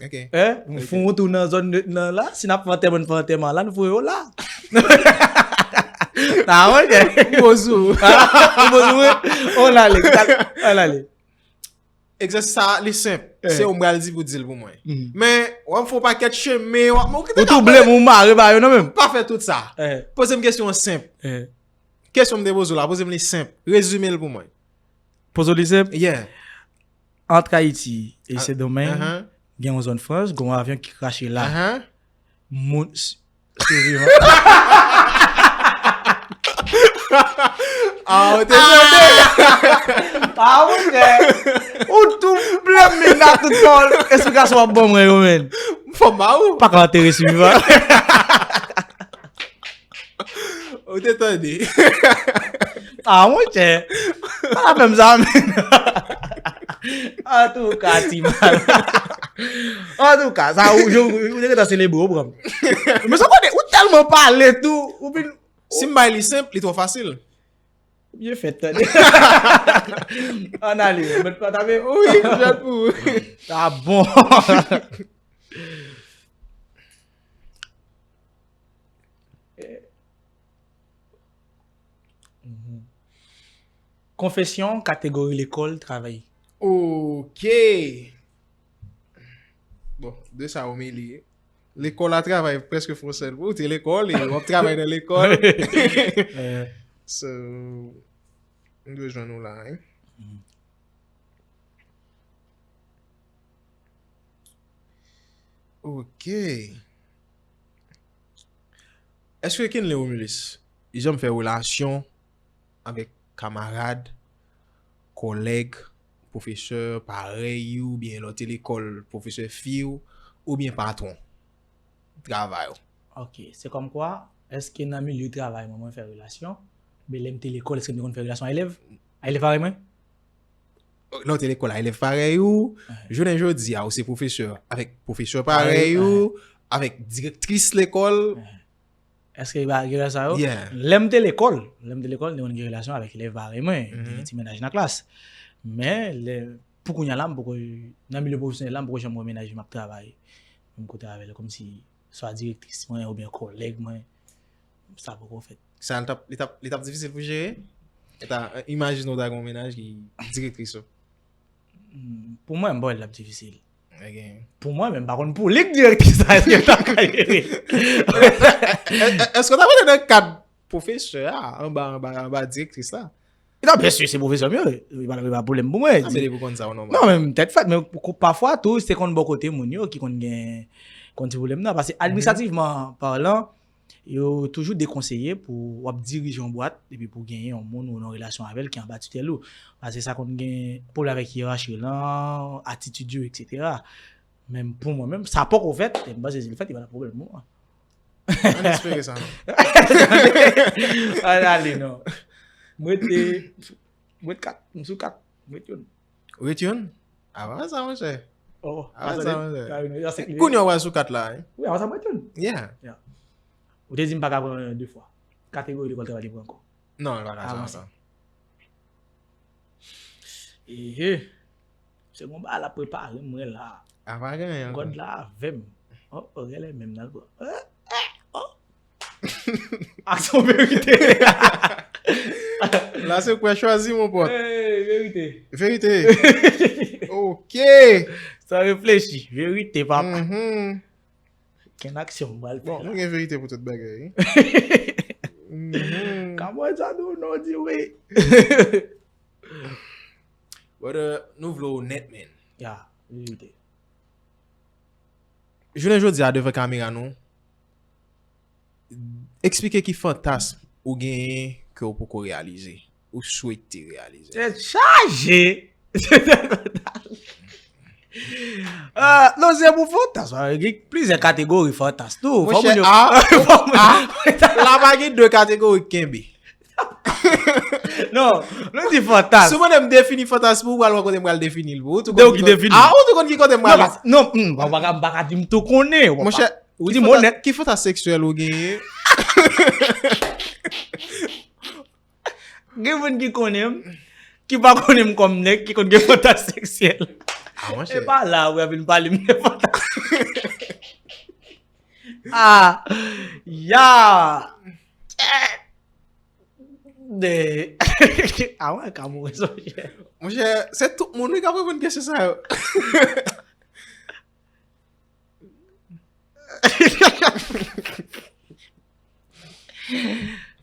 Ok. E, nou fè yon tou nan zòn nèt nan la, si n ap fè antèman, n fè antèman la, nou foure yo la. Ta wè, gen. Bonjou. Ou poze mwen, on ale, on ale. Egzèsis sa, li senp. Eh. Se ou m pral di pou di l pou mwen. Mhm. Men, w ap fè yon pakèt chemen, w ap, men ou kite Ou touble m, ou mare ba yo non menm. Pa fè tout sa. Eh, Poze m kesyon senp. eh. Kesyon m te poze w la, poze m li senp. Rezime l pou mwen. Poze w li senp. Yeah. Ant Ayiti e Ah, Sendomeng, ahan. Gen yon zòn franch, gen yon avyon ki krache la. Ahan. Moun s- sivivan. Ah, ou te sote. Ah, monchè. Ou touble m, men nan tout pawòl, esplikasyon w ap ban mwen yo, men. Fò m ba ou. Pa ka antere sivivan. Ou te tande. Ah, monchè. Pa fè m sa, men. Antouka, ti mal. Antouka, sa ou, ou, ou te gentan selebre, ou pran. Men sa kote, ou tèlman pale tou, ou vin. Si m bay li senp, li twò fasil. Byen fèt, tande. Ann ale, mèt pa tape. Wi, jwèt pou ou. Sa bon. Mhm. Konfesyon, kategori, lekòl, travay. Ok. Bon, de sa ou mele. Lekòl a travay prèske fon sèl. Ou te lekòl e w ap travay nan lekòl. Eh, So, m dwe jwenn ou la, hein? Mhm. Ok. Èske Kenley Romulus li janm fè relasyon avèk kamarad, kòlèg, pwofesè parèy ou, oubyen lè w te lekòl, pwofesè fi w, oubyen patwon travay ou? Ok, se kòmkwa, èske nan milye travay mwen, mwen fè relasyon? Oubyen lè m te lekòl, èske m te konn fè relasyon a elèv? A elèv parèy mwen? Lè w te lekòl a elèv parèy ou, jounen jodi a, ou se pwofesè avèk pwofesè parèy ou, avèk direktris lekòl. Èske gen relasyon sa yo? Lè m te lekòl, lè m te lekòl, m te konn gen relasyon avèk elèv parèy mwen, te gen ti mennaj nan klas. Men, lè, pou kounye a la, m poko, nan milye pwofesyonèl la, m poko janm wè mennaj m ap travay menm kote avè l, kòmsi swa direktris mwen oubyen kòlèg mwen, sa poko fèt. Sa, li t ap, li t ap, li t ap difisil pou jere? E ta, imajine w ta gen yon mennaj ki direktris ou. Hmm, pou mwen, m pa wè l t ap difisil. Ok. Pou mwen, men m pa konn pou li k direktris la, èske l t ap ka jere? Èske w t ap rete nan kad pwofesè a, anba, anba, anba direktris la? Non, byen si, se pwofesè m yo, e pa, e pa pwoblèm pou mwen. Ah, men depi w konn sa, ou nòmal. Non, men tèt fèt, men pafwa tou, se konn bò kote moun yo ki konn gen, konn ti pwoblèm nan. Paske administrativman palan, yo toujou dekonseye pou w ap dirije yon bwat, epi pou w genyen yon moun ou nan relasyon avè l ki anba titèl ou. Paske sa konn gen pwoblèm avèk yerachi lan, atitid yo, etsetera. Men pou mwen menm, sa poko fèt, e m panse si l fèt, li pa t ap pwoblèm pou mwen. Ann espere sa, non. Ann ale, non. Mwen te, mwen te kat, m sou kat, mwen te youn. Ou ret youn? Apa sa, monchè. Oh, apa sa, monchè. Kounye a w al sou kat la, wi. Wi, apa sa, mwen te youn. Yeah. Yeah. Ou te di m pa ka pran de fwa. Kategori lekòl travay li pran ankò. Non, li pa ka sa, sa. Ehe. Se gon bagay l ap prepare mwen la. A pa gen anyen ankò. God la avè m. Oh, oh, genlè menm nan l pran. Eh, eh, oh. Aksyon verite. La se kwè chwazi, mon pote. Hey, verite. Verite. Ok. San reflechi. Verite, papa. Mhm. Kenn aksyon m pral fè la. Bon, nou gen verite pou tout bagay, wi. Mhm. Kamwen sa nou, non, di wi. Brother, nou vle w onèt, man. Ya, verite. Jounen jodi a, devan kamera nou, eksplike ki fantasm ou genyen ke w poko reyalize, ou swete reyalize. Tèt chaje! Ah, non, se pou fantasm, gen plizyè kategori fantasm tou. Fò moun yo, a, fò moun yo, la pa gen de kategori k kenbe. Non, nou di fantasm. Si w mande m defini fantasm pou ou, pral wè kote m pral defini l pou ou. Ou tou konn ki kote, ah, ou tou konn ki kote m pral. Non, non, m pa ka, m pa ka di m tou konnen. Monchè, ou di m onèt. Ki fantasm seksyèl ou genyen? Gen moun ki konnen m, ki pa konnen m kòm nèg, ki konn gen fantasm seksyèl. Ah, monchè. E pa la, ou vin pale m de fantasm. Ah, ya. De. Ah, mwen ka mouri sonje. Monchè, se tout moun wi k ap reponn kesyon sa yo.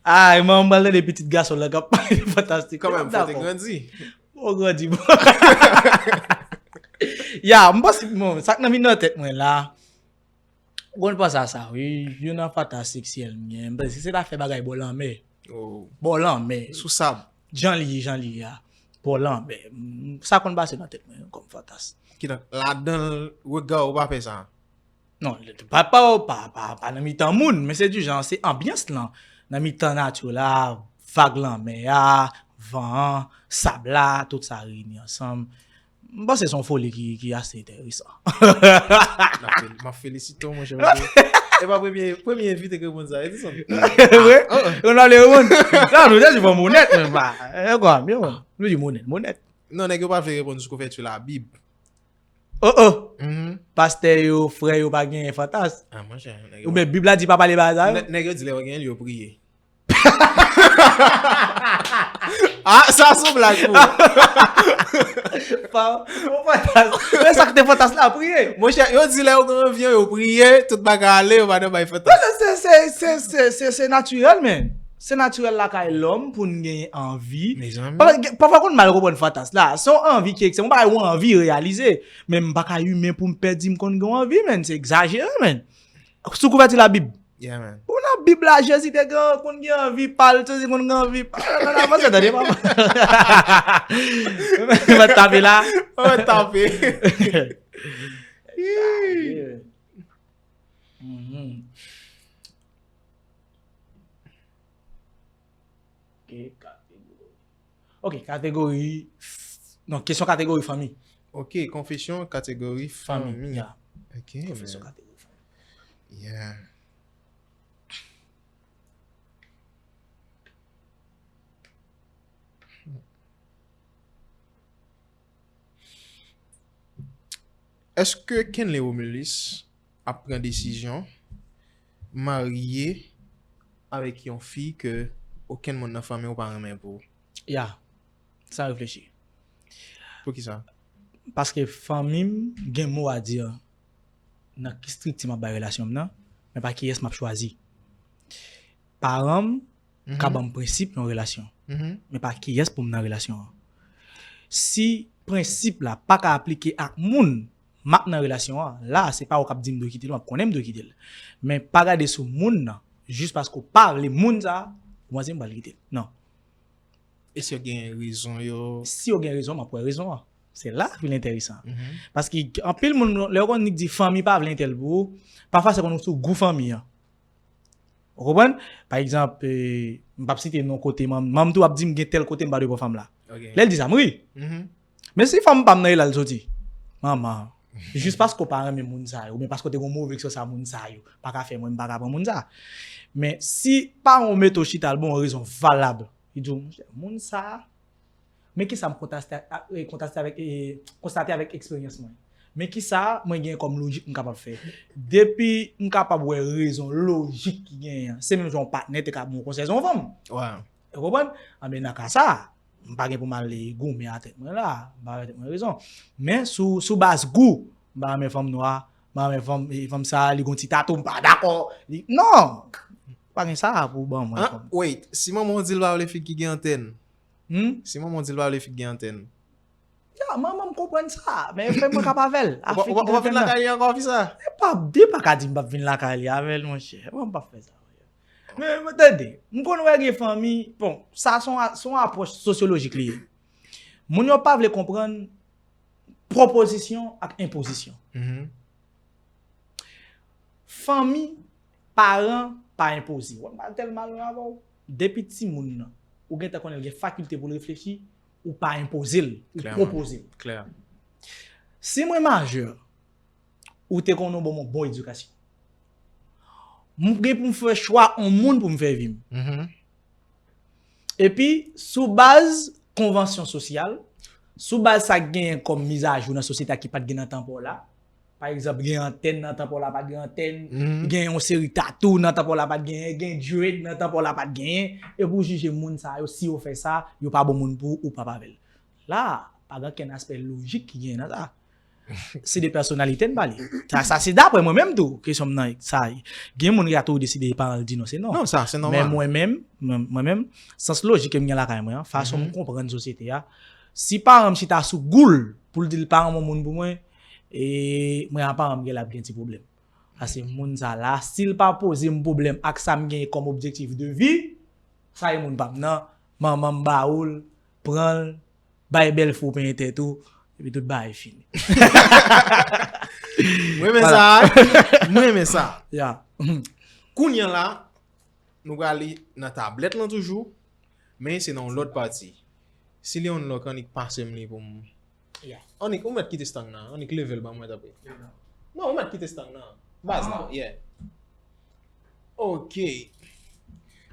Ay, man, m pral tande pitit gason la k ap pale de fantastik. Kanmenm, fò te grandi. Bon, grandi, bon. Ya, m panse, bon, sa k nan vin nan tèt mwen la, ou konn panse a sa, wi. Youn nan fantasm seksyèl m gen, m panse se ta fè bagay bò lanmè. Oh. Bò lanmè. Sou sab. Jan li ye, jan li ye a. Bò lanmè. M, sa konn pase nan tèt mwen kòm fantasm. Ki nan, ladan l, rega w pa fè sa. Non, pa, pa, pa, pa, pa nan mitan moun, men se di jan, se anbyans lan. Nan mitan nati la, vag lanmè a, van an, sab la, tout sa reyini ansanm. M panse se yon foli ki, ki ase enteresan. M ap fel-, m ap felisite w, monchè, paske e pa premye, premye envite k reponn sa, Edison. Vre? Ah, ah. Ou nan le reponn? Non, nou te di bon, m onèt, men pa, e kwa, men bon, nou di m onèt, m onèt. Non, nèg yo pa vle reponn sou kouvèti Labib. Oh, oh. Mhm. Pastè yo, frè yo pa gen fantasm. Ah, monchè, nèg yo. Oubyen Bib la di pa pale bagay sa yo? Nè-, nèg yo di lè yo gen l, yo priye. Ah, sa se yon blag pou ou. Pa, yon fantasm. Men sa k te fantasm la, priye. Monchè, yo di lè yo gen anvi an, yo priye, tout bagay ale, yo pa nan bay fantasm. Se, se, se natirèl, men. Se natirèl lakay lòm pou n gen anvi. Mezanmi. Pafwa, gen- pafwa konn mal konprann fantas la. Se yon anvi ki egziste. Yon bagay ou anvi reyalize. Men m pa ka imen pou m pè di m konn gen yon anvi, men. Se egzajere, men. Sou kouvèti Labib. Yeah, man. Ou nan Bib la, Jezi te gen, konn gen anvi pa l, Jezi konn gen anvi pa l. Nan avanse, tande, papa. Mwen tape la. Mwen tape. Mhm. Ok, kategori. Ok, kategori. Non, kesyon kategori fanmi. Ok, konfesyon kategori fanmi. Fanmi, ya. Ok, konfesyon kategori fanmi. Yeah. Èske Kenley Romulus ap pran desizyon marye avèk yon fi ke okenn moun nan fanmi w pa renmen pou ou? Ya, san reflechi. Poukisa? Paske fanmi m gen mo a di nan ki estrikti m ap bay relasyon m nan, men pa kiyès m ap chwazi. Paran m ka ban m prensip yon relasyon, men pa kiyès pou m nan relasyon an. Si prensip la pa ka aplike ak moun m ap nan relasyon an, la, se pa ou k ap di m dwe kite l, m ap konnen m dwe kite l. Men pa gade sou moun nan, jis paske w pa vle moun sa a, ou panse m pral kite l. Non. E si yo gen rezon yo? Si yo gen rezon, m ap wè rezon an. Se la k vin enteresan. Paske anpil moun, lè yo konn nèg di fanmi pa vle entèl pou ou, pafwa se konn ou sou gou fanmi an. Ou konprann? Pa egzanp, eh, m p ap site non kote, manm, manm tou ap di m gen tèl kote m pa dwe pran fanm la. Ok. Lè l di sa, m ri. Men si fanm pa m nan e la l soti, manman, jis paske w pa renmen moun sa yo, oubyen paske w te gen yon move eksperyans a moun sa yo, pa ka fè mwen m pa ka pran moun sa. Men si paran w mete w chita l ba w yon rezon valab, li di w, monchè, moun sa, men kisa m kontaste a, e, kontaste avèk, e, konstate avèk eksperyans mwen? Men kisa mwen gen kòm lojik m kapab fè? Depi m kapab wè rezon lojik ki genyen an, se menm jan yon patnè te ka ban w konsèy, se yon fanm. Ou konprann? Anben, nan ka sa, m pa gen pou m al goumen a tèt mwen la, m pa bay tèt mwen rezon. Men sou, sou baz gou, m pa renmen fanm nwa, m pa renmen fanm, e, fanm sa, li gon ti tatou, m pa dakò. Li, non! Pa gen sa pou ban mwen fanm. Wait, si manman w di l pa vle fi ki gen antèn, Hmm? Si manman w di l pa vle fi k gen antèn. Ya, manman m konprann sa, men fè mwen k ap avè l. Ou pa, ou pa, ou pa vin lakay li ankò, fi sa? E pa, li pa ka di m p ap vin lakay li avè l, monchè. Mwen m p ap fè sa. Men, men, tande, m konn wè gen fanmi, bon, sa se yon a-, se yon apwòch sosyolojik li ye. Moun yo pa vle konprann pwopozisyon ak enpozisyon. Fanmi, paran pa enpoze. Wè, m pa tèlman lwen avè w. Depi timoun nan, ou gentan konnen l gen fakilte pou l reflechi, ou pa enpoze l, ou pwopoze l. Klè. Si mwen majè, ou te konnen w ban m yon bon edikasyon. M gen pou m fè chwa yon moun pou m fè vi m. Epi, sou baz konvansyon sosyal, sou baz sa k genyen kòm mizajou nan sosyete a ki pa t gen nan tan pa w la, pa egzanp, gen antèn nan tan pa w la, pa t gen antèn, gen yon seri tatou nan tan pa w la, pa t genyen, gen dread nan tan pa w la, pa t genyen, epi w jije moun sa yo, si yo fè sa, yo pa bon moun pou ou, ou p ap avè l. La, pa gen okenn aspè lojik ki genyen nan sa. Se de pèsonalite n pale. Sa, sa se daprè mwen menm tou, kesyon m nan sa. Gen moun ki ka tou deside paran l di non, se non. Non, sa, se nòmal. Men mwen menm, mwen, mwen menm, sans lojik ke m gen lakay mwen an, fason m konprann sosyete a, si paran m chita sou gou l pou l di l pa renmen moun pou mwen, e mwen a paran m gen la ap gen ti pwoblèm. Paske moun sa la, si l pa poze m pwoblèm ak sa m genyen kòm objektif de vi, sa e moun pa m nan, manman m ba ou l, pran l, bay bèl fo penyen tèt ou, epi tout bagay fini. M renmen sa, m renmen sa. Ya. Kounye a la, nou prale nan tablèt lan toujou, men se nan yon lòt pati. Si li on lòk, annik pase m li pou m. Ya. Annik, ou mèt kite stang nan, annik leve l ban mwen, tanpri. Non, ou mèt kite stang nan. Baz la, yeah. Ok.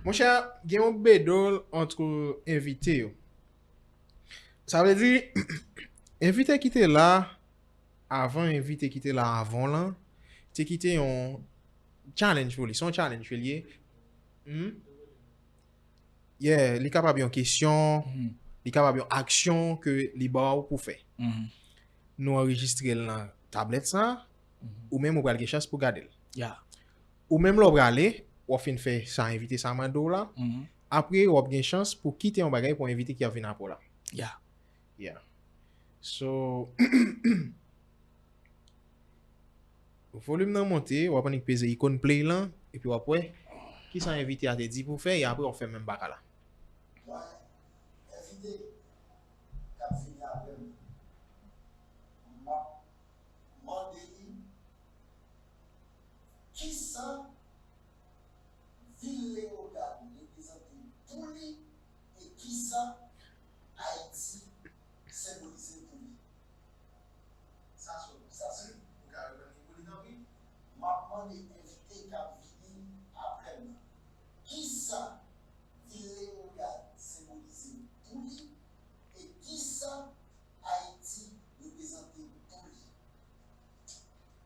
Monchè, gen yon bedol ant envite yo. Sa vle di, envite ki te la avan, envite ki te la avan w lan, te kite yon challenge pou li. Se yon challenge ke l ye. Hmm? Yeah, li kapab yon kesyon, li kapab yon aksyon ke li ba w pou fè. Nou anrejistre l nan tablèt sa, ou menm ou pral gen chans pou gade l. Ya. Ou menm lè w prale, w ap fin fè sa envite sa mande w la, apre w ap gen chans pou kite yon bagay pou envite ki ap vin apre w la. Yeah. Yeah. So, volim nan monte, w ap annik peze ikòn play lan, epi w ap wè kisa envite a te di pou fè, e apre w ap fè menm bagay la. Mwen envite k ap vini apre m, m ap mande li kisa vil Leyogàn reprezante pou li e kisa Ayiti senbolize pou li. Sa se, sa se, ou ka reponn li pou li, tanpri. M ap mande envite k ap vini apre m nan, kisa vil Leyogàn senbolize pou li e kisa Ayiti reprezante pou li.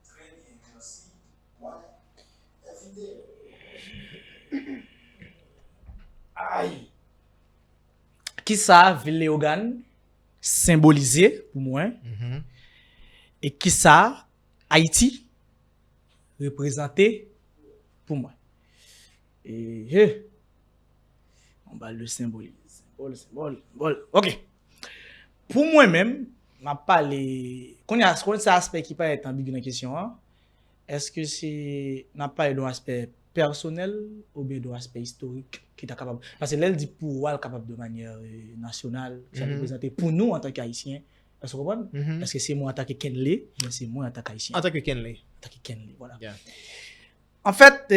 Trè byen, mèsi. Mwen envite. Ay! Kisa vil Leyogàn senbolize pou mwen? E kisa Ayiti reprezante pou mwen? Ehe. On bal de senbol. Senbol, senbol, senbol. Ok. Pou mwen menm, m ap pale. Kounye a, kounye a se aspè ki parèt anbigi nan kesyon an. Èske se, n ap pale de yon aspè pèsonèl oubyen de yon aspè istorik ki ta kapab? Paske lè l di pou ou a, l kapab de manyè nasyonal, sa reprezante pou nou antanke Ayisyen. Èske w konprann? Èske se mwen antanke Kenley, oubyen se mwen antanke Ayisyen? Antanke Kenley. Antanke Kenley, vwala. Anfèt,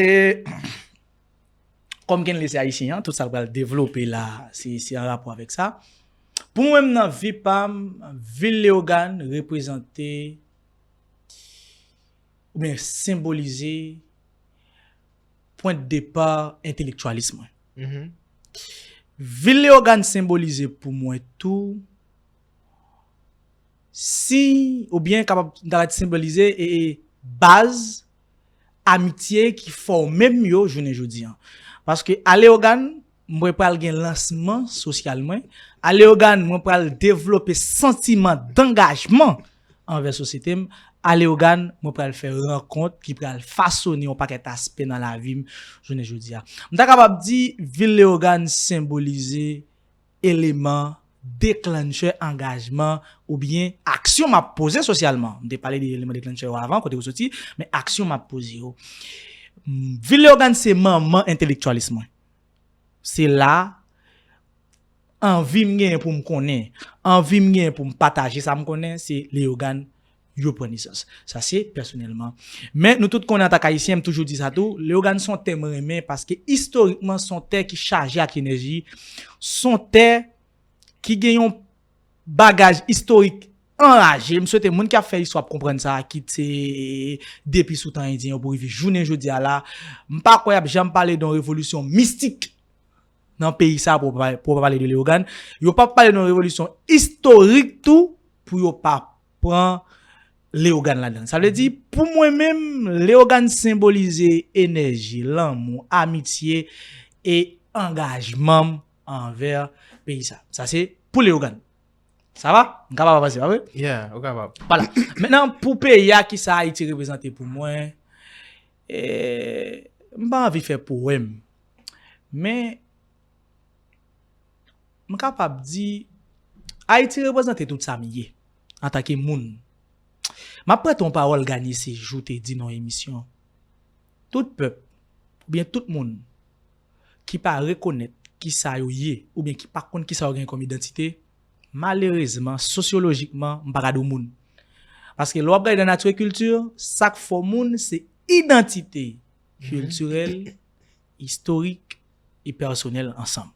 kòm Kenley se Ayisyen an, tout sa l pral devlope la, se an rapò avèk sa. Pou mwen menm nan vi pa m, vil Leyogàn reprezante oubyen senbolize pwen de depa entelektyalism mwen. Vil Leyogàn senbolize pou mwen tou siy, oubyen kapab, m ta di senbolize e, e baz amitye ki fòme m yo jounen jodi an. Paske a Leyogàn, mwen pral gen lansman sosyal mwen. A Leyogàn, mwen pral devlope santiman dangajman anvè sosyete m. A Leyogàn, mwen pral fè rankont ki pral fasone yon pakèt aspè nan lavi m jounen jodi a. M ta kapab di vil Leyogàn senbolize eleman declencher angajman oubyen aksyon m ap poze sosyalman. M te pale de eleman declencher yo avan, kote yo soti, men aksyon m ap poze yo. Vil Leyogàn se manman entelektyalism mwen. Se la anvi m genyen pou m konnen, anvi m genyen pou m pataje sa m konnen, se Leyogàn yo pran nesans. Sa se pèsonèlman. Men nou tout konnen antank Ayisyen, m toujou di sa tou, Leyogàn se yon tè mwen renmen paske istorikman se yon tè ki chaje ak enèji, se yon tè ki gen yon bagaj istorik anraje. M swete moun ki ap fè istwa ap konprann sa, kit se depi sou tan endyen yo pou rive jounen jodi a la. M pa kwè y ap janm pale de yon revolisyon mistik nan peyi sa pou pa, pou pa pale de Leyogàn. Yo p ap pale de yon revolisyon istorik tou pou yo pa pran Leyogàn ladan l. Sa vle di, pou mwen menm, Leyogàn senbolize enèji, lanmou, amitye e angajman m anvè peyi sa. Sa se pou Leyogàn. Sa va? M kapab avanse, pa vre? Yeah, ou kapab. Vwala. Mentnan, pou peyi a, kisa Ayiti reprezante pou mwen? E, m pa anvi fè powèm. Men, m kapab di, Ayiti reprezante tout sa m ye, antanke moun. M ap prete yon pawòl Garnier Séjour te di nan yon emisyon. Tout pèp, oubyen tout moun, ki pa rekonèt kisa yo ye, oubyen ki pa konn kisa yo gen kòm idantite, malerezman, sosyolojikman, m pa ka di w moun. Paske lè w ap gade nan nati e kilti, sa k fè w moun, se idantite kiltirèl, istorik e pèsonèl ansanm.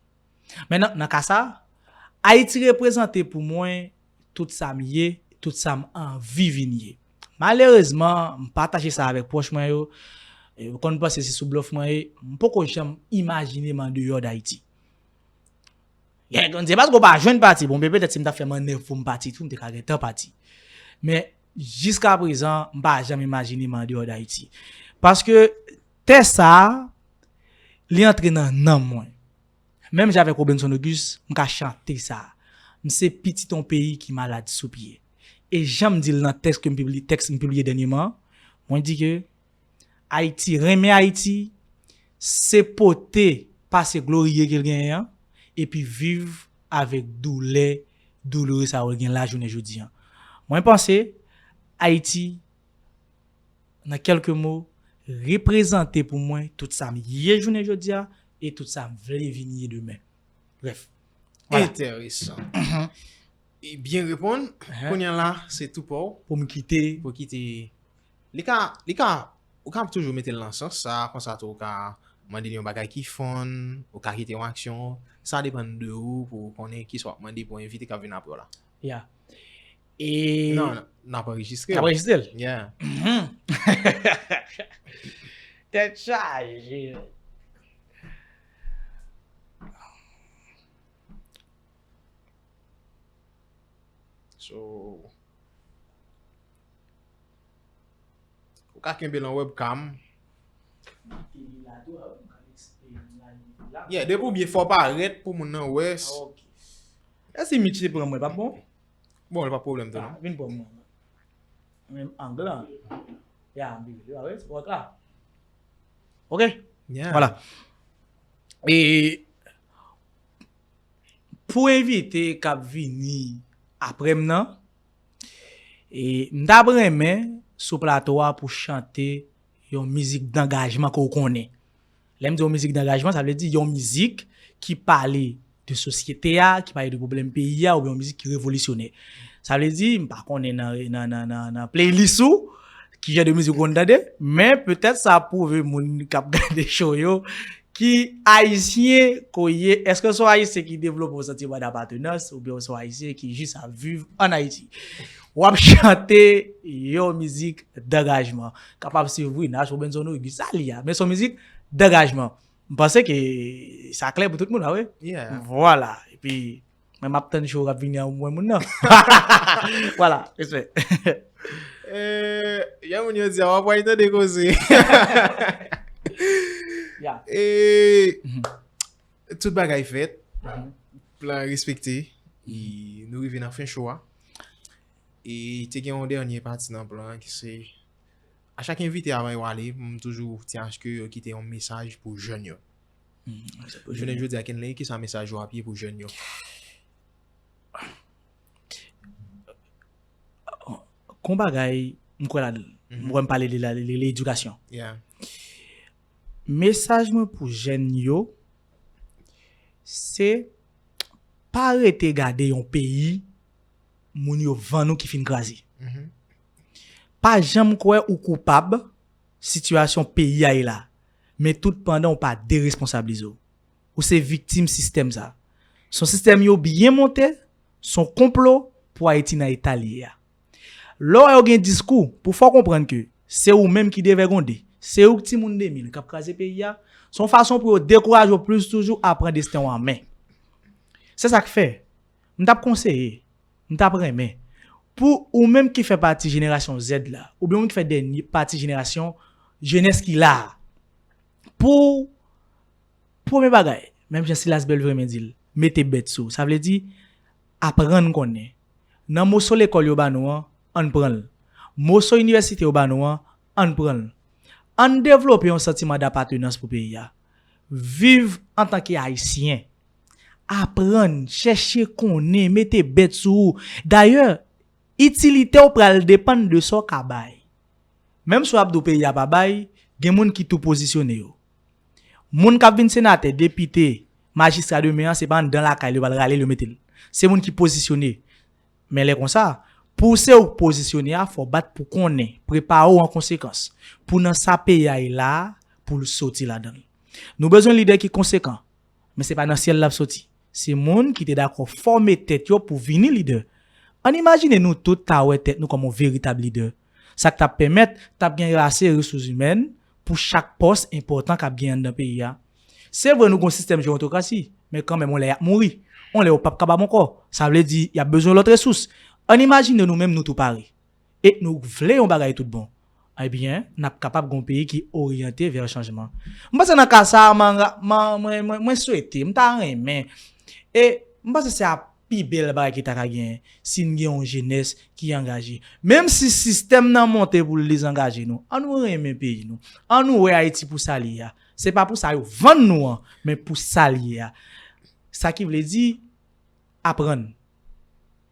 Men nan, nan ka sa, Ayiti reprezante pou mwen tout sa m ye, tout sa m anvi vin ye. Malerezman, m pataje sa avèk pwòch mwen yo. E yo konn panse se sou blòf mwen ye. M poko janm imajine m andeyò Dayiti. Gen, gen, se paske w pa jwenn pati. Bon, men petèt si m ta fè mannèv pou m pati tou, m te ka gentan pati. Men, jiska prezan, m pa janm imajine m andeyò Dayiti. Paske tè sa a, li antre nan nanm mwen. Menm jan avèk Robinson Auguste, m ka chante sa. M se pitit yon peyi ki malad sou pye. E jan m di l nan tèks ke m pibliye, tèks m pibliye dènyèman an, mwen di ke Ayiti, renmen Ayiti, se pote pase gloriye ke l genyen an, epi viv avèk doulè douloure sa yo l gen la jounen jodi an. Mwen panse Ayiti, nan kèlke mo, reprezante pou mwen tout sa m ye jounen jodi a e tout sa m vle vin ye demen. Brèf. Voilà. Enteresan. E byen reponn. Kounye a la, se tou pa w. Pou m kite. Pou kite. Li ka, li ka, ou ka toujou mete l nan sans sa, konsa tou ou ka mande l yon bagay ki fun, ou ka kite yon aksyon. Sa depann de ou pou w konnen kisa w ap mande pou envite k ap vin apre w la. Ya. E non, n ap anrejistre l. N ap anrejistre l? Yeah. Tèt chaje. So, ou ka kenbe l an webcam. Yeah, depi w byen fò parèt pou moun nan wè. Ah, ok. E si Mitch te pran mwen, p ap bon? Bon, li pa pwoblèm tou, non. Vin pran mwen. Menm ang lan. Ya, m vire li, pa vre? Se pa la. Ok? Yeah. Voilà. E pou envite k ap vini apre m nan, e m t ap renmen sou plato a pou chante yon mizik dangajman ke w konnen. Lè m di yon mizik dangajman, sa vle di yon mizik ki pale de sosyete a, ki pale de pwoblèm peyi a, oubyen yon mizik ki revolisyonè. Sa vle di, m pa konnen nan, nan, nan, nan, nan playlist ou, ki jan de mizik ou konn tande, men petèt sa ap pwouve moun k ap gade show yo, ki ayisyen ke w ye, èske w se yon ayisyen ki devlope yon santiman dapatenans, oubyen w se yon ayisyen ki jis ap viv ann Ayiti? W ap chante yon mizik dangajman. Kapab se Vrinach, Robinson Auguste, sa li a. Men se yon mizik dangajman. M panse ke sa klè pou tout moun, pa vre? Yeah. Vwala. Epi, mwen m ap tann show k ap vini an pou m wè moun nan. Vwala, respè. Eh, jan moun yo di a, w ap pral tande koze. Ya. E, tout bagay fèt. Plan respekte. E nou rive nan fen show a. E te gen yon dènye pati nan plan an ki se, a chak envite avan yo ale, m toujou tyen aske yo kite yon mesaj pou jèn yo. Jounen jodi a, Kenley, kisa mesaj ou ap ye pou jèn yo? Gon bagay, m kwè ladan l. M kwè m pale de la, de ledikasyon. Yeah. Mesaj mwen pou jèn yo, se pa rete gade yon peyi moun yo vann ou ki fin kraze. Pa janm kwè ou koupab sitiyasyon peyi a ye la, men tout pandan ou pa deresponsablize w. Ou se viktim sistèm sa. Se yon sistèm yo byen monte, se yon konplo pou Ayiti nan eta li ye a. Lè w wè yo gen diskou, pou fè w konprann ke se ou menm ki devègonde, se ou k timoun de mil k ap kraze peyi a, se yon fason pou yo dekouraje w plis toujou a pran desten w an men. Se sa k fè, m t ap konseye, m t ap renmen, pou ou menm ki fè pati jenerasyon Z la, oubyen ou menm ki fè dènye pati jenerasyon jenès ki la a, pou premye bagay, menm jan Silas Bèl vremen di l, mete bèt sou ou. Sa vle di, aprann konnen. Nan moso lekòl yo ba nou an, ann pran l. Moso inivèsite yo ba nou an, ann pran l. Ann devlope yon santiman dapatenans pou peyi a. Viv antanke Ayisyen. Aprann, chèche konnen, mete bèt sou ou. Dayè, itilite w pral depann de sa w ka bay. Menm si w ap di w peyi a pa bay, gen moun ki tou pozisyone yo. Moun k ap vin senatè, depite, majistra demen an, se pa anndan lakay li yo pral rale l yo mete l. Se moun ki pozisyone. Men lè konsa, pou se ou k pozisyone a, fò w bat pou konnen, prepare w an konsekans. Pou nan sa peyi a ye la a, pou l soti ladan l. Nou bezwen lidè ki konsekan, men se pa nan syèl l ap soti. Se moun ki te dakò fòme tèt yo pou vini lidè. Ann imajine nou tout ta wè tèt nou kòm yon veritab lidè. Sa k t ap pèmèt t ap gen ase resous imèn pou chak pòs enpòtan k ap gen anndan peyi a. Se vre nou gen yon sistèm jewontokrasi, men kanmenm yon lè y ap mouri. Yon lè yo p ap kapab ankò. Sa vle di y ap bezwen lòt resous. Ann imajine nou menm nou tou pare. E nou vle yon bagay tout bon, ebyen, n ap kapab gen yon peyi ki oryante vè chanjman. M panse nan ka sa a, m, m, mwen, mwen, mwen swete, m ta renmen. E m panse se a pi bèl bagay ki ta ka genyen si n gen yon jenès ki angaje. Menm si sistèm nan monte pou l dezangaje nou, ann nou renmen peyi nou. Ann nou wè Ayiti pou sa li ye a. Se pa pou sa yo vann nou an, men pou sa l ye a. Sa ki vle di, aprann.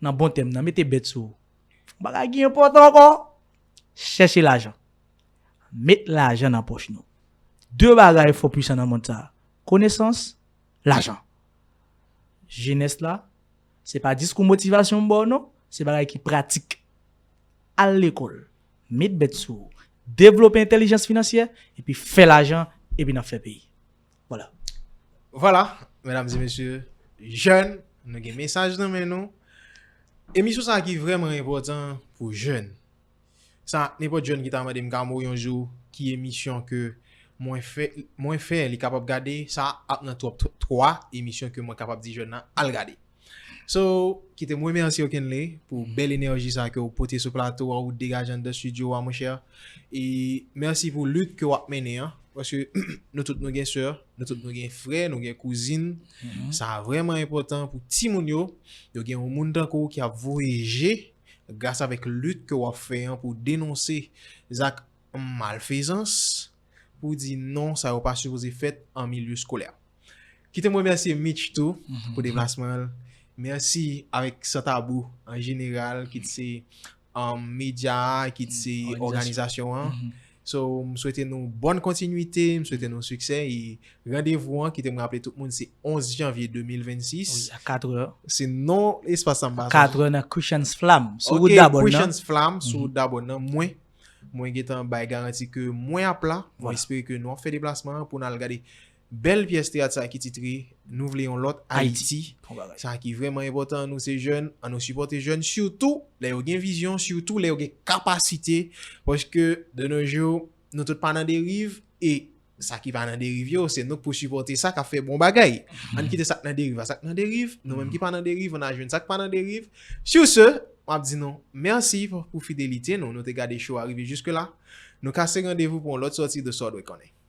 Nan bon tèm nan, mete bèt sou ou. Bagay ki enpòtan ankò, chèche lajan. Met lajan nan pòch nou. De bagay fò pwisan nan mond sa a. Konesans, lajan. Jenès la, se pa diskou motivasyon m ba w non, se bagay ki pratik. Al lekòl, met bèt sou ou, devlope entèlijans finansyè, epi fè lajan, epi n ap fè peyi. Vwala. Vwala, medam e mesye, jèn, nou gen mesaj nan men nou. Emisyon sa a ki vrèman enpòtan pou jèn. Sa, nenpòt jèn ki ta mande m Kamo yon jou ki emisyon ke mwen fè, mwen fè li kapab gade, sa ap nan top twa emisyon ke mwen kapab di jèn nan al gade. So, kite m remèsye w Kenley pou bèl enèji sa ke w pote sou plato a, ou degaje anndan estidyo a, monchè. E mèsi pou lit ke w ap mennen an, paske nou tout nou gen sè, nou tout nou gen frè, nou gen kouzin. Sa vrèman enpòtan pou timoun yo, yo gen yon moun tankou w ki ap voye je gras avèk lit ke w ap fè an pou denonse zak malfezans, pou di non, sa yo pa sipoze fèt an milye eskolè. Kite m remèsye Mitch tou pou deplasman l. Mèsi avèk San Tabou an jeneral, kit se um, medya a, kit se òganizasyon an. So, m swete nou bòn kontinwite, m swete nou siksè e randevou an, kite m raple tout moun, se onz janvye de mil vennsis. A katrè. Se non espas la m pa sonje. Katrè nan Christian's Flam. Sou wout Dabòn nan. Christian's Flam, sou wout Dabòn nan. Mwen, mwen gentan bay garanti ke mwen ap la. Mwen espere ke nou ap fè deplasman an pou n al gade bèl pyès teyat sa ki titre Nou vle yon lòt Ayiti. Sa ki vrèman enpòtan, nou se jèn, ann nou sipòte jèn, sitou lè yo gen vizyon, sitou lè yo gen kapasite, paske de nos jours, nou tout pa nan deriv, e sa ki pa nan deriv yo, se nou k pou sipòte sa k ap fè bon bagay. Ann kite sa k nan deriv a sa k nan deriv, nou menm ki pa nan deriv, ann al jwenn sa k pa nan deriv. Sur ce, m ap di nou mèsi pou, pou fidelite nou, nou te gade show a rive jiske la. Nou kase randevou pou yon lòt sòti de Sa w dwe konnen.